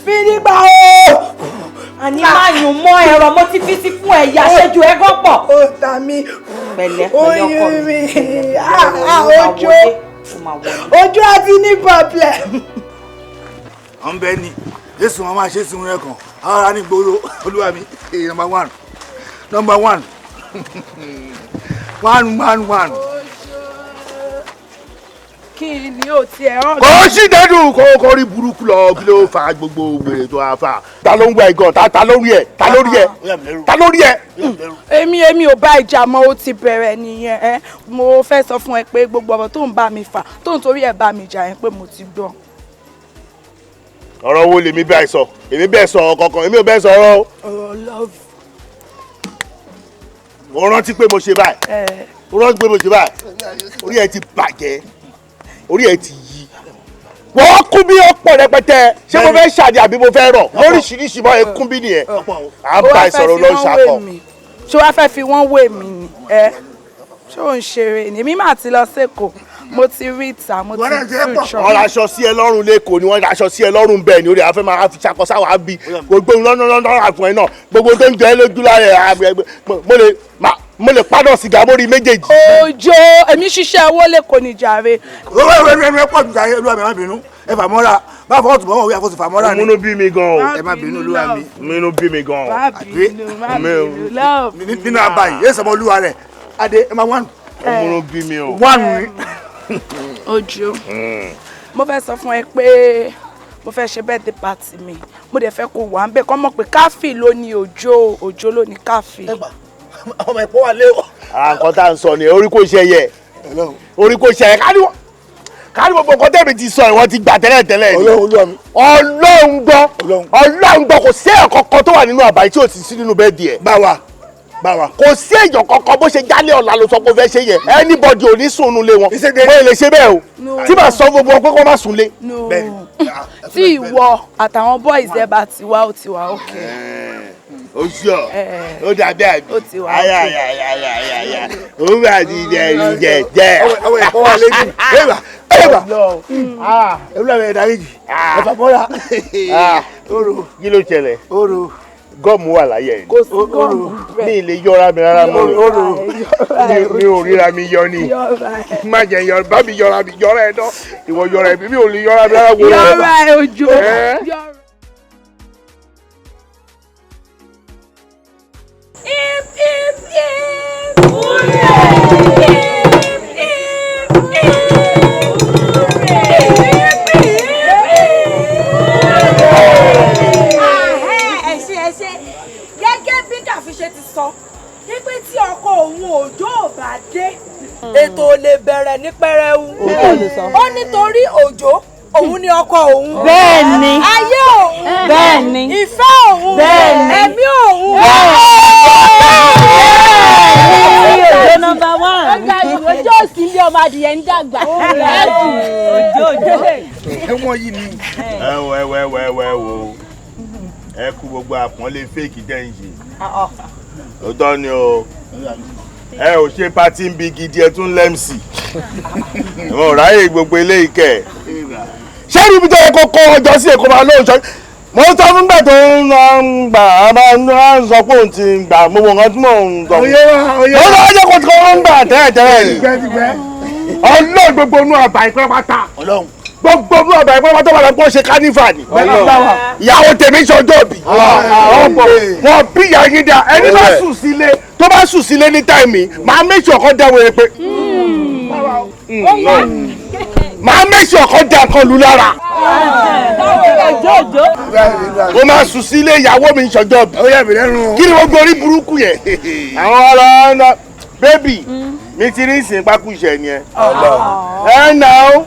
Mi nígbà o. Àní máa yùn mọ́ ẹ̀rọ mo ti fi sí fún ẹ̀yà àṣejù ẹ̀gọ́ pọ̀. Ó ta mi. Pẹ̀lẹ́ pẹ̀lẹ́ ọkọ mi. Òjó Òjó àti ní problem. Ọ̀n bẹ́ẹ̀ ni Jésù wọn máa ṣe é sinmi rẹ kàn ara ní gbòòrò. Olúwa mi, number one, number one, one, one, one. Kí ni o tiẹ̀ hàn. Kò sí dẹ́dùn kò rí burúkú lọ. Kí ló fa gbogbo wèrè tó a fa? Ta ló ń wẹ gan? Ta ló rí ẹ? Ta ló rí ẹ? Ta ló rí ẹ? Èmi ò bá ìjà mọ́, ó ti bẹ̀rẹ̀ nìyẹn. Ẹ mo fẹ́ sọ fún ẹ pé gbogbo ọ̀rọ̀ tó ń bá mi fà, tó ń torí ẹ̀ bá mi jà yẹn, pé mo ti gbọ́. Ọ̀rọ̀ wo lèmi bẹ́ẹ̀ sọ? Èmi bẹ́ẹ̀ sọ ọ̀rọ̀ kankan? Èmi ò bẹ́ẹ̀ sọ ọ̀rọ̀ o. Ọ̀rọ̀ love. Mo rántí pé mo ṣe báyìí. Mo rántí pé mo ṣe báyìí. Orí ẹ ti bàjẹ́, orí ẹ ti yí. Wọ́n kún bí ó pọ̀ rẹpẹtẹ. Ṣé mo fẹ́ ṣàdí àbí mo fẹ́ rọ̀ lóríṣiríṣi bọ́ ẹ kún bí nìyẹn? À ń bá ìsọ̀rọ̀ lọ ṣàkọ. Ṣé wàá fẹ́ fi wọ́n wé mi ni? Ẹ ṣé ò ń ṣeré ni? Èmi máa ti lọ sẹ́kọ̀ọ́, mo ti rí ìta, mo ti rí ìṣọ́. Wọ́n raṣọ sí ẹ lọ́rùn lẹ́kọ̀ọ́ ni, wọ́n raṣọ sí ẹ lọ́rùn bẹ́ẹ̀ ni. Orí afẹ́ máa fi ṣakọ sáwà á bí gbogbo lọ́nà àfọ̀n ẹ̀ náà, gbogbo tó ń jẹ ẹ́ lójú lára ẹ̀, mo lè pádọ̀ sìgá mórí méjèèjì. Òjó, èmi ṣiṣẹ́ owó lẹ́kọ̀ọ́ ní jàre. Owó ẹ pọ̀ jù jàre. Olúwa mi, ẹ má bínú, ẹ fà mọ́ra bá fọwọ́ tù bọ́wọ́ wí àfọ̀sù fà mọ́ra ni. Múnú bí mi gan o. Ẹ má bínú, olúwa mi. Múnú bí mi gan o. Má bínú, má bínú, love. Nínú abayì yéé sọmọ olúwa rẹ adé ẹ má wánu. Múnú bí mi o. Wánu ni. Òjó, mo fẹ́ sọ fún ẹ pé mo fẹ́ ṣe birthday party mi, mo dẹ̀ fẹ́ kó wà ń bẹ̀, kọ́ mọ̀ pé Káfí ló ní Òjó, Òjó ló ní Káfí. Ọmọ ẹ̀pọ̀ wà lé o. Ara nǹkan tá à ń sọ ni orí kò ṣe yẹ, orí kò ṣe yẹ. Kárí gbogbo nǹkan tẹ̀mí ti sọ, ìwọ ti gbà tẹ́lẹ̀ tẹ́lẹ̀ ni. Ọlọ́run gbọ́, Ọlọ́run gbọ́, kò sí èèyàn kankan tó wà nínú àbáyé tí ò ti sí nínú bẹ́ẹ̀dì ẹ̀. Báwa báwa. Kò sí èèyàn kankan bó ṣe jálé ọ̀la ló sọ pé ó fẹ́ ṣe yẹ, anybody ò ní sùn nulẹ̀ wọn. Wọ́n lè ṣe bẹ́ẹ̀ o, tí màá sọ gbogbo wọn pé kó má sùn lé. Tí ìwọ àtàwọn boys ẹ bá ti wá, ó ti wá okay. Ó sọ ó dàbí àbí ayayayayaya ó bá ti jẹ jẹ jẹ. Ọwọ́ ẹ̀kọ́ wa lé jù ẹ̀bà ẹ̀bà ẹ̀bà ẹ̀bà ẹ̀dá méjì ẹ̀fà mọ́ra. Kí ló ṣẹlẹ̀? Gọ́ọ̀mù wà láyé ẹ̀. Kò sí gọ́ọ̀mù bẹ́ẹ̀. Mi lè yọra mi rárá mọ́ mi ò ríra mi yọ ni. Má jẹ yọ bá mi yọra mi yọra ẹ dán ìwọ yọra ẹ mi ò lè yọra mi rárá. Yọra ẹ Òjó. Hip, hip, hip. Hooray! Hip, hip, hip. Hooray! Hip, hip, hip. Ẹ ṣé, ẹ ṣé. Gẹ́gẹ́ bí Kàfí ṣe ti sọ wípé tí ọkọ òun Òjó ò bá dé, ètò ò lè bẹ̀rẹ̀ ní pẹrẹu. Ó nítorí Òjó òun ni ọkọ òun. Bẹ́ẹ̀ni. Ayé òun. Bẹ́ẹ̀ni. Ìfẹ́ òun. Bẹ́ẹ̀ni. Ẹ̀mí òun. Bẹ́ẹ̀ni. Òjó number one. Ọjà ìwòjó òsì ilé ọmọ adìyẹ ń dàgbà. Òjó Òjó. Ẹ̀wọ̀n yìí ni. Ẹ wo, ẹ wo, ẹ wo, ẹ wo, ẹ wo, ẹ kú gbogbo àpọ́nlé fèkì jẹ́ ń ṣe. Òótọ́ ni o, ẹ ò ṣe pátí ń bi gidi, ẹ tún lẹ́msì. Mo ráyè gbogbo eléyìí kẹ̀. Ṣé ibi tó yẹ kó kó ọjọ́ sí Èkó máa lóun ṣọ́? Mo sọ fún gbà tó ń gbà á máa ń sọ pé òun ti gbà mo wò nǹkan tí mò ń sọ. Mo sọ ọjọ́ kò tí kò ń gbà tẹ́lẹ̀ tẹ́lẹ̀ ni. Ọlọ́run, gbogbo inú àbá ìpẹ́ pátá. Gbogbo inú àbá ìpẹ́ pátá wà lọ́pọ̀ ṣe kánífà ni. Ìyàwó tèmi ṣọjọ́ bì. Wọ́n bí ìyá yín dá ẹni bá sùn sílé, tó bá sùn sílé ní táìmì, màá méjì ọ̀kan dá wẹ̀rẹ̀ pé. Màá méjì ọ̀kan dá kan lù lára. Mo máa sùn sílé ìyàwó mi ṣọjọ́ bí. Kí ni gbogbo orí burúkú yẹn? Àwọn ọ̀rọ̀ ọ̀nà bébì mi ti rí ìsìn pákó ìṣẹ̀ ni ẹ. Ẹ nà ó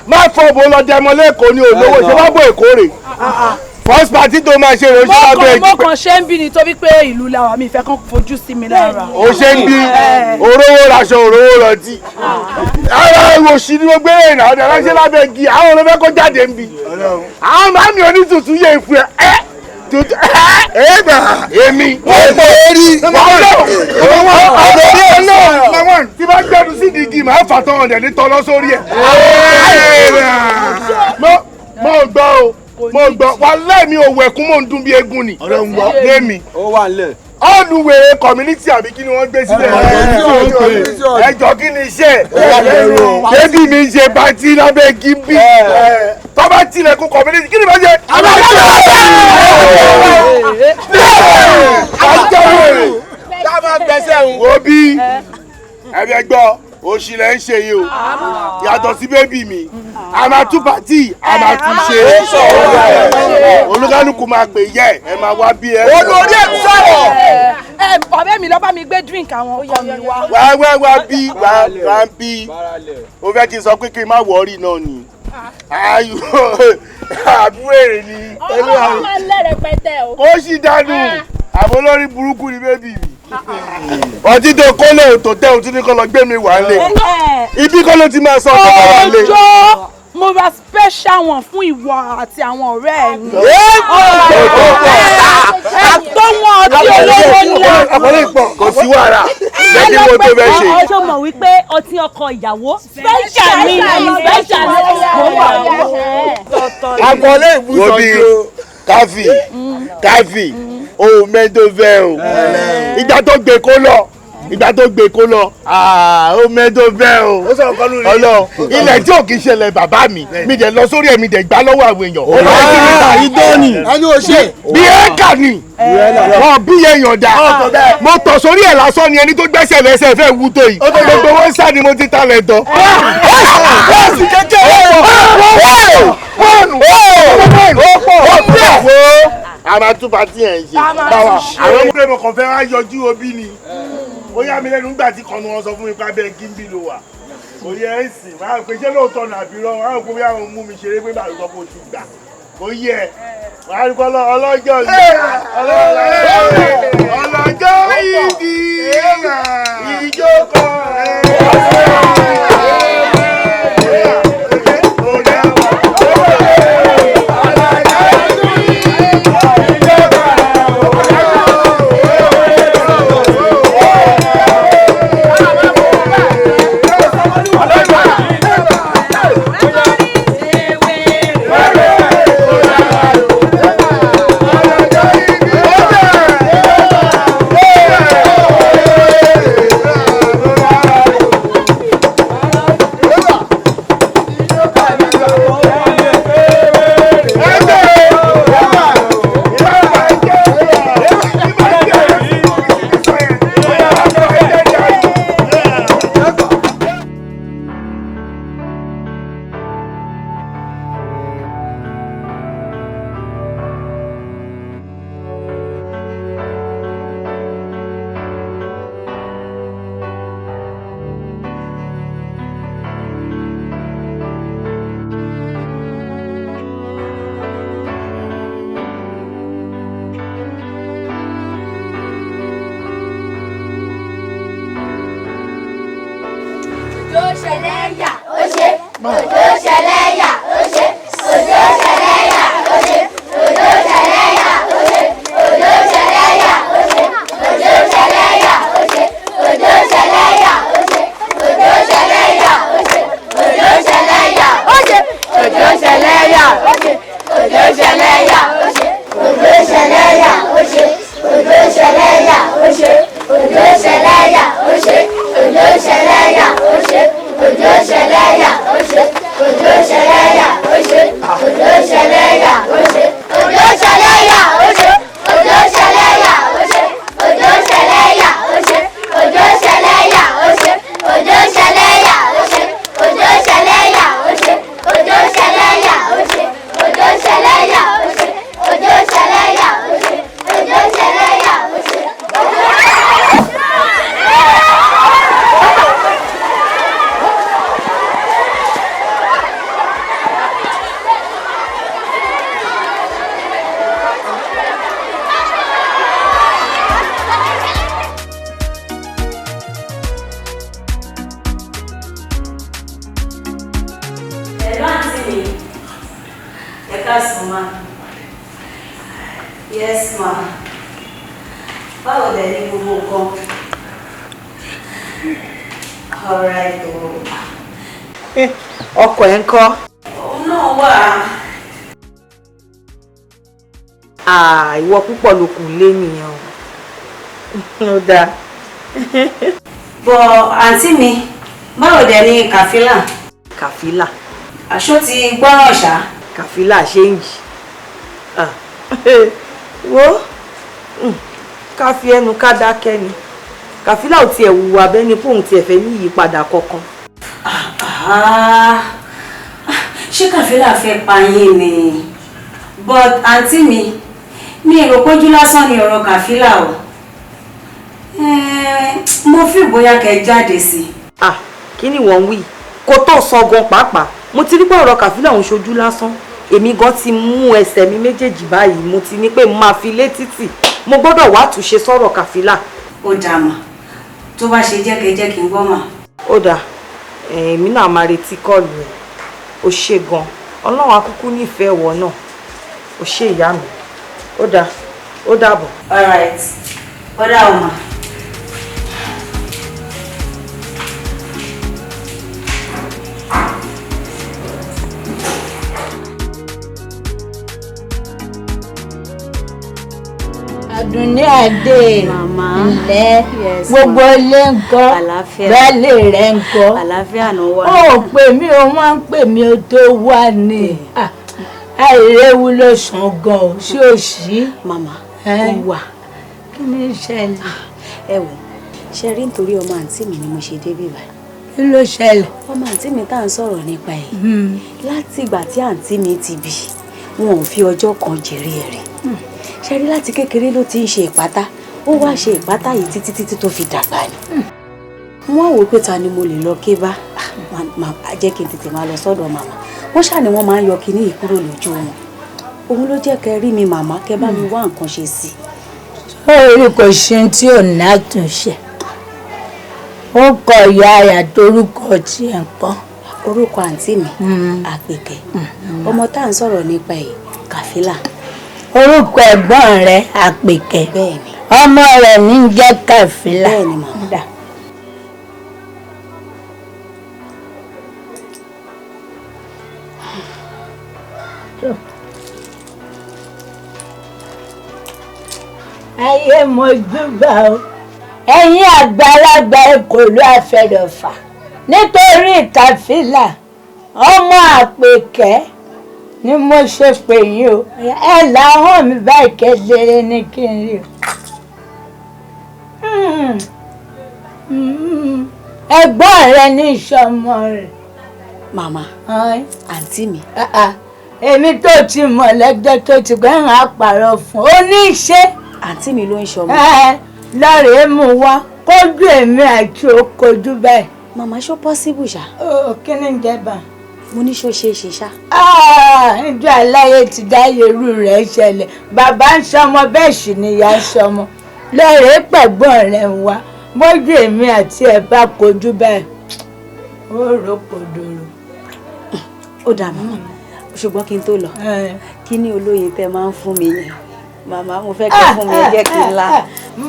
má fọ bó lọ dẹmọ lẹ́kọ̀ọ́ ní olówó ṣé wàá bọ̀ Èkó rè. First party tó máa ṣe rè ó ṣe wá bẹ́ẹ̀. Mo kàn ṣe ń bí ni torí pé ìlú làwà, mi ìfẹ́ kan fojú sí mi lára. Ó ṣe ń bí orówó raṣọ orówó rọtí. Ara òṣì ni mo gbé ìrìn àwọn ọ̀dọ́ ṣe lábẹ́ igi, àwọn olófẹ́ kó jáde ń bí. Àwọn màmí onítùtù yẹ ìfún ẹ. Tuntun ẹgbà èmi. Wọ́n mọ̀ orí. Ọ̀nà tí bá gbẹ́nu sí digi màá fà tán ọ̀dẹ̀ ní tọ́lọ́ sórí ẹ̀. Mo gbọ́ o, mo gbọ́ wàláhì mi ò wẹ̀kún mò ń dún bí eégún ni. Lémi. Ó wà nílẹ̀. Olùwèrè community àbí kí ni wọ́n gbé sílẹ̀? Ẹjọ́ kí ni iṣẹ́? Bébí mi ń ṣe pátí lábẹ́ gíbí. Tọ́ bá tilẹ̀kùn community kí ni bá ṣe? Wo bí ẹbí gbọ́ òṣì lẹ́ ń ṣe yìí o, yàtọ̀ sí bébí mi, a máa tú pàtì, a máa tún ṣe, olúkálùkù máa pè yẹ ẹ máa wá bí ẹ. Olórí ẹ̀ sọ̀rọ̀. Ẹ ọ̀rẹ́ mi lọ bá mi gbé drink àwọn ọkọ mi wá. Wá wá wá bí wá wá bí o fẹ́ kí n sọ pé kí n má wọ́ọ̀rì náà ni àbúrò èrè ni. Ọlọ́run máa ń lẹ́rẹ̀pẹ̀tẹ̀ o. Kó sì dànù àbọ̀ lórí burúkú ni bébì mi. Ọtí tó kó lè tó tẹ́ òtún ní kó lọ gbé mi wà lé. Ibi kọ́ ló ti máa sọ ọkọ̀ wà lé. Ọjọ́ mo ra special one fún ìwọ àti àwọn ọ̀rẹ́ ẹ̀ ni. Àtọ́wọ́n ọtí olówó ńlá. Kò sí wàrà jẹ́ kí mo tó fẹ́ ṣe. Ọjọ́ mọ̀ wípé ọtí ọkọ ìyàwó special ni special ni. Àkọlé ìbùsọ̀ bí káfí káfí ohun mẹ́tò fẹ́ o. Ìgbà tó gbé kó lọ, ìgbà tó gbé kó lọ, ó mẹ́tò fẹ́ o. Ọlọ ilẹ̀ tí ò kì í ṣẹlẹ̀ bàbá mi, mi dẹ̀ lọ sórí ẹ̀ mi dẹ̀ gbá lọ́wọ́ àwọn èèyàn. Ó lọ sí mi ta idán ni. Ẹni ò ṣe. Bí ẹ̀ka ni wọn bí èèyàn dà. Mo tọ̀ sórí ẹ̀ lásán ni ẹni tó gbẹ́sẹ̀ lẹ́sẹ̀ fẹ́ wú tó yìí. Gbogbo wọn sá ni mo ti talẹ̀ tán. Bọ́ọ̀sì kékeré. A máa tún pàtí ẹ̀ ń ṣe. Àwọn ọmọdé mo kàn fẹ́ wá yọjú òbí ni. Ó yá mi lẹ́nu nígbà tí kanu wọn sọ fún mi pé abẹ́ gímbì ló wà. Kò yẹ ẹ́ sìn. Máa pè ṣé lóòótọ́ nàbí rọ. Máa pè bí àwọn mú mi ṣeré pé bàbá sọ pé o ti gbà. Kò yẹ. Wàá rí kọ́ ọlọ́jọ́ ọlọ́jọ́ ìbí ìjókòó ẹ̀. Yes, ma. Báwo dẹ̀ ni gbogbo nǹkan? All right o. Ọkọ ẹ̀ ń kọ́? Òun náà wà. Ah, ìwọ púpọ̀ ló kù lé nìyẹn o. Ó dáa. Bọ̀ àǹtí mi, báwo dẹ̀ ni Kàfílà? Kàfílà. Àṣó ti gbọ́ràn ṣá. Kàfílà ṣe ń yìí. Ah, wo ká fi ẹnu ká dákẹ́ ni. Kàfílà ò tiẹ̀ hùwà bẹ́ni pé òun tiẹ̀ fẹ́ ní ìyípadà kankan. Ah, ṣé Kàfílà fẹ́ pa yín ni? But àǹtí mi, mi èrò pójú lásán ni ọ̀rọ̀ Kàfílà o. Mo fi bóyá kẹ́ jáde sí i. Ah, kí ni wọ́n ń wí? Kó tó sọ gan pàápàá, mo ti rí pé ọ̀rọ̀ Kàfílà òun ṣojú lásán. Èmi gan ti mú ẹsẹ̀ mi méjèèjì báyìí, mo ti ní pé mo máa fi lé títì. Mo gbọ́dọ̀ wá àtúnṣe sọ̀rọ̀ Kàfílà. Ó dáa mà, tó bá ṣe jẹ́ kẹ́ jẹ́ kí n gbọ́ mà. Ó dáa, èmi náà máa retí kọ́ọ̀lù ẹ̀. Ó ṣe gan, Ọlọ́run á kúkú nífẹ̀ẹ́ ìwọ náà. Ó ṣe ìyá mi. Ó dáa, ó dàbọ̀. All right, ó dáa o mà. Àdùnní Adé, ǹlẹ́, gbogbo ilé ń kọ́, baálé rẹ̀ ń kọ́. Ó pè mí, ó máa ń pè mí ó tó wà ní. Àìréwu ló sàn gan o, ṣé o ṣí? Màmá, ó wà. Kí ni ìṣẹ̀lẹ̀? Ẹ wò, ṣe rí nítorí ọmọ àǹtí mi ni mo ṣe débí báyìí. Kí ló ṣẹlẹ̀? Ọmọ àǹtí mi tá à ń sọ̀rọ̀ nípa ẹ̀. Láti ìgbà tí àǹtí mi ti bí, wọn ò fi ọjọ́ kan jèrè ẹ̀ rí. Ṣe rí láti kékeré ló ti ń ṣe ìpátá, ó wá ṣe ìpátá yìí títí títí tó fi dàgbà ni. Wọ́n wò pé ta ni mo lè lọ ké bá, jẹ́ kí n tètè máa lọ sọ́dọ̀ màmá. Wọ́n ṣà ni wọ́n máa ń yọ kinní yìí kúrò lójú wọn. Òun ló jẹ́ kẹ́ rí mi màmá, kẹ́ bá mi wá nǹkan ṣe sí i. Ó rí kò ṣe tí ò ní àtúnṣe. Ó kọ ìyá rẹ̀ àtorúkọ tiẹ̀ ń kọ́. Orúkọ àǹtí mi, Àpèkẹ́. Ọmọ tá à ń sọ̀rọ̀ nípa ẹ̀, Kàfílà. Orúkọ ẹ̀gbọ́n rẹ̀ Àpèkẹ́. Ọmọ rẹ̀ ní jẹ́ Kàfílà. Bẹ́ẹ̀ni màmá. Ayé mo júbà o, ẹ̀yin àgbàlagbà Èkó ló àfẹrẹ̀fà nítorí Kàfílà ọmọ Àpèkẹ́ ni mo ṣe pè yín o. Ẹ làwọn mi báyìí kedere ní kí n rí o. Ẹ̀gbọ́n rẹ ní ìṣọmọ rẹ. Màmá, àǹtí mi. Èmi tó ti mọ̀ lẹ́jọ́ tó ti gbẹ́ ń àpàrọ̀ fún un ní í ṣe. Àǹtí mi ló ń ṣọmọ. Lọ́rẹ̀ẹ́ mú wá kójú èmi àti òkojú bẹ́ẹ̀. Màmá, ṣó possible ṣá? Kí ni ń jẹba? Mo ní ṣó ṣeé ṣe ṣá. Ìjọ aláyé ti dáyé irú rẹ̀ ṣẹlẹ̀. Bàbá ń ṣọmọ bẹ́ẹ̀ sì ni ìyá ń ṣọmọ. Lọ́rẹ̀ẹ́ pẹ̀gbọ́n rẹ̀ ń wá bójú èmi àti ẹ̀ bá kojú bẹ́ẹ̀. Ó rò kòdòrò. Ó dà màmá, ṣùgbọ́n kí n tó lọ, kí ni olóyin tẹ máa ń fún mi yẹn? Màmá, mo fẹ́ kẹ́ fún mi, jẹ́ kí n la.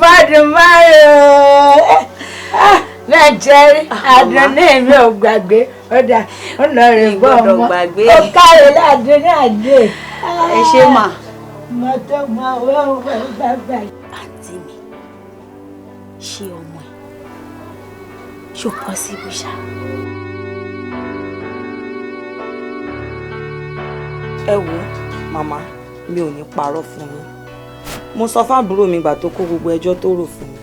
Mọ́dún márùn-ún lẹ́jẹ̀rí Àdùnní mi ò gbàgbé. Ó dà, ó lọ rè gbọ́ ọmọ. Ó káre ládùnní àdé. Ẹ ṣé mà. Mo tó mọ wẹ́wẹ́ bàbá. Àǹtí mi, ṣé ọmọ ẹ̀ ṣó possible ṣá? Ẹ wo màmá, mi ò ní parọ́ fún yín. Mo sọ fábúrò mi gbà tó kó gbogbo ẹjọ́ tó rò fún mi.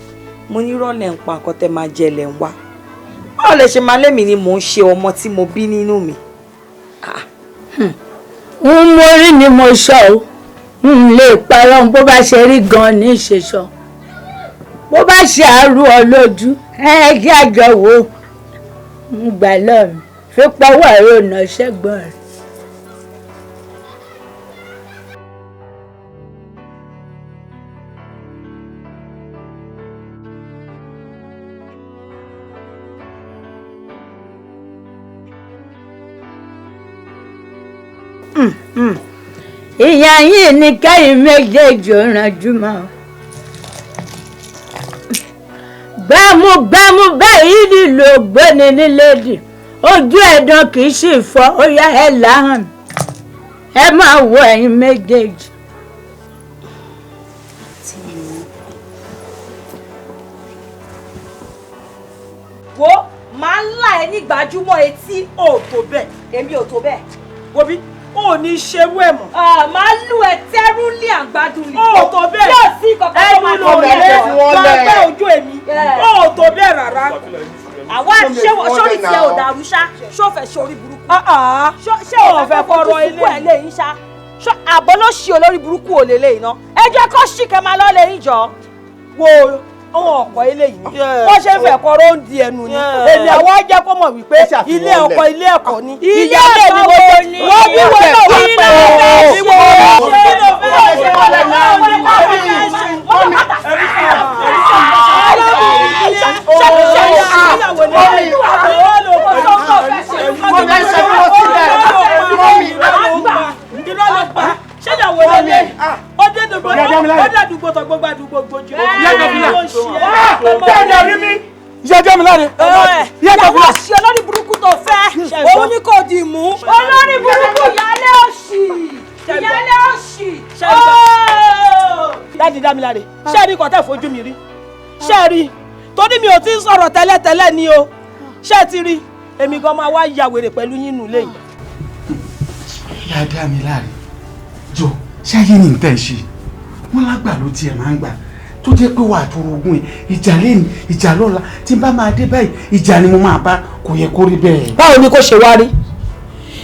Mo ní rọ́lẹ̀ ń pa nǹkan tẹ́ máa jẹ lẹ̀ ń wá. Báwo lẹ ṣe máa lémi ni mò ń ṣe ọmọ tí mo bí nínú mi? Ń mo rí ni mo sọ o, n lè parọ́ bó bá ṣe rí gan-an ní ṣe sọ. Bó bá ṣe àrú ọ lójú, ẹ kí àjọ wò ó. Ń gbà lọ́ọ̀ mi, fi pọ́wọ́ ẹ̀rọ ọ̀nà ṣẹ́gbọ́n rẹ̀. Ìyá yìí ni kẹ́yìn méjèèjì ó ranjú mọ́. Gbámúgbámú báyìí nílò ògbóni níléèdì, ojú ẹ̀dán kì í sì fọ́, ó yá ẹ láhàn. Ẹ máa wo ẹ̀yin méjèèjì. Wo máa ń là ẹ ní gbajúmọ̀ etí. Ò tó bẹ́ẹ̀. Èmi ò tó bẹ́ẹ̀. Wo bí o ní ṣerú ẹ̀ mọ́. Máa lù ẹ tẹ́rú lé àgbàdo lè. Ó tó bẹ́ẹ̀. Yóò sí kankan tó máa ẹnu ló rẹ̀ gbàgbé ojú èmi. Ó tó bẹ́ẹ̀ rárá. Àwa ṣé sórí tiẹ̀ ò dàrú ṣá, ṣó fẹ́ sórí burúkú? Ṣé o fẹ́ kọ́rọ̀ ilé ẹ̀ lé yín ṣá? Àbọ̀ ló ṣe olórí burúkú ò lè lé iná. Ẹ jẹ́ kó ṣì kẹ́ máa lọ́ lé yín jọ. Wo ohun ọ̀pọ̀ eléyìí ni wọ́n ṣe ń fẹ́ kọ́rọ́ ó ń di ẹnu ni. Èmi àwọn á jẹ́ kó mọ̀ wípé ilé ọkọ ilé ẹ̀kọ́ ni. Ilé ẹ̀kọ́ ni mo jẹ́. Wọ́n bí wọ́n náà wọ́n pẹ̀ ọ́. Kí ló fẹ́ ṣe? Ìyàwó òṣì olórí burúkú tó fẹ́, òun ni kò dì mú. Olórí burúkú ìyálé òṣì, ìyálé òṣì. Dáàdi Dámiláre, ṣé ẹ rí nǹkan tẹ́ fojú mi rí? Ṣé ẹ rí? Torí mi ò ti ń sọ̀rọ̀ tẹ́lẹ̀tẹ́lẹ̀ ni o. Ṣé ẹ ti rí? Èmi gan máa wá ya wèrè pẹ̀lú yín nù léyìí. Ìyá Dámiláre, jọ ṣáyé ní nǹkan ṣe wọn lágbà ló tiẹ̀ máa ń gbà tó jẹ́ pé wà á tọrọ ogún ẹ̀, ìjà lẹ́nu ìjà lọ́la, tí n bá máa dé báyìí ìjà ni mo máa bá, kò yẹ kó rí bẹ́ẹ̀. Báwo ni kò ṣe wá rí?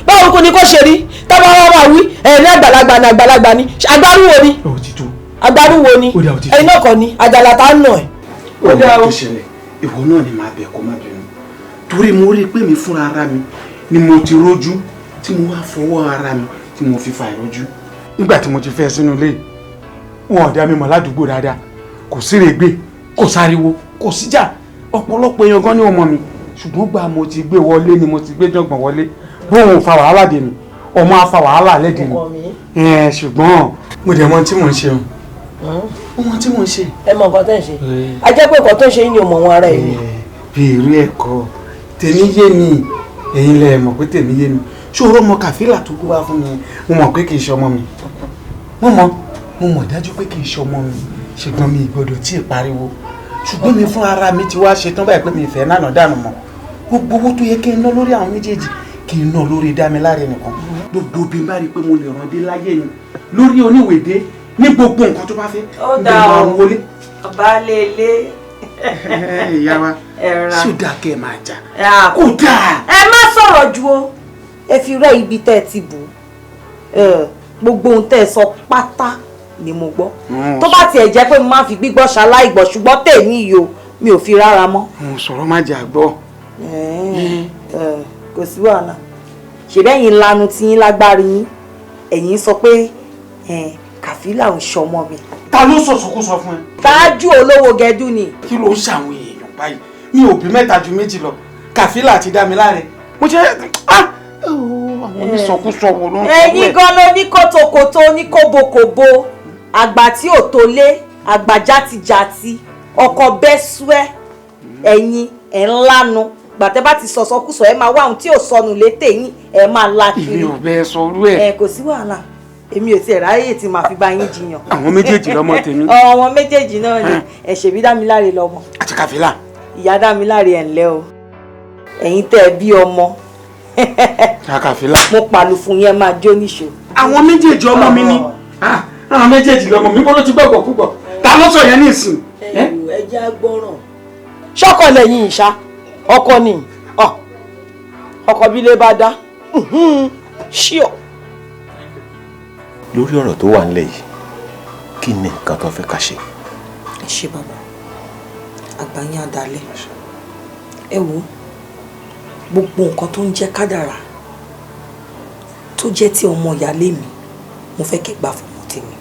Báwo kò ní kò ṣe rí? Tábà wá wà wí ẹ̀ ní àgbàlagbà ni àgbàlagbà ni agbárùwò ni agbárùwò ni ẹ̀yin náà kọ́ ni àjàlá tá ń nà ẹ̀. Ọmọ tó ṣẹlẹ̀, ìwọ náà ni màá bẹ̀ kó má bínú, torí mo rí i pé mi fúnra ara mi ni mo ti rójú tí mo wá fọwọ́ ara mi tí mo fi fa ìrójú. Nígbà tí mo ti fẹ́ sínú ilé, wọn ò dá mi mọ̀ ládùúgbò dáadáa, kò sí règbè, kò sáriwo, kò síjà, ọ̀pọ̀lọpọ̀ èèyàn gan ni ó mọ̀ mi, ṣùgbọ́n gbà mo ti gbé wọlé ni mo ti gbé jọ̀gbọ̀n wọlé, bóun ò fa wàhálà dè mí, ọmọ á fa wàhálà lẹ́dè mi, ṣùgbọ́n mo dẹ̀ mọ̀ tí mò ń ṣe o, mo mọ̀ tí mò ń ṣe. Ẹ mọ nǹkan tẹ́ ń ṣe, a jẹ́ pé nǹkan tó ń ṣe yín ni ò mọ̀ wọn ara ẹ̀ ni. Bí irú ẹ̀kọ́ tèmi yé mi, ẹ̀yin lẹ mọ̀ pé tèmi yé mi, ṣòro ọmọ Kàfílà tó kú wá fún mi, mo mọ̀ pé kì í ṣe ọmọ mi, mo mọ̀ dájú pé kì í ṣe ọmọ mi, ṣùgbọ́n mi ìgbọ́dọ̀ tí ì pariwo, ṣùgbọ́n mi fún ara mi ti wá ṣetán báyìí pé mi ìfẹ́ nànà dànù mọ́, gbogbo owó tó yẹ kí n ná lórí àwọn méjèèjì kí n ná lórí Dámiláre nìkan, gbogbo bí n bá rí i pé mo lè ràn dé láyé mi lórí oníwèdé ní gbogbo nǹkan tó bá fẹ́ ó dá o wọlé. Baálé ilé. Ìyá wa ṣó dáa kẹ́ ẹ máa jà kó dáa. Ẹ má sọ̀rọ̀ ju o, ẹ fi rẹ́ ibi tẹ́ ẹ ti bù gbogbo ohun tẹ́ ẹ sọ pátá ni mo gbọ́, tó bá tiẹ̀ jẹ́ pé mo máa fi gbígbọ́ ṣaláìgbọ́, ṣùgbọ́n tèmi yìí o mi ò fi rárá mọ́. Mo sọ̀rọ̀ má jẹ́ àgbọ̀. Kò sí wàhálà, ṣèbẹ́yìn lanu tí yín lágbárí yín, ẹ̀yin sọ pé Kàfílà ń ṣọmọ mi. Ta ló sọ̀sọ̀kúsọ fún ẹ? Tájú olówó gẹdú ni. Kí ló ń ṣàwọn èèyàn báyìí? Mi ò bí mẹ́ta ju méjì lọ, Kàfílà àti Dámiláre. Mo ṣe àwọn onísọkúsọ wo ló ń sọ bẹ́ẹ̀. Ẹ̀yin gan ló ní kótókótó ní kóbókóbó, àgbà tí ò tó lé, àgbà játijàti, ọkọ bẹ́súẹ́, ẹ̀yin ẹ̀ ń lánu, gbàtẹ́ bá ti sọ̀sọkúsọ ẹ máa wá ohun tí ò sọnù létè yín ẹ máa la kiri. Èmi ò bẹ́ẹ̀ sọ orú ẹ̀. Ẹ kò sí wàhálà, èmi ò tiẹ̀ ráyè tí màá fi bá yín jiyàn. Àwọn méjèèjì lọmọ tèmi. Àwọn méjèèjì náà ni ẹ ṣèbí Dámiláre lọmọ. Àti Kàfílà. Ìyá Dámiláre ẹ̀ ńlẹ́ o, ẹ̀yin tẹ́ ẹ bí ọmọ. Kàfílà. Mo pàlù fún yẹn máa jó níṣó. Àwọn méjèèjì ọmọ mi ni, àwọn méjèèjì lọmọ mi, bọ́lá ti gbọ́gbọ́ púpọ̀, ta ló sọ yẹn ní ìsìn. Ẹ jẹ́ agbọ́ràn. Ṣọ́kọ lẹ́yìn ìṣá, ọkọ ni ọkọ bí lè bá dá ṣíọ. Lórí ọ̀rọ̀ tó wà nílẹ̀ yìí, kí ni nǹkan tó fẹ́ ká ṣe? Ẹ ṣé bàbá, àgbà yín àdálẹ́. Ẹ wo gbogbo nǹkan tó ń jẹ́ kádàrá tó jẹ́ ti ọmọ ìyáálé mi, mo fẹ́ kẹ́ gbà fún ọmọ tèmi.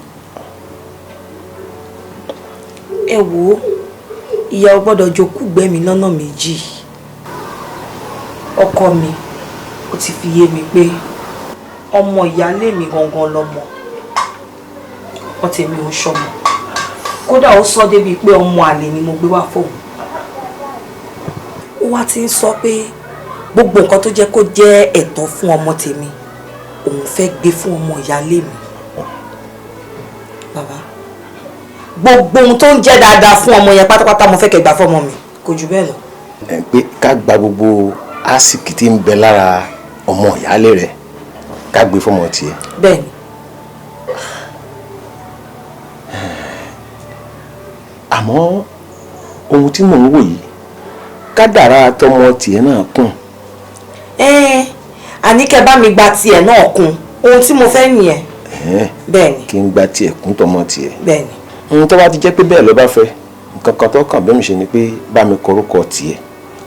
Ẹ wo ìyá ò gbọ́dọ̀ jokú gbẹ́mi lọ́nà méjì. Ọkọ mi ó ti fi yé mi pé ọmọ ìyáálé mi gangan lọmọ, Ọmọ tèmi ò ń ṣọmọ. Kódà ó sọ débi pé ọmọ àlè ni mo gbé wá fóun. Ó wá ti ń sọ pé gbogbo nǹkan tó jẹ́ kó jẹ́ ẹ̀tọ́ fún ọmọ tèmi, òun fẹ́ gbé fún ọmọ ìyáálé mi. Bàbá, gbogbo ohun tó ń jẹ́ dáadáa fún ọmọ yẹn pátápátá mo fẹ́ kẹ́ gbà fọ́mọ mi, kò jù bẹ́ẹ̀ lọ. Ẹ pé ká gba gbogbo àsìkí tí ń bẹ lára ọmọ ìyáálé rẹ ká gbé fọ́mọ tiẹ̀. Bẹ́ẹ̀ni. Àmọ́ ohun tí mò ń wò yìí, kádàrá tọmọ tiẹ̀ náà kùn. Àní kẹ́ bá mi gba tiẹ̀ náà kún, ohun tí mo fẹ́ nìyẹn. Bẹ́ẹ̀ni. Kí n gba tiẹ̀ kún tọmọ tiẹ̀. Bẹ́ẹ̀ni. Ohun tó bá ti jẹ́ pé bẹ́ẹ̀ ló bá fẹ́, nǹkan kan tó kàn bẹ́ẹ̀ mi ṣe ni pé bá mi kọ orúkọ tiẹ̀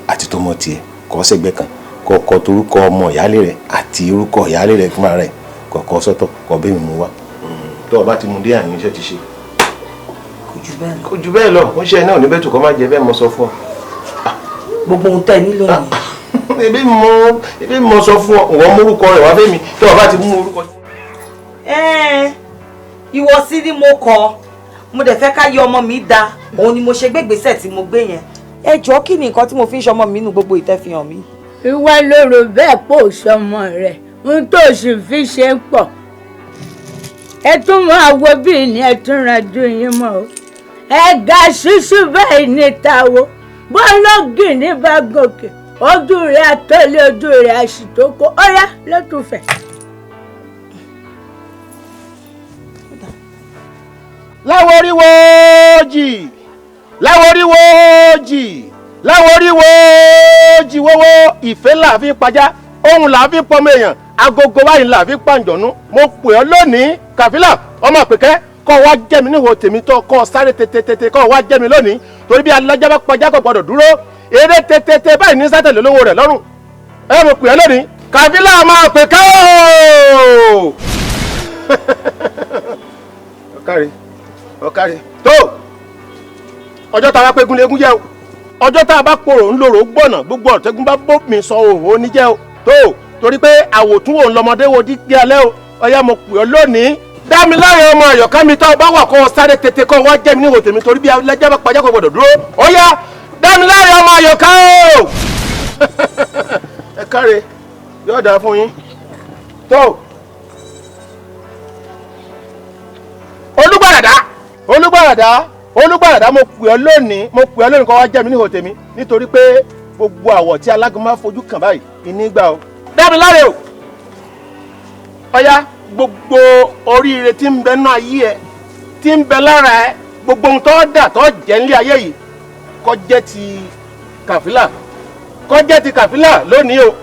àti tọmọ tiẹ̀ kọ sẹ́gbẹ́ kan, kọ kọ torúkọ ọmọ ìyáálé rẹ̀ àti orúkọ ìyáálé rẹ̀ fúnra rẹ̀ kọ kọ sọ́tọ̀ kọ bẹ́ẹ̀ mi mú wá. Tó o bá ti mú dé àyìn iṣẹ́ ti ṣe. Kò jù bẹ́ẹ̀ lọ, ó ṣe náà níbẹ̀ tó kọ́ má jẹ bẹ́ẹ̀ mo sọ fún ọ. Gbogbo ohun tẹ́ ẹ nílò nìyẹn. Ebi mo sọ fún ọ, ìwọ mú orúkọ rẹ̀ wá fẹ́mi, tó o bá ti mú orúkọ. Ìwọ̀sí ni mo kọ, mo dẹ̀ fẹ́ ká yọ ọmọ mi da, òun ni mo ṣe gbégbèsè tí mo gbé yẹn. Ẹ jọ̀ọ́, kí ni nǹkan tí mo fi ń ṣọmọ mi nínú gbogbo ìtẹ́fihàn mi? Ìwọ ló rò bẹ́ẹ̀ pò sọmọ rẹ̀, ohun tó sì fi ṣe ń pọ̀. Ẹ tún máa wo bí ní ẹ tún ranjú yín mọ́ o. Ẹ ga ṣíṣú báyìí ní tàwo, bọ́lọ́gì ní bá gòkè, ojú rẹ̀ àtọ́lé ojú rẹ̀ àṣìtókò, ọ̀yá lọ́tùfẹ̀. Láwọríwó jì, láwọríwó jì, láwọríwó jì wọ́wọ́, ìfẹ́ là fi pajá, ohun là fi pọmọ èèyàn, agogo báyìí là fi pàǹjọ̀nú. Mo pè ọ́ lónìí, Kàfílà ọmọ àpèkẹ́, kọ́ wá jẹ́ mi níhò tèmi tó kọ́ sáré tètè kọ́ wá jẹ́ mi lónìí, torí bí alájà bá pajá kò gbọdọ̀ dúró, eré tètè báyìí ní sátẹ̀lẹ̀ lówó rẹ̀ lọ́rùn. Ẹ mo pè ọ́ lónìí, Kàfílà ọmọ àpèkẹ́ ooo. Ọ̀kàrẹ̀ ọ̀kàrẹ̀ tó ọjọ́ tá a bá pé gúnlégún jẹ́ o, ọjọ́ tá a bá pòrò ńlọrọ̀ gbọ̀nà, gbogbo ọ̀tẹ́gun bá bómi sọ òhò níjẹ́ o, tó torí pé àwòtúnwò ńlọmọdé wo dígbé alẹ́ o. Ọ̀yá mo pè ọ́ lónìí, Dámiláre ọmọ Àyọ̀ká mi, tó o bá wà kọ́ ọ sáré tètè kọ́ wá jẹ́ mi níhò tèmi, torí bí alájà bá pajá kò gbọdọ̀ dúró. Ọ̀yá Dámiláre ọmọ Àyọ̀ká o. Ẹ káre, yóò dáa fún yín. Tó Olúgbàràdá, Olúgbàràdá, Olúgbàràdá, mo pè ọ́ lónìí, mo pè ọ́ lónìí kó wá jẹ́ mi níhò tèmi, nítorí pé gbogbo àwọ̀ tí alágún máa fojú kàn báyìí ìnígbà o. Dámiláre o, ọ̀yá gbogbo oríire tí ń bẹ nínú ayé ẹ, tí ń bẹ lára ẹ, gbogbo ohun tó dà tó jẹ́ nílé ayé yìí kó jẹ́ ti Kàfílà, kó jẹ́ ti Kàfílà lónìí o.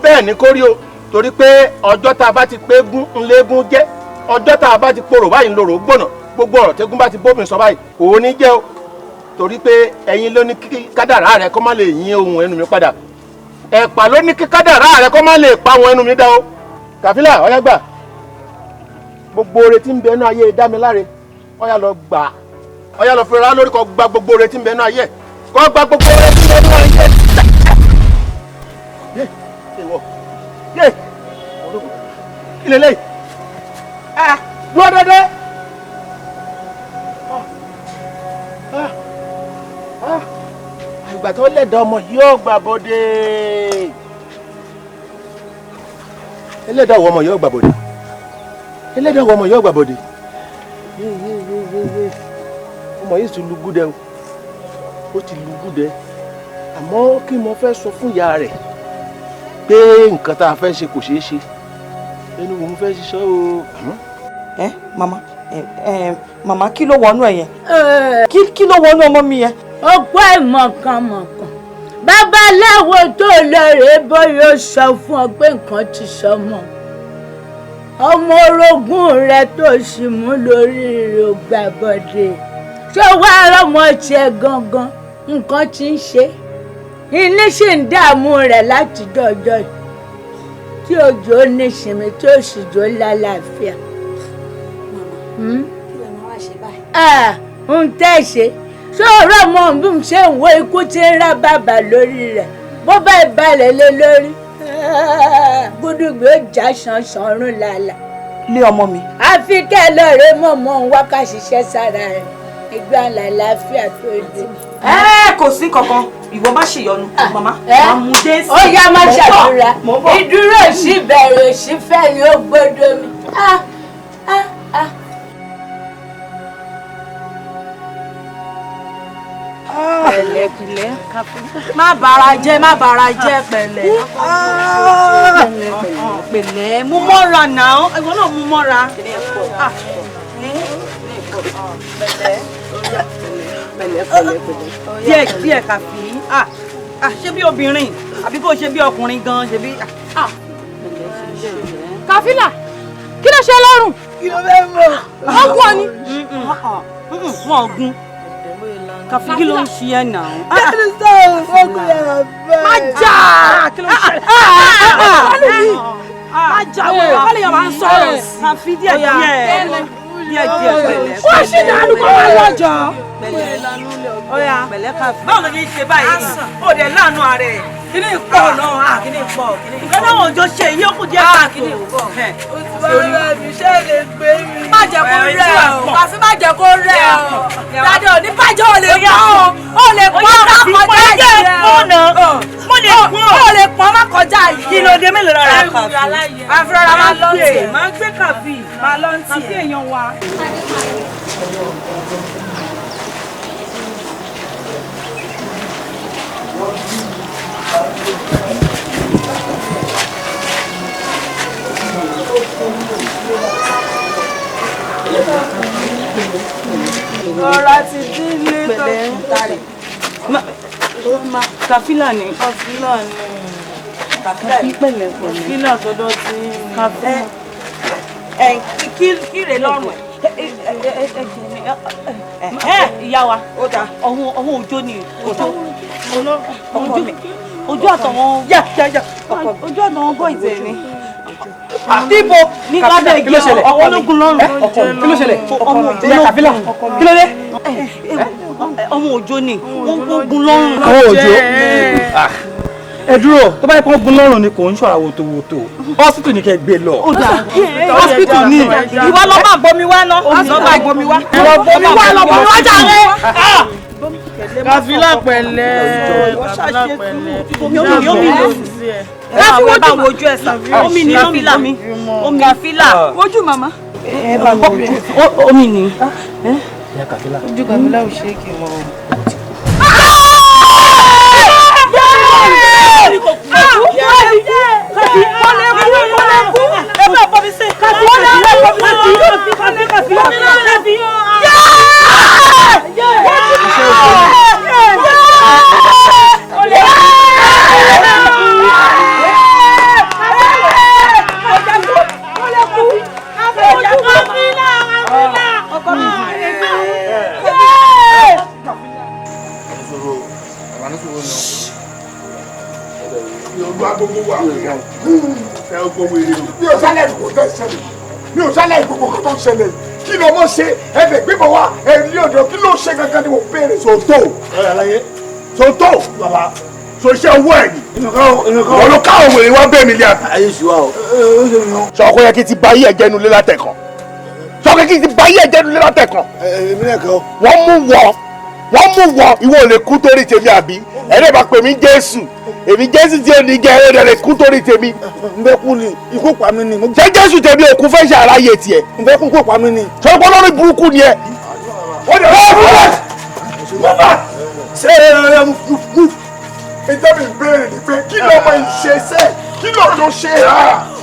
Bẹ́ẹ̀ ni kó rí o, torí pé ọjọ́ tá a bá ti pé gún ńlẹ́gún jẹ́, ọjọ́ tá a bá ti porò báyìí ńlọrọ̀ gbọ̀nà, gbogbo ọ̀rọ̀ tẹ́gún bá ti bómi sọ báyìí òun ní jẹ́ o, torí pé ẹ̀yin ló ní kí kádàrá rẹ kó má lè yín ohun ẹnu mi padà, ẹ̀pà ló ní kí kádàrá rẹ kó má lè pa ohun ẹnu mi dá o. Kàfílà ọ̀yá gbà, gbogbo oore tí ń bẹ nínú ayé Dámiláre, ọ̀yá lọ gbà, ọ̀yá lọ fẹ́ra lórí kó gba gbogbo oore tí ń bẹ nínú ayé, kó gba gbogbo oore tí ń bẹ nínú ayé. Yé ìwọ, yé kí lélẹ́yìí? Ah, dúró dédé. Àgbà tó lẹ̀dọ̀ ọmọ yóò gbà bọ́dé. Ẹlẹ́dàá ọmọ yóò gbà bọ́dé. Ẹlẹ́dàá ọmọ yóò gbà bọ́dé. Ọmọ yìí ti lu gúdẹ o, ó ti lu gúdẹ. Àmọ́ kí mo fẹ́ sọ fún ìyá rẹ̀ pé nǹkan tá a fẹ́ ṣe kò ṣeé ṣe. Ẹnu wo mo fẹ́ ṣiṣẹ́ o. Ẹ màmá, màmá, kí ló wọnú ẹ yẹn? Kí ló wọnú ọmọ mi yẹn? Ọ̀pọ̀ ìmọ̀kànmọ̀kàn babaláwo tó lọ rèé bóyá ó sọ fún ọ pé nǹkan ti sọmọ ọmọ orogún rẹ tó sì mú lórí rẹ ò gbà bọ̀dé, ṣé wàá rọmọ tiẹ̀ gangan nǹkan ti ń ṣe ilé sì ń dààmú rẹ̀ láti dọjọ́ yìí tí òjò nísinmi tí ó sì jò lálàáfíà. Kí lè máa wá ṣe báyìí? Ń tẹ́ ṣe ṣé ọ̀rọ̀ ọmọ bí mo ṣe ń wo ikú tí ń rá bàbà lórí rẹ̀ bó bá balẹ̀ lé lórí gúdúgbò ó já ṣanṣan ọ̀run làlà. lé ọmọ mi. Àfi kẹ́ ẹ lọ́ọ̀rẹ́ mọ̀mọ́ ń wá ká ṣiṣẹ́ sára ẹ̀ ìgbà làlàáfíà tó dé. Ẹ kò sí kankan, ìwọ má ṣèyọnu màmá, máa mú dé sí. Ó yá, má ṣàdúrà, ìdúró sí bẹ̀rẹ̀ òsì fẹ́ ni ó gbọ́dọ̀ mi. Ah ah ah. Pẹ̀lẹ́pẹ̀lẹ́, má bàrà jẹ́, má bàrà jẹ́, pẹ̀lẹ́ pẹ̀lẹ́, mú mọ́ra náà, ìwọ náà mú mọ́ra. Pẹ̀lẹ́ pẹ̀lẹ́ pẹ̀lẹ́, díẹ̀ díẹ̀ Kàfí, ṣé bí obìnrin àbí kò ṣe bí ọkùnrin gan ṣe bí. Kàfílà, kí ló ṣe lọ́rùn? Kí ló fẹ́ mọ̀? Wọ́n gún ọ ni. Wọ́n gún. Kàfí, kí ló ń ṣe ẹ náà? Kí sọ̀rọ̀ fọ́kùn yàrá bẹ́ẹ̀. Má jà! Kí ló ń ṣe? Má jà wọ́n, kọ́lé yẹn máa ń sọ̀rọ̀ sí. Kàfí, díẹ̀ díẹ̀ díẹ̀ díẹ̀, pẹ̀lẹ́. Wọ́n ṣì dànù kó máa lọ́jọ́. Pẹ̀lẹ́ Kàfí. Báwo ló ní í ṣe báyìí? Ó dẹ̀ láàánú ara ẹ̀. Kíní pọ̀ náà, kíní pọ̀. Nǹkan táwọn òjò ṣe yìí ó kù díẹ̀ káàtó. Kíní pọ̀. Ṣé lè gbé mi? Má jẹ́ kó rẹ̀ ọ́, Kàfí, má jẹ́ kó rẹ̀ ọ́. Dádì ò ní bàjẹ́, ò lè pọ́n o, ò lè pọ́n má kọjá yìí rẹ̀ o. Mo lè pọ́n. Ò lè pọ́n má kọjá yìí. Kí ló dé, mélòó lára Kàfí? Kàfí rọra máa lọ tiẹ̀. Máa gbé Kàfí. Máa lọ tiẹ̀. Kàfí èèyàn wa. Ọ̀rọ̀ ti dín ní tó pẹ̀lẹ́. Kàfílà ni. Kàfílà ni. Kàfí pẹ̀lẹ́ pẹ̀lẹ́. Kàfílà tọdọ tí. Kàfí. Ẹ kí rè lọ́rùn ẹ̀. Ìyá wa, ọ̀hún òjò ni òjò. Ojú àtọ̀wọ́n. Ojú àtọ̀wọ́n bọ̀ ìtẹ̀ ni. Díbo ní lábẹ́ igi ọwọ́ ológun lọ́rùn. Kí ló ṣẹlẹ̀? Ìyá Kàfílà, kí ló dé? Ọmọ òjò ni wọ́n gún lọ́rùn. Àwọn òjò ẹ dúró, tó bá yẹ kó gún lọ́rùn ni kò ń ṣọ̀ra wòtòwòtò, hospital ni kẹ́ gbé lọ. Hospital ni. Ìwọ lọ máa bomi wá ná. Lọ máa bomi wá. Bomi wá lọ, bomi wá jàre. Kàfílà pẹ̀lẹ́. Kàfílà pẹ̀lẹ́. Omi omi láti wọ́n bá wojú ẹ̀ sà. Omi ni Kàfílà. Omi Kàfílà. Wojú màmá. Omi ni. Ojú Kàfílà ò ṣe é kì í mọ́. Mi ò sálẹ̀ ìgbòho tó ń ṣẹlẹ̀, mi ò sálẹ̀ ìgbòho tó ń ṣẹlẹ̀. Kí ló mọ̀ ṣe? Ẹ̀fẹ̀ gbébọn wá ẹ̀rí ọ̀dọ̀, kí ló ṣe gangan ni mo béèrè. Sòtò sòtò bàbá so iṣẹ́ owó ẹ̀ ni wọ́n ló káwọn wèrè wá bẹ́ẹ̀ mi lé àbí. Sọ kó yẹ kí n ti ba ayé ẹ̀jẹ̀ nu lé látẹ̀kàn, sọ kó yẹ kí n ti ba ayé ẹ̀jẹ̀ nu lé látẹ̀kàn. Wọ́n mú wọ, wọ́n mú wọ, ìwọ ò lè kú torí tèmi àbí? Ẹ̀rẹ́ bá pè mí Jésù, èmi Jésù tí ò ní jẹ́ ẹ̀rẹ́ lè kú torí tèmi. N bẹ kú ni, ikú pa mí ni. Ṣé Jésù tèmi òkú fẹ́ ṣe àráyè tiẹ̀? N bẹ kú, ikú pa mí ni. Ṣé o gbọ́dọ̀ ní burúkú ni ẹ? Ó dẹ̀ ọ́ mú bá ṣe é mú. Ìjọba ìbéèrè ni pé kí ló máa ń ṣe sẹ́, kí ló ló ṣe é?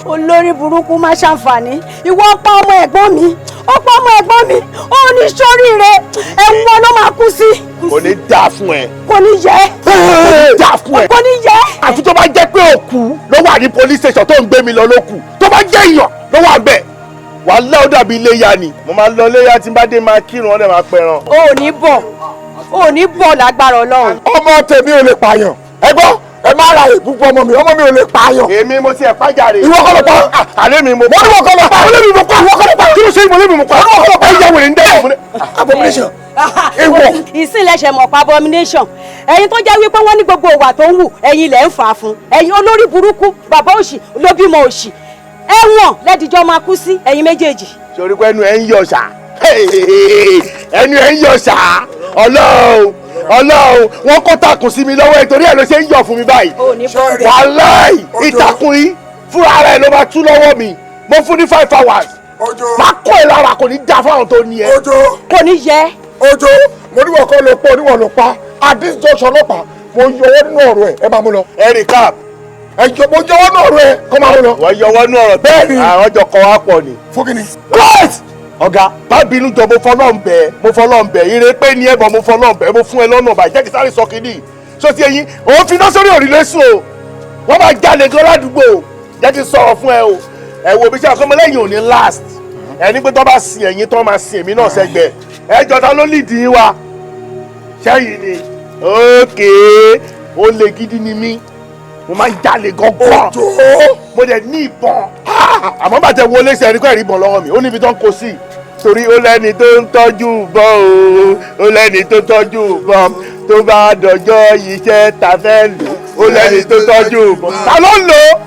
Olórí burúkú má ṣàǹfààní, ìwọ pa ọmọ ẹ̀gbọ́n mi, ó pa ọmọ ẹ̀gbọ́n mi, ó ní sóríire, ẹ̀wọ̀n ló máa kú sí. Kò ní dáa fún ẹ. Kò ní yẹ. Kò ní dáa fún ẹ. Kò ní yẹ. Àfi tó bá jẹ́ pé òkú ló wà ní police station tó ń gbé mi lọ lókù, tó bá jẹ́ èèyàn ló wà bẹ́ẹ̀, wàhálà ó dàbí iléyá ni. Mo máa lọ iléyá, tí n bá dé máa kírun, ọ̀dẹ̀ máa pẹran. O ò ní bọ̀, o ò ní bọ̀ lágbára Ọlọ́run. Ọmọ tèmi ò lè pààyàn. Ẹ gbọ́, ẹ má ra ìbúbọ ọmọ mi, ọmọ mi ò lè pààyàn. Èmi mo ti ẹ̀ pàjáre. Ìwọ kọ́ ló pa. Àlẹ́ mi mo pa. Mo ní wọ́n kọ́ ló pa. Àlẹ́ mi mo pa. Ìwọ kọ́ ló pa. Kí ló ṣe ìmọ̀lẹ́ mi mo pa? Ẹ yẹ wèrè ń dẹ́rù. Abomination. Ewọ. Ìsìnlẹ̀ṣẹ̀ mọ̀ pa abomination. Ẹ̀yin tó jẹ́ wípé wọ́n ní gbogbo ìwà tó ń wù, ẹ̀yin lẹ̀ ń fà á fún. Ẹ̀yin olórí burúkú, bàbá òṣì ló bímọ òṣì. Ẹ̀wọ̀n lẹ́dìjọ́ máa kú sí ẹ̀yin méjèèjì. Sori pé ẹnu ẹ ń yọ ṣá, ẹnu ẹ ń yọ ṣá. Ọlọ́run, Ọlọ́run, wọ́n kó takùn sí mi lọ́wọ́ ẹ, torí ẹ ló ṣe ń yọ̀ fún mi báyìí. Wàláì, ìtàkùn yìí fúnra rẹ̀ ló máa tú lọ́wọ́ mi. Mo fún ní 5 hours. Má kọ́ ẹ lára, kò ní dá fáwọn tó ní ẹ. Kò ní yẹ. Ojo, mo níwọ̀n kọ́ ló pọ̀, oníwọ̀n ló pa. At this junction ọlọ́pàá, mo yọwọ́ nínú ọ̀rọ̀ ẹ̀, ẹ máa mú lọ. Ẹ̀rì cap. Ẹ jọ, mo yọwọ́ nínú ọ̀rọ̀ ẹ̀, kọ́ máa mú lọ. Wọ́n yọwọ́ nínú ọ̀rọ̀ bẹ́ẹ̀ ni. Àwọn jọ kọ́ wa pọ̀ ni. Fún kí ni? Right! Ọ̀gá, má bínú jọ, mo fọlọ́ ń bẹ̀, mo fọlọ́ ń bẹ̀, ire pé ní ẹ̀bọ̀, mo fọlọ́ ń bẹ̀, mo fún ẹ lọ́nà ọ̀bà, jẹ́ kí sáré sọ kínní. Sọ ti eyín, òun fi iná sórí òrìlé sùn o. Wọ́n máa jalè gan ládùúgbò o. Jẹ́ kí n sọ̀rọ̀ fún ẹ o. Ẹ wo bí ṣe àkọ́mọlẹ́yìn ò ní last. Ẹni pé tó bá sin ẹ̀yin tó máa sin èmi náà sẹ́gbẹ̀ẹ́. Ẹ jọta ló lìdí yín wa. Ṣẹ́yìn ni. Ókè, ó lè gidi ni mí. Mo máa ń jalè gangan. Mo dẹ̀ ní ìbọn. Àmọ́ bàtẹ wọlé sí ẹni kọ́ ẹ̀rí ìbọn lọ́wọ́ mi. Ó níbi tó ń kó sí. Torí ó lẹ́ni tó ń tọ́jú ìbọn o. Ó lẹ́ni tó tọ́jú ìbọn. Tó bá dọjọ́ iṣẹ́ ta fẹ́ lò. Ó lẹ́ni tó tọ́jú ìbọn. Ta ló ń lò ó?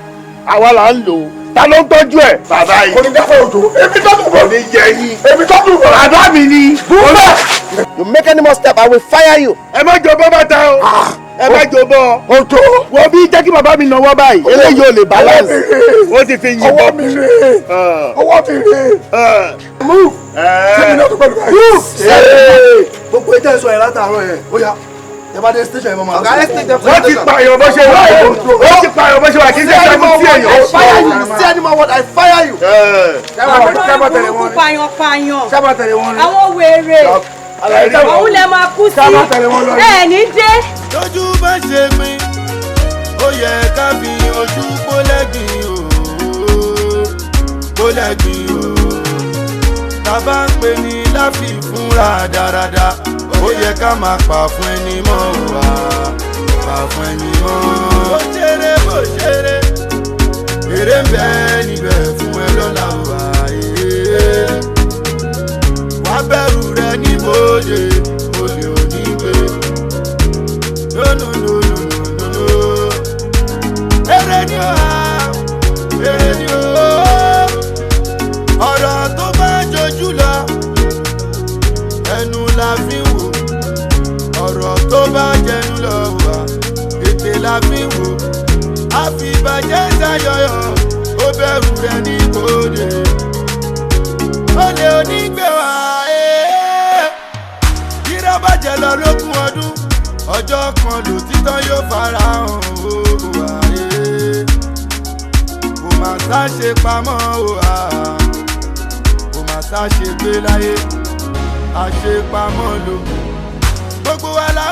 Àwa là ń lò ó. Ta ló ń tọ́jú ẹ̀? Bàbá yìí. Kò ní dáfọ́ òjò. Èmi tọ́jú bọ̀. Kò ní yẹ yín. Èmi tọ́jú bọ̀. Bàbá mi ni. You make any more step, I will fire you. Ẹ má jọ bọ́ bàtà o. Ẹ má jọ bọ́. Òjò. Wọ́n bí jẹ́ kí bàbá mi nàwọ́ báyìí. Eléyìí ò lè balance. Ó ti fi yìnbọn. Ọwọ́ mi rè é. Ọwọ́ mi rè é. Move. Sẹ́mi náà tó pẹ̀lú báyìí. Move. Gbogbo ètò ẹ̀sọ́ yẹn látàárọ̀ yẹn, ó yá. Ẹ bá dé station yẹn, máa. Ọ̀gá, let's take them to Wọ́n ti pààyàn bó ṣe wà. Wọ́n ti pààyàn bó ṣe wà, kì í ṣe ṣẹ́gun sí èèyàn. I fire you. You say any more word, I fire you. Àwọn burúkú pààyàn pààyàn. Sábà tẹ̀lé wọn ni. Àwọn wèrè. Òun lẹ máa kú sí. Sábà tẹ̀lé wọn lọ ni. Ẹ ní dé. Lójú bá ṣe pin, ó yẹ ká fi ojú pólẹ́gbìn o, pólẹ́gbìn o. Tá bá ń pè ní láfi fúnra dáradára, ó yẹ ká máa pa fún ẹni mọ́ wá, pa fún ẹni mọ́. Bó ṣeré, bó ṣeré, èrè ń bẹ níbẹ̀ fún ẹ lọ́la wá. Wá bẹ̀rù rẹ níbodè, olè ò ní gbé. No, no, no, no, no, no. Èrè ni ó hà, èrè ni ó. Ọ̀rọ̀ tó bá jojú lọ, ẹnu la fi wò. Ọ̀rọ̀ tó bá jẹnu lọ wà, ètè la fi wò. Àfìbàjẹ́ ṣàyọyọ̀, ó bẹ̀rù rẹ̀ ní bòde. Olè onígbé wa, Kírọ́ bàjẹ́ lọ lógún ọdún, ọjọ́ kan lòtítọ́ yóò fara hàn ó wà. Kò má sáṣe pamọ́ ó wà, kò má sáṣe gbé láyé, àṣepamọ́ ló. Gbogbo wa la